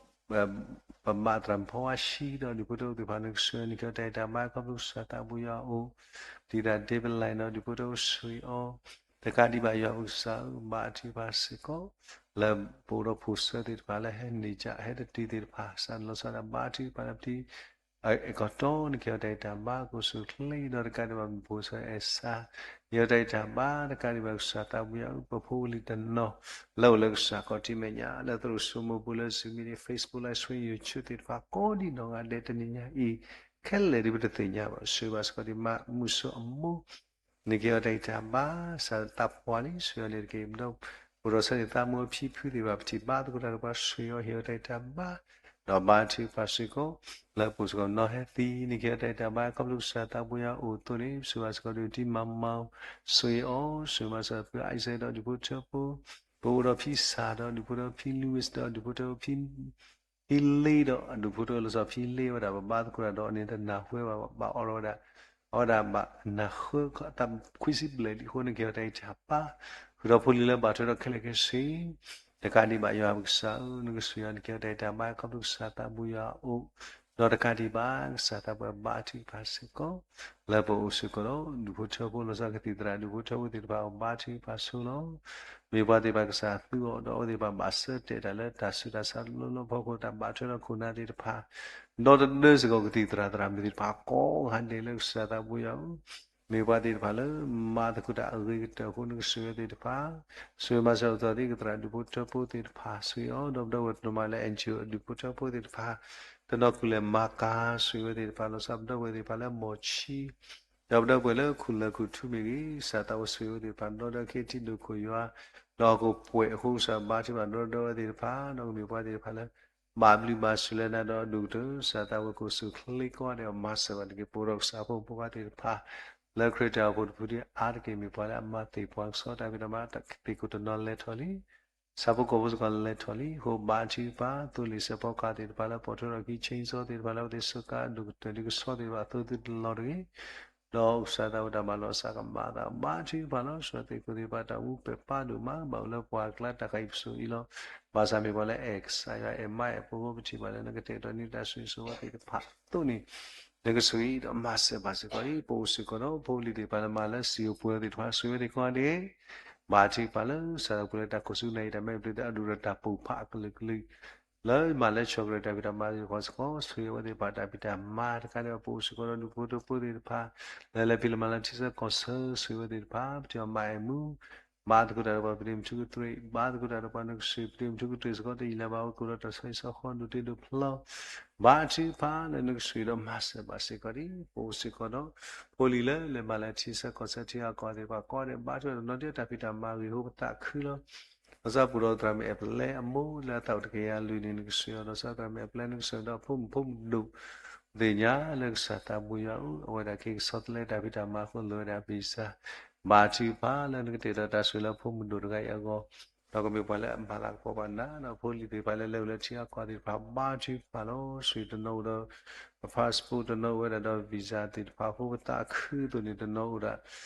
ဒီး ပဘၣ်သရၣ်မုၣ်ဖီဝါဆံဒီးဒူၣ်ဖိထၢဖိသ့ၣ်တဖၣ် နကဆိၣ်ဂ့ၤအီၤ နကဟ့ၣ်အီၤတၢ်ဂံၢ်တၢ်ဘါ ခီဖျိကစၢ်သးဘိယွၤအအိၣ်, ဒ်တၢ်ဒ့ပလၢ်ဒီးဒူၣ်ဖိထၢဖိဆိၣ်ဂ့ၤအီၤ, တကးဒံးဘၣ်ယွၤပကစၢ်ဧၢ ဘါထုကဖၣ်စ့ၢ်ကီး လၢပအိၣ်ဒီးဖိဆၢသ့ၣ်တဖၣ်လၢဟဲနံၣ်ကၠးဟဲတတုၤသ့ၣ်တဖၣ် ကစၢ်လီၤဆီဒၣ်ဘါထုကဖၣ်လၢပတံၤ အဲၣ်ကတီၤ နကဟ့ၣ်အီၤတၢ်ဂံၢ်တၢ်ဘါ ကအိၣ်ဆူၣ်အိၣ်ချ့ ဒီးတကးဒံးဘၣ်မ့ၢ်ဖိဆၢအဲၣ်စၢ် ဟ့ၣ်အီၤတၢ်ဂံၢ်တၢ်ဘါ တကးဒံးဘၣ်ကစၢ်သးဘိယွၤဧၢ ပဖိပလံၤတနီၤ လၢအိၣ်လၢကစၢ်ခီၣ်ထံးမဲာ်ညါ လၢသရိာ်စိမိၤပူၤ လၢ Zoom meeting, Facebook Live Stream, YouTube သ့ၣ်တဖၣ် ကိးဒံနီၢ်ဂၤဒဲးတနံၤညါအံၤ ခဲလၢာ်ဒ်ပတသ့ၣ်ညါဘၣ် ဆိၣ်ဂ့ၤဘၣ်စ့ၢ်ကီးဒံး မၤမုၢ်ဆိအမိၢ် နကဟ့ၣ်အီၤတၢ်ဂံၢ်တၢ်ဘါ ကစၢ်သးပှၢ်လံ ဆိၣ်ဂ့ၤအီၤန့ၣ်တက့ၢ်. ဒီး ပအိၣ်ဒီးဆၢန့ၣ်သးမုၢ်အဖံဖုသ့ၣ်တဖၣ် ပထံၣ်ဘါသကိးတၢ်ဒီးပှၤ ဆိၣ်ဂ့ၤအီၤ ဟ့ၣ်အီၤတၢ်ဂံၢ်တၢ်ဘါ ဒီးဘါထုကဖၣ်စ့ၢ်ကီး လၢပအိၣ်စ့ၢ်ကီးနီၤဟဲသံ နကဟ့ၣ်အီၤတၢ်ဂံၢ်တၢ်ဘါ ခီဖျိကစၢ်သးဘိယွၤအအိၣ်အသိးန့ၣ် ဆိၣ်ဂ့ၤဘၣ်စ့ၢ်ကီးဒံး တံၤမၤမၤ ဆိၣ်ဂ့ၤအီၤ ဆိၣ်ဂ့ၤဘၣ်စ့ၢ်ကီး ဖုအံစဲဒီးဒူၣ်ဖိထၢဖိ ပအိၣ်ဒီးဖံစၢ်ဒီးဒူၣ်ဖိထၢဖိ ဖံလူဝံးဒီးဒူၣ်ဖိထၢဖိ ဖံ ဖံလ့ဒီးအဒူၣ်ဖိထၢဖိလီၤဆီဖံလ့ဝဲဒၣ် ပဘါသကိးတၢ်ဒီးအီၤန့ၣ် တနၢ်ဟူဝဲဘၣ် ဘၣ်အီၣ်ဝဲဒၣ် အဝဲဒၣ်ဘၣ်နၢ်ဟူသးခွံဆံဘျဲၣ်လံအဃိ နကဟ့ၣ်အီၤတၢ်ဂံၢ်တၢ်ဘါ ဃုာ်ဒီးဖိလံၤလၢဘၣ်ထွဲဒီးခဲလၢာ်ခဲဆ့ တကးဒံးဘၣ်ယွၤပကစၢ်ဧၢ နကဆိၣ်ဂ့ၤအီၤ နကဟ့ၣ်အီၤတၢ်ဂံၢ်တၢ်ဘါ ခီဖျိကစၢ်သးဘိယွၤအအိၣ် ဒီးတကးဒံးဘၣ် ကစၢ်သးပှၢ်ဘါထုကဖၣ်စ့ၢ်ကီး လၢပအိၣ်စ့ၢ်ကီးဒီး ဒူၣ်ဖိထၢဖိလီၤဆီကသံၣ်သရၣ် ဒူၣ်ဖိထၢဖိသ့ၣ်တဖၣ်အအိၣ် ဘါထုကဖၣ်ဆိလီၤ. မ့ၢ်ပှၤသ့ၣ်တဖၣ်ကစၢ်သူအီၤ ဒီးအဝဲသ့ၣ်တဖၣ်ဘၣ်ဆၢတဲာ်တၢ်လၢတၢ်ဆူးတၢ်ဆါလီၤလီၤဖီခိၣ် တၢ်ဘၣ်ထွဲဒီးခိၣ်နၢ်သ့ၣ်တဖၣ် ဒီးတဒၢစ့ၢ်ကီးကသံၣ်သရၣ်သရၣ်မုၣ်သ့ၣ်တဖၣ်ကိးဂၤဒဲးလၢကစၢ်သးဘိယွၤဧၢ မ့ၢ်ပှၤသ့ၣ်တဖၣ်လၢ မၤသကိးတၢ်အဂ့ၤကတၢၢ်အဃိ နကဆိၣ်ဂ့ၤအီၤသ့ၣ်တဖၣ် ဆိၣ်ဂ့ၤမၤစၢၤအသးသ့ၣ်ကသရၣ်ဒူၣ်ဖိထၢဖိသ့ၣ်တဖၣ် ဆိၣ်ဂ့ၤအီၤ ဒီးပဒီပုၢ်ဝဲၢ်တနီၤမးလၢ NGO အဒူၣ်ဖိထၢဖိသ့ၣ်တဖၣ် တနီၤကူၣ်လဲၤမၤကၤ ဆိၣ်ဂ့ၤဝဲသ့ၣ်တဖၣ် လီၤဆီပဒီပုၢ်ဝဲၢ်သ့ၣ်တဖၣ်လၢ မီၢ်ဆံ ဒီးပဒီပုၢ်ဝဲၢ်လၢခူၣ်လၢၢ်ခူၣ်ထူမ့ၢ်ဂ့ၤ ကစၢ်သးအိၣ်ဆိၣ်ဂ့ၤဝဲသ့ၣ်တဖၣ် ဒီးဒီးခ့ထံဒိၣ်ခိၣ်ယွၤ ဒီးဟီၣ်ခိၣ်ပှဲၤအဃိ ကစၢ်ဘါထုကဖၣ်ဒီးဒီးဝဲသ့ၣ်တဖၣ် ဒီးကမ့ၢ်ပှၤသ့ၣ်တဖၣ်လၢ ဘၣ်ဘျုးဘၣ်ဆိၣ်လၢနၤဒီးဒိၣ်ကတၢၢ် ကစၢ်သးဝဲကိးဆူၣ်ချ့ကိးဂၤဒဲး မၤစၢၤဘၣ်တက့ၢ် ပအိၣ်ဒီးကစၢ်ဖိမုၣ်ဖိခွါသ့ၣ်တဖၣ် လၢခရံာ်တၢ်အိၣ်ဖှိၣ်တဖုဒ်အါတက့ၢ် မ့ၢ်ပှၤလၢအမၤသ့ၣ်ပှၤကဆှီ တၢ်ဖံးတၢ်မၤသ့ၣ်ခိၣ်တနီၤလဲၤထီၣ်လံ ဆၣ်ဖိကီၢ်ဖိစ့ၢ်ကီးလဲၤထီၣ်လံ အဃိဘါထုကဖၣ် သိလ့ၣ်စဲးဖီကဟၣ်သ့ၣ်တဖၣ်လၢပိာ်ထွဲထီၣ်အခံ chainsaw သ့ၣ်တဖၣ်လၢအဝဲသ့ၣ်စၢဃာ်ဒိၣ်ကတၢၢ်ဒ်ကဆှီသ့ၣ်တဖၣ် အသိသုတလီၤတဂ့ၤ ဒီးကစၢ်သးဝဲတၢ်မၤလိာ်အစၢ်ကမၤအသး ဘါထုကဖၣ်လီၤ ကစၢ်သ့ၣ်ခိၣ်သ့ၣ်တဖၣ်တၢ်အူပဲာ်ပါဒိၣ်မး ဘၣ်အိၣ်လၢပှၤကျါတၢ်ခးအံၤပစိၤအံၤလီၤ ဘၣ်ဆၣ်မ့ၢ်ပှၤလၢအဲၣ်ကစၢ်ယွၤအဲၣ်မါအဲၣ်ဖိအဃိ ပထံၣ်ဘၣ်လၢနကတဲာ်ကတီၤန့ၢ်တၢ်ဆိၣ်ဂ့ၤဆိၣ်ဝါသ့ၣ်တဖၣ်အသိးန့ၣ် နကဆိၣ်ဂ့ၤဒီးမၤစၢၤဘၣ်စ့ၢ်ကီးအံၤ ပအိၣ်စ့ၢ်ကီးဒီး ဖိလံၤသ့ၣ်တဖၣ်လၢမၤလၢစံာ်အိၣ်ပှဲၤသ့ၣ်တဖၣ် ဆိၣ်ဂ့ၤဝဲသ့ၣ်ကိးဂၤဒဲး ဘါထုကဖၣ်လၢ ကစၢ်သးပှၢ်လၢတၢ်ခိၣ်ဆူနၢ်အံၤ တၢ်မဲာ်ဘျုးတၢ်အဒိၣ်ဒီးတၢ်ပိာ်ဖးအကလုာ်ကလုာ် လၢမၤလၢဆီၣ်ကရၢတၢ်ဖံးတၢ်မၤသ့ၣ်တဖၣ်စ့ၢ်ကီး ဆိၣ်ဂ့ၤဝဲသ့ၣ်တဖၣ်တၢ်ဖံးတၢ်မၤ တကးဒံးဘၣ်ပအိၣ်စ့ၢ်ကီးဒီးဒူၣ်ဖိထၢဖိသ့ၣ်တဖၣ် လၢလဲၤဖံးလၢမၤလၢထံဆၢကီၢ်ဆၢ ဆိၣ်ဂ့ၤဝဲသ့ၣ်တဖၣ် ပထံၣ်အီၤမၤအဲၣ်မူ ဘါသကိးတၢ်ဒီးပှၤပတ့မထူကတြ့ၣ် ဘါသကိးတၢ်ဒီးပှၤနကစၢ်ပတ့မထူကတြ့ၣ်စ့ၢ်ကီး တယံာ်လၢၤဘၣ် အိၣ်ကအိၣ်ဒီးတၢ်ဆီဟံၣ်ဆီဃီဒိၣ်တ့ဒိၣ်ဖျီ ဘါထုကဖၣ်လၢနကဆိၣ်ဂ့ၤဒီးမၤစၢၤဘၣ်စ့ၢ်ကီးဒံး ပအိၣ်စ့ၢ်ကီးဒီး ဖိလံၤလၢလဲၤမၤလၢထံဆၢကီၢ်ဆၢထံဂၤကီၢ်ဂၤသ့ၣ်တဖၣ်ကိးဂၤဒဲး ဘါထုကဖၣ်တနီၤဒ်တၢ်ဖံးတၢ်မၤဂ့ၤအဃိပသးခုလီၤ လီၤဆီပူၤဒီးသရၣ်မုၣ်အဲၣ်ပလဲအမိၢ်လၢအသးအိၣ်တကယၤလွံၢ်န့ၣ် နကဆိၣ်ဂ့ၤအီၤ လီၤဆီသရၣ်မုၣ်အဲၣ်ပလဲနကဆိၣ်ဂ့ၤဒီးဖိမုၣ်ဖိမုၣ်ဒိၣ် သ့ၣ်ညါလၢကစၢ်သးဘိယွၤအအိၣ် အဝဲဒၣ်က့ၤကဆီတလဲတၢ်ဖံးတၢ်မၤအဃိ လိၣ်ဝဲဒၣ် visa. ဘါထုကဖၣ်လၢနကတဲာ်ကတီၤတၢ်ဆိၣ်ဂ့ၤလၢဖိမုၣ်ဒိၣ်တဂၤအံၤအဂီၢ်, ဒီးကမ့ၢ်ပှၤလၢအမၤလၤကပီၤဘၣ်နၤ ဒီးဖိလံၤသ့ၣ်တဖၣ်လၢလဲၤအိၣ်လၢထံအကီၢ်သ့ၣ်တဖၣ် ဘါထုကဖၣ်လီၤ. ဆိၣ်ဂ့ၤတနီၤအိၣ်ဒီး passport တနီၤအိၣ်ဝဲဒၣ်ဒီး visa သ့ၣ်တဖၣ်အဃိ ပသးခုအသိးန့ၣ် တနီၤအိၣ်ဒၣ်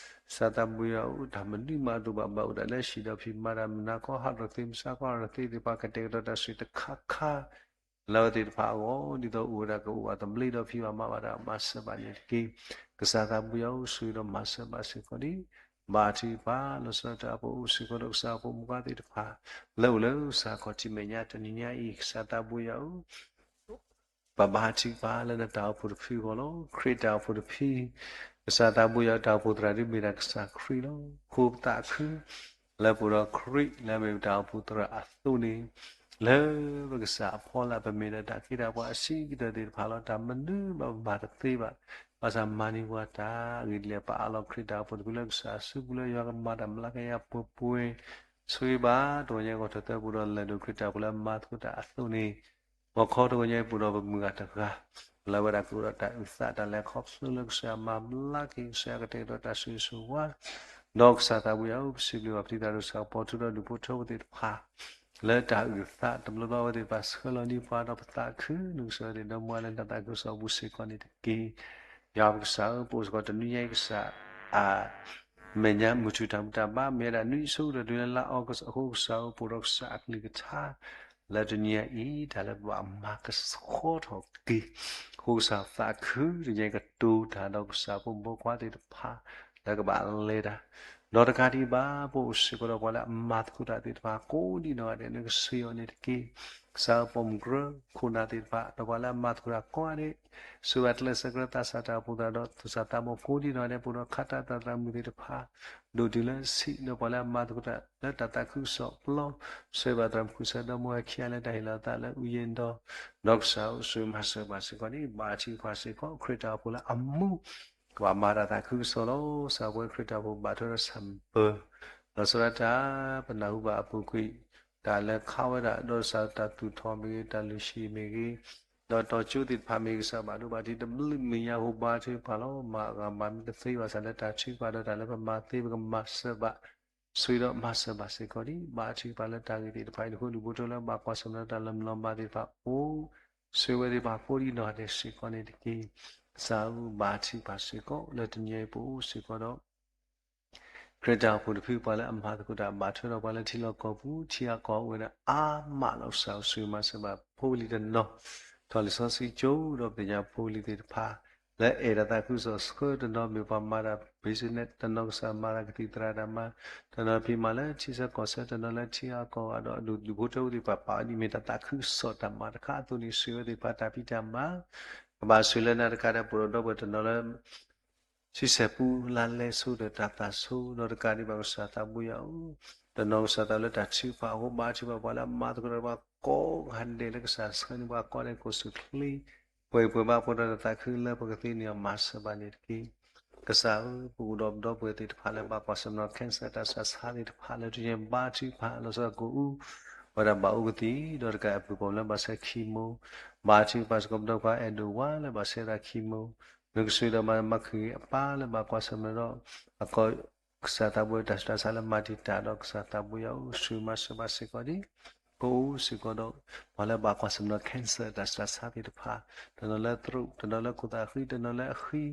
ကစၢ်သးဘိယွၤအအိၣ် တၢ်မနုၤမးတအိၣ်ဘၣ် ဘၣ်အိၣ်ဒၣ်လၢဟံၣ်ဒီးဖံးမၤတၢ် မုၢ်နၤခီဟးထီၣ်သ့ မုၢ်ဆါခီဟးထီၣ်သ့သ့ၣ်တဖၣ် ကတဲာ်ကတီၤတၢ်ဆိၣ်ဂ့ၤတခါခါ လၢအဝဲသ့ၣ်တဖၣ်အဂီၢ် ဒ်သိးအိၣ်ဝဲဒၣ်ကအိၣ်ဘၣ်သဘျ့ဒီးဖံးဘၣ်မၤဘၣ်တၢ် မၤစၢၤဘၣ်န့ၣ်တက့ၢ်. ကစၢ်သးဘိယွၤအိၣ် ဆိၣ်ဂ့ၤဒီးမၤစၢၤဘၣ်စ့ၢ်ကီးန့ၣ် ဘါထုကဖၣ် လီၤဆီဒၣ်တၢ်အပှၤအိၣ်စ့ၢ်ကီးဒီးကစၢ်အဖိမုၣ်ခွါသ့ၣ်တဖၣ် လၢအိၣ်လၢကစၢ်ခီၣ်ထံးမဲာ်ညါတနံၤညါအံၤ ကစၢ်သးဘိယွၤအိၣ် ပဘါထုကဖၣ်လၢနတၢ်အိၣ်ဖှိၣ်တဖုအဂီၢ်လီၤ. ခရံာ်တၢ်အိၣ်ဖှိၣ်တဖု, ကစၢ်သးဘိယွၤတၢ်အိၣ်ဖှိၣ်သရၣ်ဒုးမ့ၢ်ဒၣ်ကစၢ်ခရံာ်လီၤ. အဃိပသးခု လၢပအိၣ်ဒီးခရံာ်လၢမ့ၢ်ပတၢ်အိၣ်ဖှိၣ်သရၣ်အသိးန့ၣ်, လၢပကစၢ်အဖီလာ် ပမ့ၢ်ဒၣ်တၢ်ခ့တၢ်ပှၤအဆံးကတၢၢ်သ့ၣ်တဖၣ်လီၤ. တၢ်မနုၤဘၣ်ပမၤတသ့ဘၣ်, ဘၣ်ဆၣ်မၤန့ၢ်ပှၤတၢ်အဂ့ၢ်ဒ်လဲၣ် ပအးလီၤခရံာ်တၢ်အိၣ်ဖှိၣ်တဖုလၢကစၢ်အစုပူၤလၢယွၤကမၤတၢ်မျးကယၤပှဲၤပှဲၤ ဆိၣ်ဂ့ၤဘၣ် တဂီၤညါကီၢ်ထီၣ်သၢပူၤဒီးလဲၤဒိၣ်ခရံာ်တၢ်အိၣ်ဖှိၣ်လၢအမၤသကိးတၢ်အသိးန့ၣ်, ဂီၤခီတဂီၤညါအံၤပအိၣ်ဒီးပမုၢ်ဂၤတဂၤ, လၢအဝဲဒၣ်ကအိၣ်ဒီးတၢ်အုၣ်သးတၢ်လဲၤခီဖျိလၢကစၢ်ယွၤမၤဘျါက့ၤ ကစၢ်ယွၤကတဲာ်ကတီၤတၢ်ဆိၣ်ဂ့ၤဆိၣ်ဝါ, ဒီးကစၢ်သးဘိယွၤအိၣ် ပစံးဘျုးဘၣ်ပတံၤသရၣ်ဒိၣ် ကစၢ်ကပီၤထူဒီးဒူၣ်ဖိထၢဖိသ့ၣ်တဖၣ် လၢတၢ်အုၣ်သးတဘျီဘျီအဝဲသ့ၣ်တဖၣ်ဆှၢလီၤန့ၢ်ပှၤဒီးပသးခု နကစၢ်ယွၤသ့ၣ်ဒီမါလၢနတၢ်သးခုကစီၣ်ပူၤစ့ၢ်ကီးန့ၣ်တက့ၢ်. ယွၤပကစၢ်ဧၢ ပအိၣ်စ့ၢ်ကီးတနွံညါအံၤ ကစၢ်အမဲာ်ညါမုၢ်ထူၣ်တၢ်မူတၢ်ဘါ မ့ၢ်ဝဲဒၣ်နွံအဆၢကတီၢ်တုၤလၢလါအီကူးအဃိ ကစၢ်ဧၢ ပအိၣ်ဒီးကစၢ်အကလုၢ်ကထါ လၢတနွံညါအံၤ တၢ်လၢပဘၣ်မၤကဆှီထီၣ်က့ၤ, အဃိကစၢ်သးခုတနံၤညါအံၤ ကတိၤတၢ်ဒီးကစၢ်ဖိမုၣ်ဖိခွါသ့ၣ်တဖၣ် လၢကဘၣ်လဲၤတၢ် ဒီးတကးဒံးဘၣ် ပအိၣ်စ့ၢ်ကီးဒီးပှၤလၢအမၤသကိးတၢ်သ့ၣ်တဖၣ် ကိးဒံးနီၢ်ဂၤဒဲး နကဆှၢအီၤန့ၣ်တက့ၢ်. ကစၢ်ဧၢ ပိာ်မုၣ်ကရၢခိၣ်နၢ်သ့ၣ်တဖၣ် ဒီးပှၤလၢအမၤသကိးတၢ်ကိးဂၤဒဲး ဆိၣ်ဂ့ၤဘၣ်ကျဲးစၢးကရၢသးစၢ်တၢ်အိၣ်ဖှိၣ်သရၣ်ဒီးသူၣ်စၢ်သးဘီၣ်ကိးဒံးနီၢ်ဂၤဒဲး ပအိၣ်ဒီးခါတၢ်သရၣ်မုၣ်သ့ၣ်တဖၣ် ဒိၣ်တုၤလၢဆံး ဒီးပှၤလၢအမၤသကိးတၢ်လၢတၢ်သးခုကစီၣ်ပျီ ဆိၣ်ဂ့ၤဘၣ်သရၣ်မုၣ်ခိၣ်ဆၢဒီမါဝၤခံဂၤလၢတၢ်ဟ့ၣ်လီၤအသးလၢအူယ့ၣ်ဒီး ဒီးကစၢ်ဧၢ ဆိၣ်ဂ့ၤမၤစၢၤဘၣ်စ့ၢ်ကီးန့ၣ် ဘါထုကဖၣ်စ့ၢ်ကီး ခရံာ်တၢ်အိၣ်ဖှိၣ်လၢအမူ ကဘၣ်မၤတၢ်သးခုကစီၣ်လီၤ. ကစၢ်ပဝဲခရံာ်တၢ်အိၣ်ဖှိၣ်ဘၣ်ထွဲဒီးဆၢၣ်ပၢၤ လီၤဆီဒၣ်တၢ် ပနၢ်ဟူဘၣ်အပူၤကွံာ် တၢ်လၢခါဝဲဒၣ် ဒီးကစၢ်တၢ်သူၣ်ထီၣ်မ့ၢ်ဂ့ၤ တၢ်လုၢ်ဟံၣ်မ့ၢ်ဂ့ၤ ဒီးတီၤကၠိသ့ၣ်တဖၣ်မ့ၢ်ဂ့ၤ ကစၢ်ဘၣ်ဒိဘၣ်ထံးတဘျုးမဲာ်ညါအဃိ ဘါထုကဖၣ်လီၤ. မၤဂၤမၤမ့ၢ်တသ့ဘၣ်ဆၣ်လၢတၢ်ထုကဖၣ်ဒီးတၢ်လၢပမၤသ့ပကမၤစၢၤဘၣ် ဆိၣ်ဂ့ၤဒီးမၤစၢၤဘၣ်စ့ၢ်ကီးဒံး ဘါထုကဖၣ်လၢတၢ်ဂ့ၢ်သ့ၣ်တဖၣ်အံၤ နဃိဒူၣ်ဖိထၢလၢဘၣ်ကွၢ်ဆၢၣ်မဲာ်ဒီးတၢ်လၢမလီၤမၢ်သ့ၣ်တဖၣ်အိၣ် ဆိၣ်ဂ့ၤဝဲသ့ၣ်တဖၣ်ကိးဒံးနီၢ်ဂၤဒဲးစ့ၢ်ကီးန့ၣ်တက့ၢ်. ကစၢ်ဧၢ ဘါထုကဖၣ်စ့ၢ်ကီး လၢတနံၤအံၤပအိၣ်စ့ၢ်ကီးဒီး ခရံာ်တၢ်အိၣ်ဖှိၣ်တဖု ပှၤလၢအမၤသကိးတၢ်ဘၣ်ထွဲဒီးပှၤလၢထံလီၢ်ကီၢ်ပူၤ ထံအကီၢ်အိၣ်ဝဲဒၣ်အါမးလီၤ. ကစၢ်ဧၢ ဆိၣ်ဂ့ၤမၤစၢၤဘၣ်ဖိလံၤတနီၤ ထီၣ်လံာ်စီဆှံကၠိဒီးပသ့ၣ်ညါဖိလံၤသ့ၣ်တဖၣ် လၢအဲၣ်ဒိးသးခုကစီၣ်ဆှၢ တနီၤမ့ၢ်ပှၤမၤတၢ် business တနီၤကစၢ်မၤတၢ်ကသံၣ်သရၣ်တၢ်မၤ တနီၤဖံးမၤလၢထံဆၢကီၢ်ဆၢ တနီၤလၢထံအကီၢ်ဂၤဒီး ဒူၣ်ဖိထၢဖိသ့ၣ်တဖၣ်ပာ်အီၤဒ်မ့ၢ်တၢ်သးခုကစီၣ်တၢ်မၤတခါအသိးန့ၣ် ဆိၣ်ဂ့ၤဝဲသ့ၣ်တဖၣ်တၢ်ဖံးတၢ်မၤ ကဘၣ်ဆိၣ်လၢနၤတကးဒီး ပအိၣ်ဒီးဒီပုၢ်ဝဲၢ်တနီၤလၢ ဆံဆဲၣ်ပူလါလဲဆိဒီးတၢ်သးဆိ ဒီးတကးဒံးဘၣ်ကစၢ်သးဘိယွၤဧၢ, တနီၤကစၢ်သးလၢတၢ်ထုကဖၣ်အဃိ ဘါထုကဖၣ်ပှၤလၢအမၤသကိးတၢ်ဒီးပှၤကိးဂၤဒဲးလၢကစၢ်ဆှၢန့ၢ်ပှၤကိးဂၤဒဲးကိးဆူၣ်ချ့ ပှဲၤပှဲၤဘၣ်ဖိဒီးတၢ်သးခုလၢပကသ့န့ၢ်အီၤ မၤစၢၤဘၣ်န့ၣ်တက့ၢ်. ကစၢ်ဧၢ ပအိၣ်ဒီးဒီပုၢ်ဝဲၢ်သ့ၣ်တဖၣ်လၢဘၣ်ကွၢ်ဆၢၣ်မဲာ်ဒီး cancer တၢ်ဆူးတၢ်ဆါသ့ၣ်တဖၣ်လၢတယဲၢ်ဘါထုကဖၣ်လီၤဆီဒၣ်ကိးအူ ဝဲဒၣ်ဘၣ်အိၣ်ကသံၣ် ဒီးတကးအပုၢ်ပိာ်လၢဘၣ်ဆဲး chemo ဘါထုကဖၣ်စ့ၢ်ကီးပဒီပုၢ်ဝဲၢ်အဲၣ်ဒိးဝါလၢဘၣ်ဆဲးဝဲဒၣ် chemo နကဆိၣ်ဂ့ၤဒီးမၤမၤခုၣ်ဂ့ၤအပၢ်လၢဘၣ်ကွၢ်ဆၢၣ်မဲာ်ဒီး အကီၢ် ကစၢ်သးဘိယွၤတၢ်ဆူးတၢ်ဆါလၢမၤတံာ်တာ်ဒီး ကစၢ်သးဘိယွၤအိၣ်ဆိၣ်ဂ့ၤမၤစၢၤဘၣ်စ့ၢ်ကီးဒံး ကိးအူစ့ၢ်ကီးဒီး ပှၤလၢဘၣ်ကွၢ်ဆၢၣ်မဲာ်ဒီး cancer တၢ်ဆူးတၢ်ဆါသ့ၣ်တဖၣ် တနီၤလၢ throat တနီၤလၢခိၣ်သၣ်ဃံ တနီၤလၢအဃံ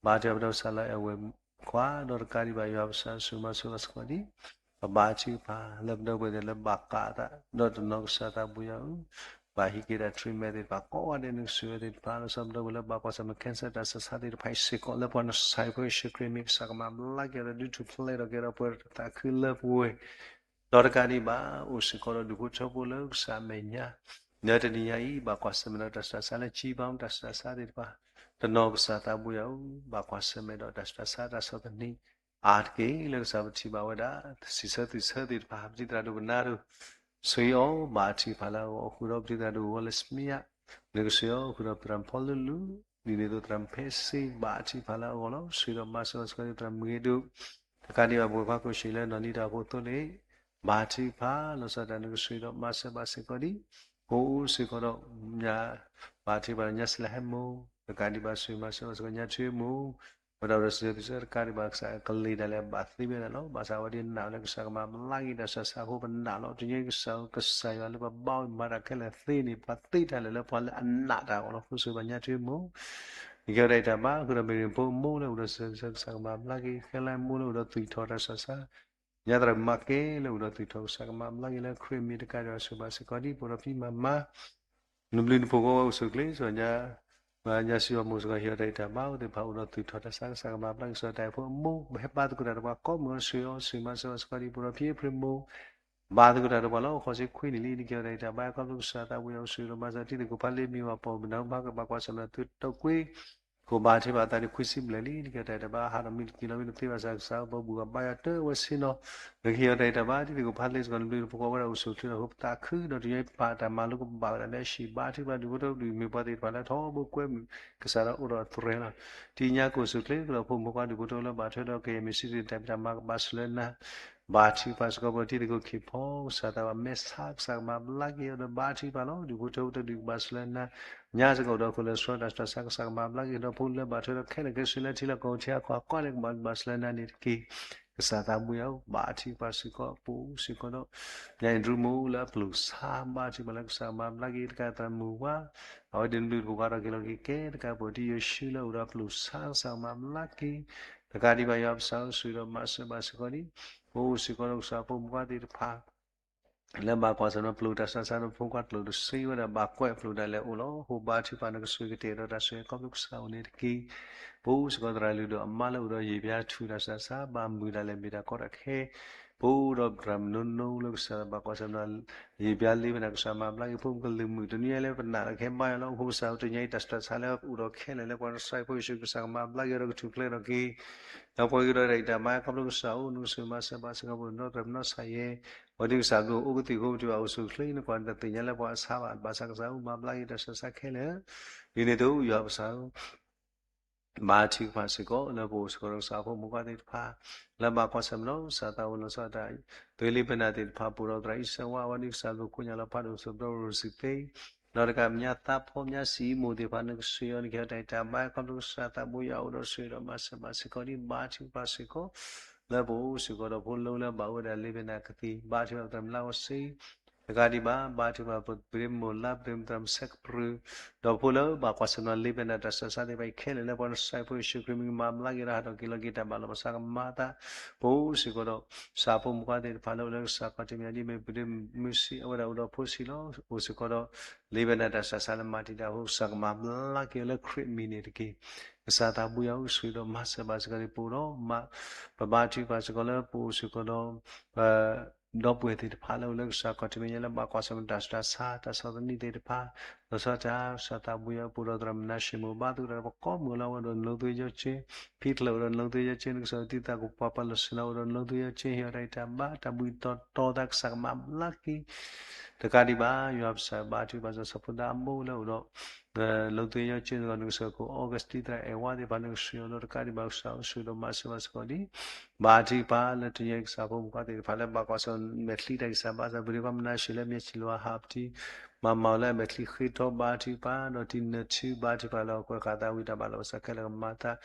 ဘါထုကဖၣ်ပဒီပုၢ်ဝဲၢ်စးလၢအဝဲၢ်ခွါ ဒီးတကးဒံးဘၣ်ယွၤပကစၢ်ဆိၣ်ဂ့ၤမၤစၢၤဘၣ်စ့ၢ်ကီးဒံး ပဘါထုကဖၣ်လၢပဒီပုၢ်ဝဲၢ်သ့ၣ်လၢဘၣ်ကးအသး ဒီးတနီၤကစၢ်သးဘိယွၤဧၢ ဘၣ်ဟံးက့ၤတၢ် treatment သ့ၣ်တဖၣ်ကိးဂၤဒဲး နကဆိၣ်ဂ့ၤဝဲသ့ၣ်တဖၣ် လီၤဆီဒၣ်ပဒီပုၢ်ဝဲၢ်လၢဘၣ်ကွၢ်ဆၢၣ်မဲာ် cancer တၢ်ဆူးတၢ်ဆါသ့ၣ်တဖၣ်အံၤစ့ၢ်ကီး လၢပှၤနဆဲးဖိယ့ၣ်ၡူးခရံာ်မံၤ ကစၢ်ကမၤဘျါက့ၤဒီးဒုးထူၣ်ဖျဲးထီၣ်က့ၤဒီးပှဲၤတၢ်သးခုလၢပဝဲၢ် ဒီးတကးဒံးဘၣ် အိၣ်စ့ၢ်ကီးဒီးဒူၣ်ဖိထၢဖိလၢကစၢ်အမဲာ်ညါ လၢတနံၤညါအံၤ ဘၣ်ကွၢ်ဆၢၣ်မဲာ်ဒီးတၢ်ဆူးတၢ်ဆါလၢ ကံဘါတၢ်ဆူးတၢ်ဆါသ့ၣ်တဖၣ် တနီၤကစၢ်သးဘိယွၤဧၢ ဘၣ်ကွၢ်ဆၢၣ်မဲာ်ဒီးတၢ်ဆူးတၢ်ဆါတၢ်ဆီၣ်သနံး အါတက့ၢ်လၢကစၢ်ပထံၣ်ဘၣ်ဝဲဒၣ် စံးဆၢသ့ၣ်ဆၢသ့ၣ်တဖၣ် ပတံၤသရၣ်ဒိၣ်ပနၢ်ဒိၣ် ဆိၣ်ဂ့ၤအီၤ ဘါထုကဖၣ်လၢအဂီၢ် အိၣ်ဃုာ်ဒီးပတံၤသရၣ်ဒိၣ်ဝီလၢစမံယါ နကဆိၣ်ဂ့ၤအီၤ အိၣ်ဃုာ်ဒီးသရၣ်ဖီလၢလူ ဒ်န့ၣ်အသိးသရၣ်ဖဲစ့ ဘါထုကဖၣ်လၢအဂီၢ်လီၤ. ဆိၣ်ဂ့ၤဒီးမၤစၢၤဘၣ်စ့ၢ်ကီးသရၣ်မုၢ်ဂ့ၤဒိၣ် တကးဒံးဘၣ် ပဝဲၢ်ခွါကိးဆံးလၢနီၢ်နံၤတၢ်အိၣ်ဖှိၣ်အသိးန့ၣ် ဘါထုကဖၣ် လီၤဆီဒၣ်တၢ် နကဆိၣ်ဂ့ၤဒီးမၤစၢၤဘၣ်စ့ၢ်ကီးဒံး ကိးအူစ့ၢ်ကီးဒီး ဘါထုကဖၣ်ဒီးညါစလဲဟဲမိၢ် တကးဒံးဘၣ် ဆိၣ်ဂ့ၤမၤစၢၤဘၣ်စ့ၢ်ကီးညါထွံၣ်မူ ဝဲဒၣ်ဒီးစံးဆၢ တကးဒံးဘၣ် ကစၢ်ကလုၢ်ဒၣ်လဲာ်ဘၣ်သ့ဝဲဒၣ်လီၤ. ဘၣ်ဆၣ်ဝဲဒၣ်နာ်လၢကစၢ်ကမၤဘျါက့ၤတၢ်ဆူးတၢ်ဆါအဃိ ပနာ်လီၤ. တနံၤအံၤ ကစၢ်ဧၢ ကစၢ်ယွၤလၢပဘါအီၤမၤတၢ်ခဲလၢာ်သ့န့ၣ် ပှၤသ့တၢ်လၢာ်လၢပှၤလၢအနာ်တၢ်အဂီၢ်လီၤ. အဃိဆိၣ်ဂ့ၤဘၣ်ညါထွံၣ်မူ နကဲထီၣ်တၢ်အံၤတၢ်ဘါ ဃုာ်ဒီးမ့ၢ်ဂ့ၤဖိအမိၢ်လၢအိၣ်ဒီးစံးဆၢ ကစၢ်ကမၤဘျါက့ၤ ခဲလၢာ်မိၢ်လၢအိၣ်ဒီးသူၣ်ထီၣ်တၢ်ဆူးတၢ်ဆါ ညါသရၣ်မၤကဲလၢအိၣ်ဒီးသူၣ်ထီၣ် ကစၢ်ကမၤဘျါက့ၤလၢခရံာ်မံၤတကးဒံးဘၣ် ဆိၣ်ဂ့ၤဘၣ်စ့ၢ်ကီးဒ် ပအိၣ်ဒီးဖံမၤမါ နဘျုးနဖှိၣ်ကိးဝဲအိၣ်ဆူၣ်ချ့ စီၤညါစံးဘၣ်မိၢ်စ့ၢ်ကီး ဟ့ၣ်အီၤတၢ်အံးတၢ်ဘါ အိၣ်သ့ၣ်တဖၣ်အိၣ်ဒီးသူၣ်ထီၣ်တၢ်ဆူးတၢ်ဆါ ကစၢ်ကမၤဘျါက့ၤ စီၤတၢ်အံၤဖိအမိၢ် ဟဲဘါသကိးတၢ်ဒီးပှၤကိးမုၢ်အီၤ ဆိၣ်ဂ့ၤအီၤ ဆိၣ်ဂ့ၤမၤစၢၤဘၣ်စ့ၢ်ကီးဒ် ပအိၣ်ဒီးဖံအ့ဖြ့ၣ်မိၢ် ဘါသကိးတၢ်ဒီးပှၤလၢ ဃိးဆံခွံနံၣ်လံ နကဲထီၣ်တၢ်အံးတၢ်ဘါ ခီဖျိကစၢ်သးဘိယွၤအိၣ်ဆိၣ်ဂ့ၤဒီးမၤစၢၤတံၤသကိးဖးလ့မံၤဝဲပိာ်မုၣ်နၢ်မါကဘၣ်ကွၢ်ဆၢၣ်မဲာ်သုတၢ်ကွံ ဃိးဘါထုကဖၣ်အသးန့ၣ် ခွံဆံဘျဲၣ်လံ နကဲထီၣ်တၢ်အံးတၢ်ဘါ ဟးထီၣ်မံတကံၢ်လီၤ မ့ၢ်တသ့ဘၣ်ဆၣ်ကစၢ် ပဘၣ်ဘူၣ်ဘၣ်ဘါယွၤတၢ်ဝဲဆ့ၣ်နီၤ နကဟ့ၣ်အီၤတၢ်အံးတၢ်ဘါ တံၤသကိးဖးလ့စ့ၢ်ကီး နဘျုးနဖှိၣ်ကိးဝဲဒၣ်အိၣ်ဆူၣ်ချ့ဒီး ဟိပသးခု ဒီးတနံၤအံၤပာ်တၢ်မၤလိကဘၣ်ဝဲဒၣ်လၢအဟံၣ် ဘါထုကဖၣ်ဒုးဖိတၢ်ဒုးမ့ၢ်ပှၤသ့ၣ်တဖၣ်လၢထီဘိကွဲ ကစၢ်ဒီးအိၣ်ဒီးအသရဲလီၤ. တနံၤအံၤကအိၣ်ဆူၣ်ချ့ ကဒီးဖိမုၣ်ဖိခွါဒုးဖိတၢ်လၢဘၣ်ထွဲဒီး ကယဲၢ်မ့ၢ်စံးတၢ်ဖံးတၢ်မၤကဘၣ်ဆူၣ်လၢနၤ ဘါထုကဖၣ်စ့ၢ်ကီး ပတံၤသကိးခံဖီ ကစၢ်သးဘၣ်မဲာ်ဆှး ကစၢ်ကမၤဘျါက့ၤအီၤဒီးဘါထုကဖၣ်လီၤ. ဒုးဖိတၢ်ဒုးကဘၣ်ဆူၣ်လၢနၤ ညါစ့ၢ်ကီးဒီးခိၣ်လၢဆှၢတၢ်ဆူးတၢ်ဆါ ကစၢ်ကမၤဘျါက့ၤ ဒီးဖိလၢဘၣ်ထွဲဒီးခဲလၢာ်ခဲဆ့လၢထံလၢကီၢ်ထံအကီၢ်အကီၢ်န့ၣ် ကဘၣ်ဘၣ်ဆူၣ်လၢနၤန့ၣ်တက့ၢ်. ကစၢ်သးဘိယွၤဧၢ ဘါထုကဖၣ်စ့ၢ်ကီး ပအိၣ်စ့ၢ်ကီးဒီး ညါအံၤဒြူမူလၢအပျိၢ်ဆါ ဘါထုကဖၣ်လၢကစၢ်ကမၤဘျါက့ၤ တကးသရၣ်မုၣ်ဝါ အဝဲဒၣ်နဘျုးနဖှိၣ်ကဒီးက့ၤလီၤက့ၤကဲ တကးပှၤတံၤယိၤၡူလၢအိၣ်ဒီးအပျိၢ်ဆါ ကစၢ်ကမၤဘျါက့ၤ တကးဒံးဘၣ်ယွၤပစၢ်အိၣ်ဆိၣ်ဂ့ၤဒီးမၤစၢၤဘၣ်စ့ၢ်ကီးဒ် ပအိၣ်စ့ၢ်ကီးဒီးကစၢ်ဖိမုၣ်ဖိခွါသ့ၣ်တဖၣ် လၢဘၣ်ကွၢ်ဆၢၣ်မဲာ်ပျိၢ်တၢ်ဆူးတၢ်ဆါဒီးဖိခွါကျိာ်တဆံဝဲဒၣ်ဘၣ်ကွဲးအပျိၢ်ဒၣ်လဲာ်အိၣ်လီၤ. အဃိဘါထုကဖၣ်နကဆိၣ်ဂ့ၤကတဲာ်ဒီးတၢ်ဆိၣ်ဂ့ၤခီဖျိကစၢ်အိၣ်န့ၣ်တက့ၢ်. ပအိၣ်စ့ၢ်ကီးသရၣ်လုၢ်ဒိၣ်အမါလၢအိၣ်ဒီးယံာ်ဘျါထူၣ်တၢ်ဆူးတၢ်ဆါ ဘၣ်မုာ်ဒၣ်လဲာ်မ့ၢ်တၢ်ကီတၢ်ခဲ ပအိၣ်ဒီးသရၣ်မုၣ်နိနိလၢကစၢ်ဘၣ်ကွၢ်ဆၢၣ်မဲာ် ယံာ်ဘျါလံဖဲန့ၣ် ကစၢ်မၤဘျါက့ၤဖိမုၣ်ကလုာ်မုၣ် တနံၤအံၤလၢပနာ်လၢကဟဲဘါယွၤလီၤ. အဃိပစၢ်တနံၤအံၤတၢ်ဆူးတၢ်ဆါလၢအိၣ်ဒီးခဲလၢာ်လၢပှၤကစၢ်ဖိယ့ၣ်ၡူးကစၢ်ကမၤဘျါက့ၤဒီးကထူၣ်ဖျဲးထီၣ်က့ၤ ဒီးပှၤက့ၤဒီးတၢ်အံးတၢ်ဘါခီဖျိကစၢ်အိၣ် နကဆိၣ်ဂ့ၤမၤစၢၤဘၣ်စ့ၢ်ကီး ပနီၢ်သရၣ်မုၣ်နီၢ်ဆၣ်ယဲ ပှၤဒုးကစၢ်ဘျုးအိၣ်ကသံၣ်ဖိပထံၣ်ဘၣ်အိၣ်ဆူၣ်ချ့ နကွၢ်နတသ့ၣ်ညါလၢပှၤအဆါဘၣ် ဘၣ်ဆၣ်ကစၢ်အိၣ်မၤဘျါက့ၤတၢ်ဆူးတၢ်ဆါခဲလၢာ် ဒ်န့ၣ်အသိးယွၤပစၢ်ဧၢ ဘါထုကဖၣ်စ့ၢ်ကီး လၢပအိၣ်စ့ၢ်ကီးဒီးကစၢ်ဖိမုၣ်ဖိခွါသ့ၣ်တဖၣ် လၢဘၣ်ကွၢ်ဆၢၣ်မဲာ်ဒီး ကစၢ်သးအိၣ်လီၤဆီဒၣ်တၢ် သုးလံဖဲန့ၣ်သ့ၣ်တဖၣ် ပအိၣ်ဒီးသရၣ်အံၣ်စၢဝါ အဝဲဒၣ်ကစၢ်ဘျုးကိးညါလီၤဖးဒိၣ် သုးဘျီရိၤစံးသ့ ဒီးတကးမဲာ်ညါသးဖီမဲာ်ညါစံးမိၢ်သ့ၣ်တဖၣ် နကဆိၣ်ဂ့ၤအီၤ နကဟ့ၣ်အီၤတၢ်အံးတၢ်ဘါ ခီဖျိကစၢ်သးဘိယွၤအိၣ်ဒီးဆိၣ်ဂ့ၤဒီးမၤစၢၤဘၣ်စ့ၢ်ကီးဒ် ဘါထုကဖၣ်စ့ၢ်ကီး လၢပအိၣ်စ့ၢ်ကီးဒီးဖိလၢလၢဘၣ်အိၣ်ဝဲဒၣ်လံဖဲန့ၣ်ကသံၣ် ဘါထုကဖၣ်သရၣ်မုၣ်လါဝီစ့ တကးဒံးဘၣ် ဘါထုကဖၣ်ပဒ့မိၢ်လါ ပဒ့မိၢ်သရၣ်မုၣ်ဆဲးကပြုၢ် ဒီးဖိလၢဘၣ်ကွၢ်ဆၢၣ်မဲာ်လံဖဲန့ၣ် တၢ်ဆူးတၢ်ဆါသ့ၣ်တဖၣ်အံၤခဲလၢာ်လၢပှၤကစၢ်ဖိယ့ၣ်ၡူးခရံာ်မံၤမၤဘျါက့ၤဒီးဟးထီၣ်က့ၤလီၤက့ၤတၢ်ဘၣ်လီၤပစးကမၤသး ပအိၣ်စ့ၢ်ကီးဒီး ကစၢ်ဖိမုၣ်ဖိခွါသ့ၣ်တဖၣ်လၢအိၣ်လၢကစၢ်ခီၣ်ထံးမဲာ်ညါဒ်မ့ၢ်ပဒ့မုၢ်ဆံး အဝဲဒၣ်အိၣ်ဒီးဖိဆံးလီၤ. အိၣ်စ့ၢ်ကီးဒီး လံဖဲန့ၣ်တၢ်ဆူးတၢ်ဆါလၢမၤတံာ်တာ်အဃိ ကစၢ်ကမၤဘျါက့ၤအီၤလၢခရံာ်အမံၤန့ၣ်တက့ၢ်. ကစၢ်သးဘိယွၤအိၣ်ဆိၣ်ဂ့ၤဒီးမၤစၢၤဘၣ်စ့ၢ်ကီးဒ်ပအိၣ်ဒီး ပဘါထုကဖၣ်စ့ၢ်ကီးလၢပအိၣ်စ့ၢ်ကီးဒီး ပ ဒီပုၢ်ဝဲၢ်သ့ၣ်တဖၣ်လၢအိၣ်လၢကစၢ်ခီၣ်ထံးမဲာ်ညါလၢဘၣ်ကွၢ်ဆၢၣ်မဲာ်တၢ်ဆူးတၢ်ဆါ တၢ်ဆီၣ်သနံးသ့ၣ်တဖၣ် လီၤဆီဒၣ်တၢ် ကစၢ်သးဘိယွၤပအိၣ်ဒီးသရၣ်မုၣ်နါၡ့မိၢ် ဘါသကိးတၢ်ဒီးပှၤကိးမုၢ်လၢ်ဝဲဒီးနလိသယီၤကၠ့ ဖံတဖျၢၣ်အိၣ်ဒီးနလိသယီၤကၠ့ နကစၢ်တံၤသကိးပှၤပၢ်လီၢ်ဆ့ၣ်နီၤအိၣ်ဒီးနလိသယီၤကၠ့ ဟ့ၣ်အီၤတၢ်အံးတၢ်ဘါ တၢ်ဘှံးတီၤတီၤသး ကစၢ်ကမၤဘျါက့ၤ တကးဒံးဘၣ် ယွၤပစၢ်ဘါထုကဖၣ်စီၤဖိသၣ်အမိၢ်လၢအိၣ်ဒီး နလိသယီၤကၠ့စ့ၢ်ကီး နကစၢ်ခိၣ် August တံၤသရၣ်အဲၣ်ဝါသ့ၣ်တဖၣ် နကဆိၣ်ဂ့ၤအီၤဒီးတကးဒံးဘၣ် ကစၢ်အိၣ်ဆိၣ်ဂ့ၤဒီးမၤစၢၤဘၣ်စ့ၢ်ကီးဒ် ဘါထုကဖၣ်လၢတနံၤအံၤ ကစၢ်ဖိမုၣ်ဖိခွါသ့ၣ်တဖၣ်လၢဘၣ်ကွၢ်ဆၢၣ်မဲာ်ချံတၢ်ဂံၢ်စၢ်ဘါစၢ် ပဒ့ခွါမနၤၡ့လၢမဲာ်ချံလီၤဟးပတံၤ မၤမၤအီၤလၢအမဲာ်ချံဃ့ထီ ဘါထုကဖၣ် ဒီးတံၤနၢၤထူ ဘါထုကဖၣ်လၢအကွဲးဃာ်သးဝံၤတၢ်ဘၣ်လီၤပစးခဲလၢာ်ကမၤသး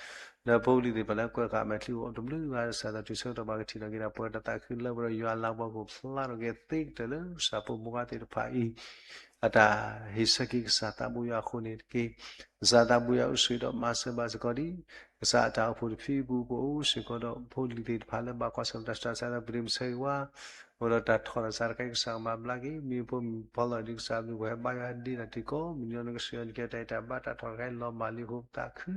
လၢဖိပလံၤသ့ၣ်တဖၣ်လၢကွဲးဃာ်အမဲာ်ချံအိၣ်တဘျုးဂၤ ကစၢ်သးတုၤဆၢကတီၢ်ဘၣ်ကထံၣ်ထီၣ်က့ၤတၢ်ပှဲၤတၢ်သးခုလၢပဒီးယွၤလၤကပီၤကဖျါထီၣ်က့ၤသ့ကတၢၢ်လၢ ကစၢ်ဖိမုၣ်ဖိခွါသ့ၣ်တဖၣ်အံၤ အတၢ်ဟ့ၣ်ဆၢက့ၤကစၢ်သးဘိယွၤအဃိန့ၣ်တက့ၢ်. ကစၢ်သးဘိယွၤအိၣ်ဆိၣ်ဂ့ၤဒီးမၤစၢၤဘၣ်စ့ၢ်ကီးဒ် ကစၢ်အတၢ်အိၣ်ဖှိၣ်တဖုအပူၤ ပအိၣ်စ့ၢ်ကီးဒီးဖိလံၤသ့ၣ်တဖၣ်လၢဘၣ်ကွၢ်ဆၢၣ်မဲာ်တၢ်ဆူးတၢ်ဆါ ပဒ့မုၢ်ဆၢဂ့ၤဝါ အိၣ်ဒီးတၢ်ထီၣ်တၢ်စးတခါအံၤ ကစၢ်ကမၤဘျါက့ၤ မ့ၢ်ဖိမုၣ်ဖီလီၤဒ်ကစၢ်အဘျုး ပှၤဟဲဘါယွၤဟဲဒ့တၢ်တံၤသကိး မုၢ်နံၤအံၤ နကစၢ်ယွၤနကဲတၢ်အံးတၢ်ဘါ တၢ်ထီၣ်တခါအံၤ လီၤမၢ်လံအဃိပသးခု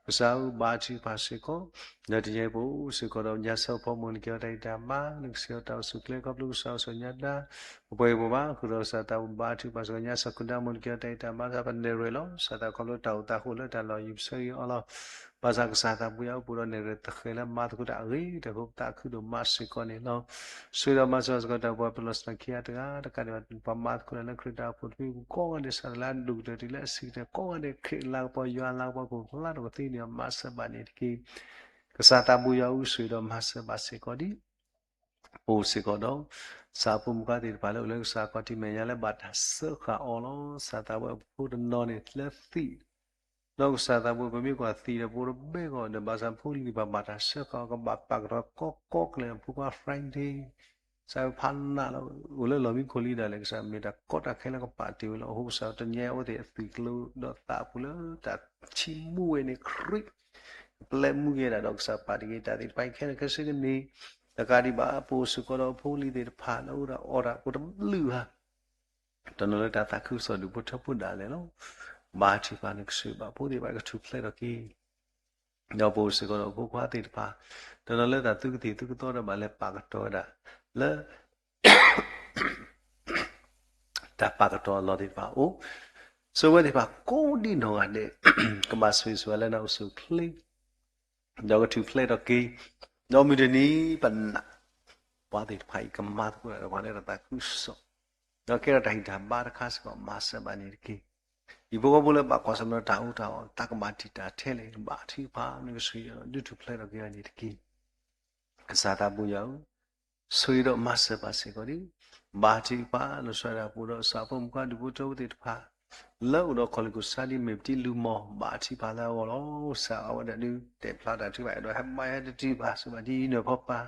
ကစၢ်ဧၢ ဘါထုကဖၣ်စ့ၢ်ကီး လၢတနံၤအံၤပအိၣ်စ့ၢ်ကီးဒီး ညါစၢ်ဖီမိၢ် နကဲတၢ်အံးတၢ်ဘါ နကစၢ်ယွၤတၢ်အိၣ်ဆူၣ်ချ့ ခီဖျိကစၢ်အိၣ်ဆိၣ်ညါဒါ ပပှဲၤပှၤဘါ ဃုာ်ဒီးကစၢ်သးဘိဘါထုကဖၣ်စ့ၢ်ကီး ညါစၢ်ခိၣ်ဒါမိၢ် နကဲတၢ်အံးတၢ်ဘါ သးပနဲၣ်ရွဲၣ်လီၤ ကစၢ်သးခီဖျိတၢ်အိၣ်သးဃိလၢတၢ်လီၢ်ယံၤ ပဆၢဂ့ၤအီၤလီၤ. ဘၣ်ဆၣ်ကစၢ်သးဘိယွၤအိၣ်ပူၤဒီးနဲၣ်ရွဲၣ်သဃဲၤလၢမၤသကိးတၢ်အဂ့ၤတၢ်အဃိ ပသးခုဒိၣ်မးစ့ၢ်ကီးန့ၣ်လီၤ. ဆိၣ်ဂ့ၤဒီးမၤစၢၤစ့ၢ်ကီးတၢ်ပှၤပလီၢ်ဆ့ၣ်နီၤခံဂၤတဂၤ တကးဒံးဘၣ် ပှၤမၤသကိးတၢ်လၢခရံာ်တၢ်အိၣ်ဖှိၣ်တဖု ကိးဂၤဒဲး စးထီၣ်လၢအဒိၣ်ကတၢၢ်တုၤလၢအဆံးကတၢၢ် ကိးဂၤဒဲး ခရံာ်လၤကပီၤယွၤလၤကပီၤ ပူၤဖျါထီၣ်ကသ့န့ၣ် မၤစၢၤဘၣ်န့ၣ်တက့ၢ်. ကစၢ်သးဘိယွၤအိၣ်ဆိၣ်ဂ့ၤဒီးမၤစၢၤဘၣ်စ့ၢ်ကီးဒ် ပအိၣ်စ့ၢ်ကီးဒီး ကစၢ်ဖိမုၣ်ဖိခွါသ့ၣ်တဖၣ်လၢအိၣ်လၢကစၢ်ခီၣ်ထံးမဲာ်ညါလၢဘၣ်တၢ်စၢဃာ်အီၤလီၤ. ကစၢ်သးဘိယွၤဖိတနီၤန့ၣ် လၢသံၣ် ဒီးကစၢ်သးပူၤ ပမ့ၢ်ကွၢ်သံဒီး ပအိၣ်တဘ့ၣ်ဂီၢ်ဒီး ဘၣ်ဆၣ်ဖိလံၤတဖၣ်ဘၣ်တၢ်စၢဃာ် ကဘၣ်ပာ်ကတီၤကိးကိးကလဲာ် ဖိခွါ Friday စးဖးနးလီၤ အိၣ်လၢလီၢ်မံခိၣ်လံဒၣ်လဲာ် ကစၢ်မ့ၢ်တၢ်ကီတၢ်ခဲလၢကပာ်တ့ၢ်ဝဲလီၤ. အဃိကစၢ်တနံၤအံၤအိၣ်သ့ၣ်အသွံၣ်ကျိၤဒီးသးပူၤလၢတၢ်ဆိကမိၣ်ဝဲန့ၣ် ခရံာ် ပျဲမူက့ၤဒၣ်ဒီးကစၢ်ပာ်တ့ၢ်က့ၤတၢ်သ့ၣ်တဖၣ်အံၤခဲလၢာ်ခဲဆ့န့ၣ် တကးဒံးဘၣ် ပအိၣ်စ့ၢ်ကီးဒီးဖိလံၤသ့ၣ်တဖၣ်လၢအိၣ်ဒီးအီၣ်တၢ်ဖိတဘျုးဧါ တနီၤလၢတၢ်သးခုကစီၣ်ဒူၣ်ဖိထၢဖိဒၣ်လဲာ်လီၤ. ဘါထုကဖၣ်နကစၢ်ဘၣ် ဖိသ့ၣ်တဖၣ်ကထူၣ်ဖျဲးထီၣ်က့ၤ ဒီးပအိၣ်စ့ၢ်ကီးဒီးဖိခွါသ့ၣ်တဖၣ် တနီၤလၢတၢ်သူကသံၣ်သူကသီဒီးဘၣ်လဲၤပာ်ကတီၤဝဲဒၣ် လၢ တၢ်ပာ်ကတီၤအလီၢ်သ့ၣ်တဖၣ်အိၣ်, ဆိဝဲသ့ၣ်တဖၣ်ကိးဒံနီၢ်ဂၤဒဲး ကဘၣ်ဆိၣ်ဂ့ၤဆိၣ်ဝါလၢနအိၣ်ဆူၣ်အိၣ်ချ့ ဒီးကထူၣ်ဖျဲးထီၣ်က့ၤ, ဒီးမုၢ်တနံၤပနာ် ပှၤသ့ၣ်တဖၣ်အံၤကမၤသကိးတၢ်ဒီးပှၤလၢတၢ်သးခုကစီၣ်, ဒီးကဲထီၣ်တၢ်ဟံၣ်တၢ်ဘါတခါစ့ၢ်ကီး မၤစၢၤဘၣ်န့ၣ်တက့ၢ်. ဟံၣ်ဖိဃီဖိလၢဘၣ်ကွၢ်ဆၢၣ်မဲာ်ဒီးတၢ်အူတၢ်အီၣ် တၢ်ကဘၣ်တံာ်တာ်ထဲလဲၣ် ဘါထုကဖၣ်နကစၢ်ယွၤ ဒုးထူၣ်ဖျဲးထီၣ်က့ၤအီၤန့ၣ်တက့ၢ်. ကစၢ်သးပူၤယွၤဧၢ, ဆိၣ်ဂ့ၤဒီးမၤစၢၤပှၤစ့ၢ်ကီးဒံး, ဘါထုကဖၣ်လီၤဆီဒၣ်တၢ် ပအိၣ်ဒီးကစၢ်ဖိမုၣ်ခွါဒူၣ်ဖိထၢဖိသ့ၣ်တဖၣ် လၢအိၣ်ဒီးခီၣ်လ့ၢ်ခိၣ်ဆါဒ်မ့ၢ်ပတံၤလူၤမီၢ် ဘါထုကဖၣ်လၢအဂီၢ်လီၤ. ကစၢ်အဝဲဒၣ်ဒုးတဲာ်ဖျါတၢ်ထုကဖၣ် အဲၣ်ဒိးဟဲဘါယွၤတတုၤဘၣ် စံးဘၣ်ဒ်အံၤနၢ်ဖီပၤ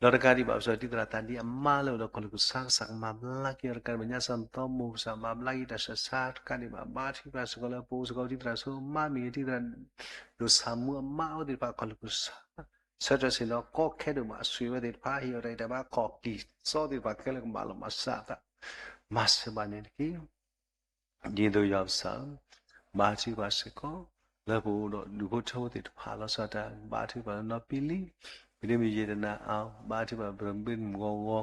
ဒီးတကးဒံးဘၣ် ပစီၤတံၢ်သရၣ်သးဒံအမါလၢအိၣ်ဒီးခီၣ်လ့ၢ်ခိၣ်ဆါ ကစၢ်ကမၤဘျါက့ၤအီၤတကးဒံးဘၣ် ညါစၢ်သီမိၢ် ကစၢ်မၤဘျါက့ၤတၢ်ဆၢဆါတကးဒံးဘၣ် ဘါထုကဖၣ်စ့ၢ်ကီးလၢပအိၣ်စ့ၢ်ကီးတံၢ်သရၣ်ဆိမါမ့ၢ်ဂ့ၤ တံၢ်သရၣ်ဒိၣ်ဆၣ်မူအမါအဝဲသ့ၣ်တဖၣ်ခီၣ်လ့ၢ်ခိၣ်ဆါ ဆၢထၢၣ်ဆ့ၣ်နီၤကီခဲဒိၣ်မး အဆိၣ်ဂ့ၤဝဲသ့ၣ်တဖၣ် ဟ့ၣ်အီၤတၢ်အံၣ်တၢ်ဘါ ခီၣ်ကံၢ်စီသ့ၣ်တဖၣ်ခဲလၢာ်ကဘၣ်လီၤမၤစၢၤအသး မၤစၢၤဘၣ်န့ၣ်တက့ၢ်. ဒ်သိးယွၤပကစၢ်ဧၢ, ဘါထုကဖၣ်စ့ၢ်ကီး လၢပအိၣ်ဒီးဒူၣ်ဖိထၢဖိသ့ၣ်တဖၣ် လီၤဆီဒၣ်တၢ် ဘါထုကဖၣ်လၢနီၢ်ပံၤလံ, ပဒ့မုၢ်ယဲၢ်တနၤအါ, ဘါထုကဖၣ်ပရၢဘ့မုၢ်ဂီၤဂီၤ,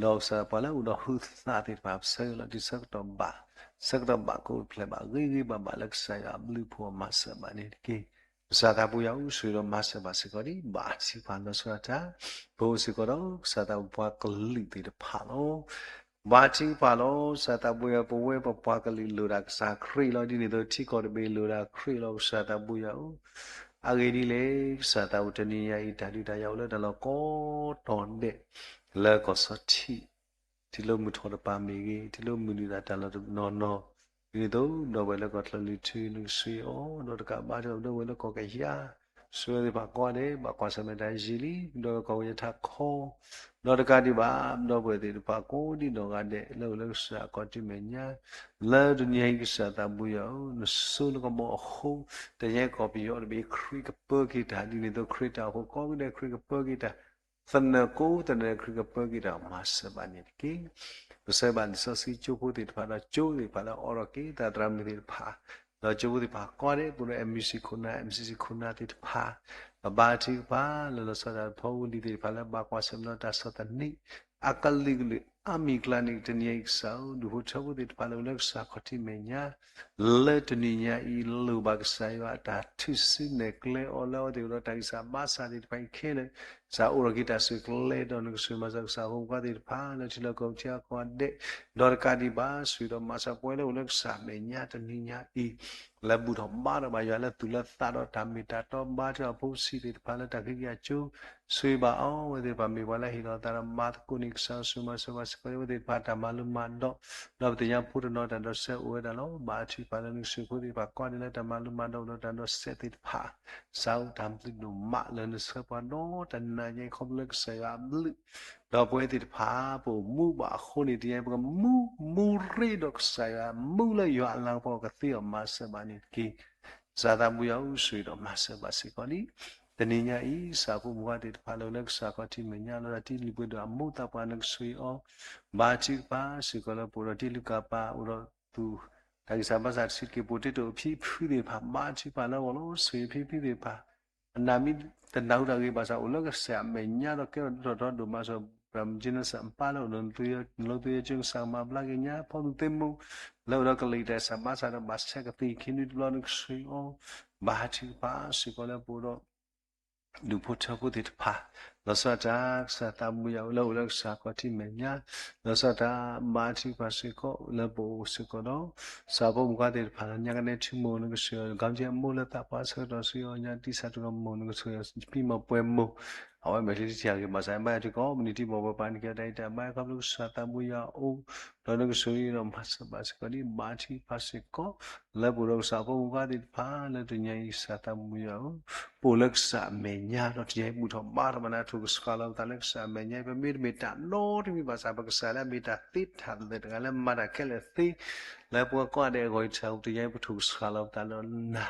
ဒီးကစၢ်ပှၤလၢအိၣ်ဒီးဟုသးသ့ၣ်တဖၣ် ပဆၢဂ့ၤလီၤတံၢ်ဆၢကတီၢ်ဘၣ်, ဆၢကတီၢ်ဘၣ်ကအိၣ်ဖျဲၣ်ဘၣ် ဂ့ၤဂ့ၤဘၣ်ဘၣ်လၢကစၢ်ယွၤအဘျုးအဖှိၣ်အမၤစၢၤဘၣ်န့ၣ်တက့ၢ်. ကစၢ်သးပူၤယွၤဧၢ ဆိၣ်ဂ့ၤဒီးမၤစၢၤဘၣ်စ့ၢ်ကီးဒံး ဘါထုကဖၣ်လီၤဆီဒၣ်တၢ်, ပအိၣ်စ့ၢ်ကီးဒီးကစၢ်သးပှၤကလုာ်သ့ၣ်တဖၣ်လီၤ. ဘါထုကဖၣ်လီၤ ကစၢ်သးပူၤယွၤ ပဝဲပပှၤကလုာ်လိၣ်ဒၣ်ကစၢ်ခရံာ်လီၤ. ဒ်န့ၣ်အသိးထံကီၢ်တဘ့ၣ်လိၣ်ဒၣ်ခရံာ်လီၤ ကစၢ်သးပူၤယွၤဧၢ, အဂ့ၢ်ဒ်လဲၣ် ကစၢ်သးပူၤတနံၤညါအံၤ တၢ်ဒုးတၢ်ယၤအိၣ်လၢတၢ်လီၢ်ကိးတီၤဒဲး လၢကီၢ်စီၤထံး ထံၣ်လိာ်မုၢ်ထီၣ်တပၤမ့ၢ်ဂ့ၤ ထံၣ်လိာ်မုၢ်နုာ်သးတၢ်လီၢ်တနီၤနီၤ, ဒ်န့ၣ်အသိး ဒီပုၢ်ဝဲၢ်လၢကီၢ်ချၢလံၤထူ နကဆိၣ်ဂ့ၤအီၤ ဒီးတကးဘၣ်ဒီး ဒီပုၢ်ဝဲၢ်လၢကီၢ်ကယၤ ဆိၣ်ဂ့ၤသ့ၣ်တဖၣ်ကိးဂၤဒဲး ဘၣ်ကွၢ်ဆၢၣ်မဲာ်တၢ်ယံာ်လံ ဒီးကီၢ်ကယၤထးခီ ဒီးတကးဒံးဘၣ် ဒီပုၢ်ဝဲၢ်သ့ၣ်တဖၣ်ကိးဒံနီၢ်ဂၤဒဲး လၢအိၣ်လၢကစၢ်အခီၣ်ထံးမဲာ်ညါ လၢတနံၤအံၤ ကစၢ်သးပူၤယွၤဧၢ, နစိနကမီၤအဃိ တယဲကီၢ်ပယီၤတဘ့ၣ် ခရံာ်ကပၢက့ၤတၢ် ဒ်န့ၣ်အသိး ခရံာ်တၢ်အိၣ်ဖှိၣ်ကိးဂၤဒဲး ခရံာ်ကပၢက့ၤတၢ် သနၢၣ်ကိးသနၢၣ် ခရံာ်ကပၢက့ၤတၢ် မၤစၢၤဘၣ်န့ၣ်တက့ၢ်. ပဆၢဘၣ်လံာ်စီဆှံကၠိဖိသ့ၣ်တဖၣ် ဒီးကၠိသ့ၣ်တဖၣ်လၢအအိၣ်ဒီးက့ၤသရၣ်မုၣ်သ့ၣ်တဖၣ်, ဒီးကၠိဖိသ့ၣ်တဖၣ်ကိးဂၤဒဲး ပအိၣ်ဒီး M B C ခိၣ်နၢ် M C C ခိၣ်နၢ်သ့ၣ်တဖၣ်, ပဘါထုကဖၣ်လၢလီၤဆီဒၣ်တၢ် ဖိဝံၤလံၤသ့ၣ်တဖၣ်လၢဘၣ်ကွၢ်ဆၢၣ်မဲာ်ဒီးတၢ်ဆီၣ်သနံး အကလုာ်ကလုာ် အါမံၤအကျါန့ၣ် တနံၤအံၤကစၢ်ဧၢ, ဒူၣ်ဖိထၢဖိသ့ၣ်တဖၣ်လၢအိၣ်လၢကစၢ်ခီၣ်ထံးမဲာ်ညါ လၢတနံၤညါအံၤ လိၣ်ဘၣ်ကစၢ်ယွၤအတၢ်ထုးစုနဲၣ်ကျဲအီၤလၢအဝဲသ့ၣ်အိၣ်ဒီးတၢ်ဂံၢ်စၢ်ဘါစၢ်သ့ၣ်တဖၣ်အံၤခဲလၢာ်, ကစၢ်အိၣ်ဒီးက့ၤတၢ်ဆူၣ်ကျဲဒီး နကဆိၣ်ဂ့ၤမၤစၢၤကစၢ်ဖိမုၣ်ဖိသ့ၣ်တဖၣ် လၢထံလီၢ်ကီၢ်ပူၤထံအကီၢ်ဒဲး, ဒီးတကးဒံးဘၣ် ဆိၣ်ဂ့ၤဒီးမၤစၢၤပှၤလၢအိၣ်လၢကစၢ်မဲာ်ညါတနံၤညါအံၤ လၢဘူၣ်ထီၣ်ဘါထီၣ်ဘၣ်ယွၤလၢသူၣ်လၢသးဒီးတၢ်မ့ၢ်တၢ်တီ ဘါထုကဖၣ်အဖိဆံးသ့ၣ်တဖၣ်လၢတၢ်ခံက့ၤအကၠိ ဆိၣ်ဂ့ၤဘၣ်အီၤ အဝဲသ့ၣ်တဖၣ်မ့ၢ်ပှၤလၢဟ့ၣ်လီၤအသးဒီးမၤသကိးန့ၣ် ကစၢ်ဆိၣ်ဂ့ၤမၤစၢၤဘၣ်စ့ၢ်ကီး အဝဲသ့ၣ်တဖၣ်တၢ်မၤလိမၤဒိး, ဒီးပသ့ၣ်ညါဖိတနီၤတၢ်ဒိးစဲးအိၣ်ဝဲဒၣ်လီၤ. ဘါထုကဖၣ်လၢနကဆိၣ်ဂ့ၤဖိသ့ၣ်တဖၣ်ကိးဂၤဒဲးလၢတၢ်မၤလိမၤဒိးအိၣ်ဒီးတၢ်ဒိးစဲးသ့ၣ်တဖၣ်, ကစၢ်အိၣ်တၢ်မၤသံဒိၣ်မးလၢနဆှၢပှၤဒီတနၤညါအံၤ ခီဖျိလၢကစၢ်ယွၤအဘျုး ဒီးပဝဲသ့ၣ်တဖၣ် ပအိၣ်မူဘၣ်အဃိန့ၣ် တနံၤအံၤ ပကမူမူရ့ဒီးကစၢ်ယွၤ မူလၢယွၤအလၤကပီၤကသ့အီၤ မၤစၢၤဘၣ်န့ၣ်တက့ၢ်. ကစၢ်သးပူၤယွၤဧၢ ဆိၣ်ဂ့ၤဒီးမၤစၢၤဘၣ်စ့ၢ်ကီးလံ. တနံၤညါအံၤ ကစၢ်ဖိမုၣ်ဖိသ့ၣ်တဖၣ်လၢအိၣ်လၢကစၢ်ခီၣ်ထံးမဲာ်ညါလီၤ တၢ်တံၢ်လံၤပှဲၤဒီးအမိၢ်သးပှၢ် နကဆိၣ်ဂ့ၤအီၤ, ဘါထုကဖၣ်စ့ၢ်ကီးလၢပအိၣ်ဒီးတံၤလုၢ်ကၣ်ပၤ အိၣ်ဒီးသူၣ် တၢ်ဂံၢ်စၢ်ဘါစၢ်တဆံးတက့ၢ် ပအိၣ်တ့ၢ်တအိၣ်ဖံဖုသ့ၣ်တဖၣ် ဘါထုကဖၣ်လၢအဂီၢ်လီၤ. ဆိၣ်ဂ့ၤဖံဖုသ့ၣ်တဖၣ် အနၢ်မံတနၢ်ဟူတၢ်ဂ့ၢ်ဘၣ်ဆၣ် အိၣ်လၢကစၢ်အမဲာ်ညါဒီးကဲထီၣ်ဒိၣ်ထီၣ်ထီဒိၣ်မး စီၤ Prime Minister အပၢ်လၢအိၣ်ဒီးနလိသယီကၠိ ကစၢ်ကမၤဘျါက့ၤညါ ဖီမုၢ်သ့ၣ်မူ လၢအိၣ်ဒီးကလံၤတၢ်ဂံၢ်စၢ်ဘါစၢ်ဒီးဘၣ်ဆဲးကသံၣ်ခံနွံတဘျီ နကဆိၣ်ဂ့ၤအီၤ, ဘါထုကဖၣ်စ့ၢ်ကီးလၢပအိၣ်ဒီး ဒူၣ်ဖိထၢဖိသ့ၣ်တဖၣ်, လီၤဆီဒၣ်တၢ် ကစၢ်သးပူၤယွၤလၢအိၣ်လၢကစၢ်ခီၣ်ထံးမဲာ်ညါ, လီၤဆီဒၣ်တၢ် ဘါထုကဖၣ်စ့ၢ်ကီးလၢပအိၣ်စ့ၢ်ကီးဒီး ကစၢ်ဖိမုၣ်ဖိသ့ၣ်တဖၣ်လၢညါကနဲထူမိၢ် နကဆိၣ်ဂ့ၤအီၤ ကံကဲမိၢ်လၢသးပှၢ်ဆၢကတီၢ် ဆိၣ်ဂ့ၤအီၤညါတံၢ်စၢ်တဂီၤမိၢ် နကဆိၣ်ဂ့ၤအီၤ ပံၢ်မိၢ်ပှဲၤမိၢ် အဝဲမဲာ်ချံတထံၣ်အဂ့ၢ်ဘၣ်ဆၣ် မၤအီၤထံကီၢ် မုၢ်နံၤထံၣ်ဘီၣ်ဘၣ်ပာ်နကဲတၢ်အံၤတၢ်ဘါ ခီဖျိကစၢ်သးမူယွၤအိၣ် ဒီးနကဆိၣ်ဂ့ၤဒီးမၤစၢၤဘၣ်စ့ၢ်ကီးန့ၣ် ဘါထုကဖၣ်စ့ၢ်ကီး လၢပှဲၤဒီးကစၢ်အဖိမုၣ်ခွါသ့ၣ်တဖၣ် လၢတနံၤအံၤကစၢ်သးမူယွၤအိၣ် ပအိၣ်လၢကစၢ်အမဲာ်ညါ ဒီးတနံၤအံၤဘူၣ်ထီၣ်ဘါထီၣ်မၤနၢၤ ထိၣ်ကဆှီလီၤပသးလၢကစၢ်အမဲာ်ညါ ပမ့ၢ်တမ့ၢ်တၢ်နီတမံၤဘၣ်ဆၣ် ပကစၢ်လၢအမ့ၢ်တၢ်သ့တၢ်လၢာ်တဂၤလၢမၤတၢ်ခဲလၢာ်သ့ လၢပှၤကိးဂၤဒဲးအဂီၢ်အံၤ တနံၤအံၤပထိၣ်ကဆှီလီၤပသးလၢနၤ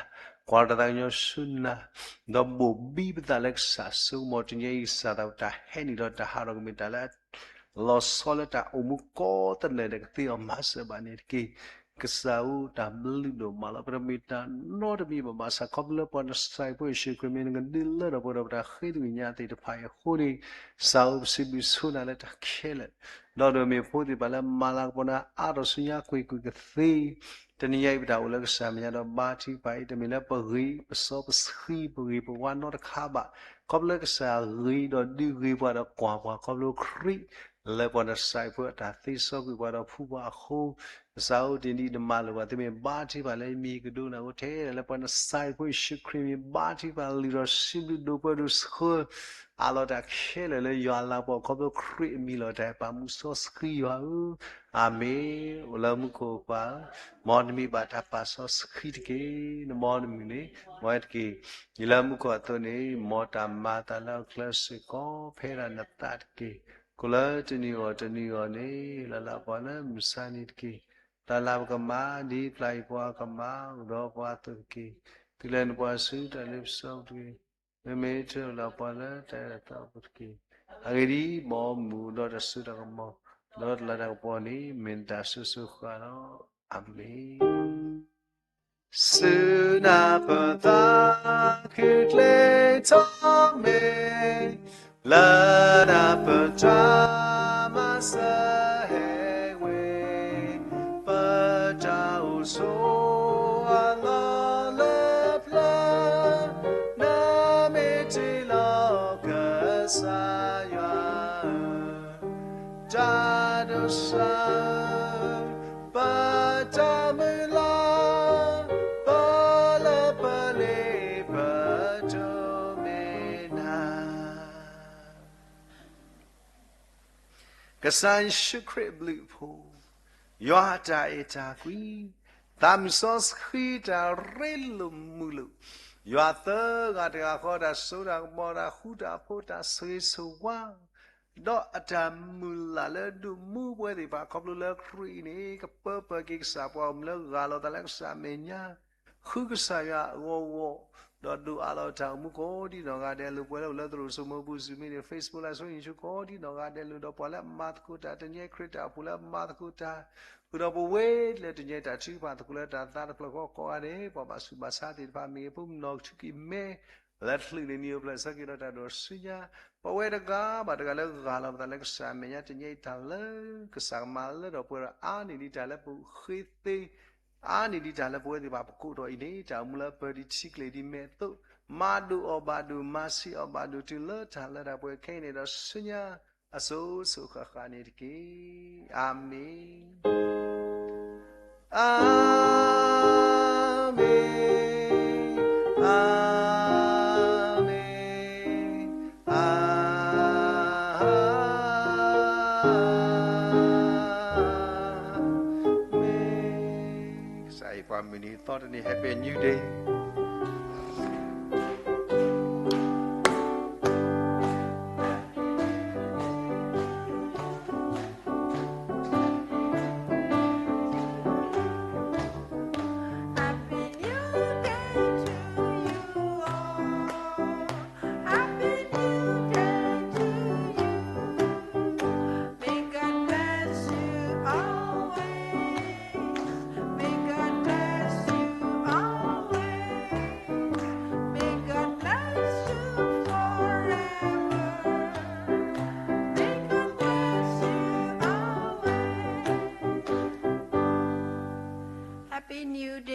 ကွၢ်တၢ်သးကညီၤဆူနၤ ဒီးဘိၣ်ဘံပသးလၢကစၢ်အစိကမီၤ တနံၤအံၤကစၢ်သးပတၢ်ဟဲနုာ်ဒီးတၢ်ဟးထီၣ်ကမ့ၢ်တၢ်လၢ လီၤဆီလၢတၢ်အိၣ်မူကိးသနၢၣ်ဒီးကသ့အီၤမၤစၢၤဘၣ်န့ၣ်တက့ၢ်. ကစၢ်ဧၢ တၢ်ဘျုးဒိၣ်မးလီၤ. ပတမ့ၢ်တၢ်နီတမံၤဘၣ်ဘၣ်ဆၣ် ခီဖျိလၢပှၤနစၤရ့းဖိယ့ၣ်ၡူးခရံာ်မ့ၢ်နကဒုးလၢထီၣ်ပှဲၤဒီးပတၢ်ဃ့တဂ့ၤညါသ့ၣ်တဖၣ်အံၤအဃိန့ၣ် ကစၢ်ဧၢ ပစံးဘျုးဆိနၤလၢတၢ်ခဲလၢာ် ဒီးဒိးမ့ၢ်ဖိသ့ၣ်တဖၣ်လၢမၤလၤကပီၤနၤအါထီၣ်ဆူညါကွ့ၢ်ကွ့ၢ်ကသ့ တနံၤအံၤပတၢ်အိၣ်လၢကစၢ်မဲာ်ညါဒီးဘါထုကဖၣ်အံၤ တမ့ၢ်လၢပဂ့ၤပစီပဆှံပဂ့ၤပဝါနီတခါဘၣ်. ခီဖျိလၢကစၢ်ဂ့ၤဒီးဒုးဂ့ၤပှၤဒီးကွၢ်ပှၤ ခီဖျိခရံာ် လၢပှၤနစၤရ့းဖိအတၢ်သ့စီကွံာ်ပှၤဒီးဖှူပှၤအဃိ ကစၢ်ဧၢ တနံၤအံၤနမၤလိာ်ပှၤ သုမ့ၢ်ဘါထုကဖၣ်လၢမံၤကဒိကနၣ်အိၣ်ထဲလဲၣ် လၢပှၤနစၤရ့းဖိယ့ၣ်ၡူးခရံာ်မံၤ ဘါထုကဖၣ်လံာ်ဒီးစံးဘျုးဒိၣ်ပၢဒိၣ်ဆှၢ အးလီၤတၢ်ခဲလၢာ်လၢယွၤအလၤကပီၤ ခီဖျိခရံာ်အမံၤလီၤတၢ်အဲၣ်ပာ်မူစီဆှံယွၤဧၢ အၤမ့ၣ်. အိၣ်လၢမူခိၣ်ပၢ်ဧၢ, မ်နမံၤဘၣ်တၢ်ပာ်စီဆှံတက့ၢ်. နမ်နမုၢ်န့ၣ် မ်ဝဲတက့ၢ်. ယလၢမူခိၣ်အသိးန့ၣ် မ်တၢ်မၤအသးလၢအကျဲစ့ၢ်ကီး ဖဲဒၣ်နသးတက့ၢ်. ကိးလၢတနံၤအဂီၢ်တနံၤအဂီၢ်န့ၣ် လၢလၢပှၤလၢမုၢ်ဆါနံၤတက့ၢ်. တၢ်လၢပကမၤ ဒ်ပျၢ်ယွၤပှၤကမၤ အိၣ်ဒီးပှၤအသိးတက့ၢ်. သုလဲၤနပှၤဆူတၢ်လ့ပစီပူၤတက့ၢ်. မ့မ့ၢ်တလၢပှၤလၢတၢ်အဲၣ်တၢ်သးပူၤတက့ၢ်. အဂ့ၢ်ဒ်အံၤ, မ်အမူးဒီးတၢ်စိတၢ်ကမီၤ ဒီးတၢ်လၤတၢ်ကပီၤန့ၣ် မ့ၢ်နတၢ်စိၤစိၤဃၣ်ဃၣ်လီၤ. အၤမ့ၣ်. စုနၢ်ပသးခုကျ့ထီၣ်မ့ၢ် လၢနၤပတၢ်မၤစၢၤဟဲဝဲ, ပတၢ်အိၣ်ဆိးအလီၢ်လၢပျၢၤ, နမ့ၢ်တ့လီၤကစၢ်ယွၤဧၢ, တၢ်ဒိးစၢ်ဧၢ, ပတၢ်မုၢ်လၢ်, ပလၢပလ့ပဒိးမ့ၢ်နၤ ကစၢ်ယ့ၣ်ၡူးခရံာ်အဘျုးအဖှိၣ်, ယွၤအတၢ်အဲၣ်တၢ်ကွံ, သးမုၢ်စီဆှံတၢ်ရ့လိာ်မုာ်လိာ်, ယွၤသၢဂၤတဂၤဃီ တၢ်စိတၢ်ကမီၤ တၢ်ဃူတၢ်ဖိး တၢ်ဆိၣ်ဂ့ၤဆိၣ်ဝါ ဒီးအတၢ်မုၢ်လၢ်လၢဒိၣ်မူပဝဲသ့ၣ်တဖၣ် ခီဖျိလၢခရံာ်အံၤန့ၣ် ကပၢပၢက့ၤကစၢ်ပှၤအိၣ်မူလၢဂၤလီၤသးလၢကစၢ်အမဲာ်ညါ ဃုကစၢ်ယွၤအဂီၢ်ဂီၢ်, ဒီးဒိးအးလီၤတၢ်အိၣ်မူကိးဒံနီၢ်ဂၤဒဲးလိာ် ပှၤလၢအိၣ်လၢသရိာ်စိမိၤပူၤ Zoom မ့ၢ်န့ၣ် Facebook လၢ social မ့ၢ်န့ၣ် ကိးဒံနီၢ်ဂၤဒဲးလိာ် ဒီးပှၤလၢအမၤသကိးတၢ် တနံၤအံၤခရံာ်တၢ်အိၣ်ဖှိၣ်လၢအမၤသကိးတၢ် ဃုာ်ဒီးပဝဲလၢတနံၤအံၤတၢ်ထုကဖၣ်သကိးလၢတၢ်သးတဖျၢၣ်ဃီကိးဂၤဒဲး ပှၤဘၣ်ဆူးဘၣ်ဆါသ့ၣ်တဖၣ် မ့ၢ်ဂ့ၤ ဖိမုၣ်နီၢ်ကထုးက့ၤမဲ လၢချုးန့ၣ်နံၤအိၣ်ဖျဲၣ်ဆၢက့ၤဒီးတၢ်ဒိးဆူညါ ပဝဲတဂၤဘၣ်တဂၤလၢဂၤလီၤပသးလၢကစၢ်အမဲာ်ညါ တနံၤအံၤတၢ်လၢ ကစၢ်ကမၤလၢထီၣ်ပှဲၤဒီးအါန့ၢ်ဒံးတၢ်လၢပဃ့သ့ အါန့ၢ်ဒံးတၢ်လၢပဝဲသ့ၣ်တဖၣ်ပကိးထီၣ်အံၤန့ၣ် တၢ်အိၣ်မူလၢပၢၤဒံးထံကျိၤဒံးမဲာ်အသိး မၤဒိၣ်အီၤဘၣ်ဒိၣ် မၤဆံးအီၤဘၣ်ဒိၣ်တုၤလၢတၢ်လၢတၢ်ပှဲၤခဲအံၤန့ၣ်ဒီးဆူညါ အစိၤစိၤဃၣ်ဃၣ်န့ၣ်တက့ၢ်. အၤမ့ၣ်. အၤမ့ၣ်, အၤမ့ၣ်, အၤမ့ၣ်. ကစၢ်ဟ့ၣ်ပှၤမုၢ်နံၤသီတနံၤ Happy New Day.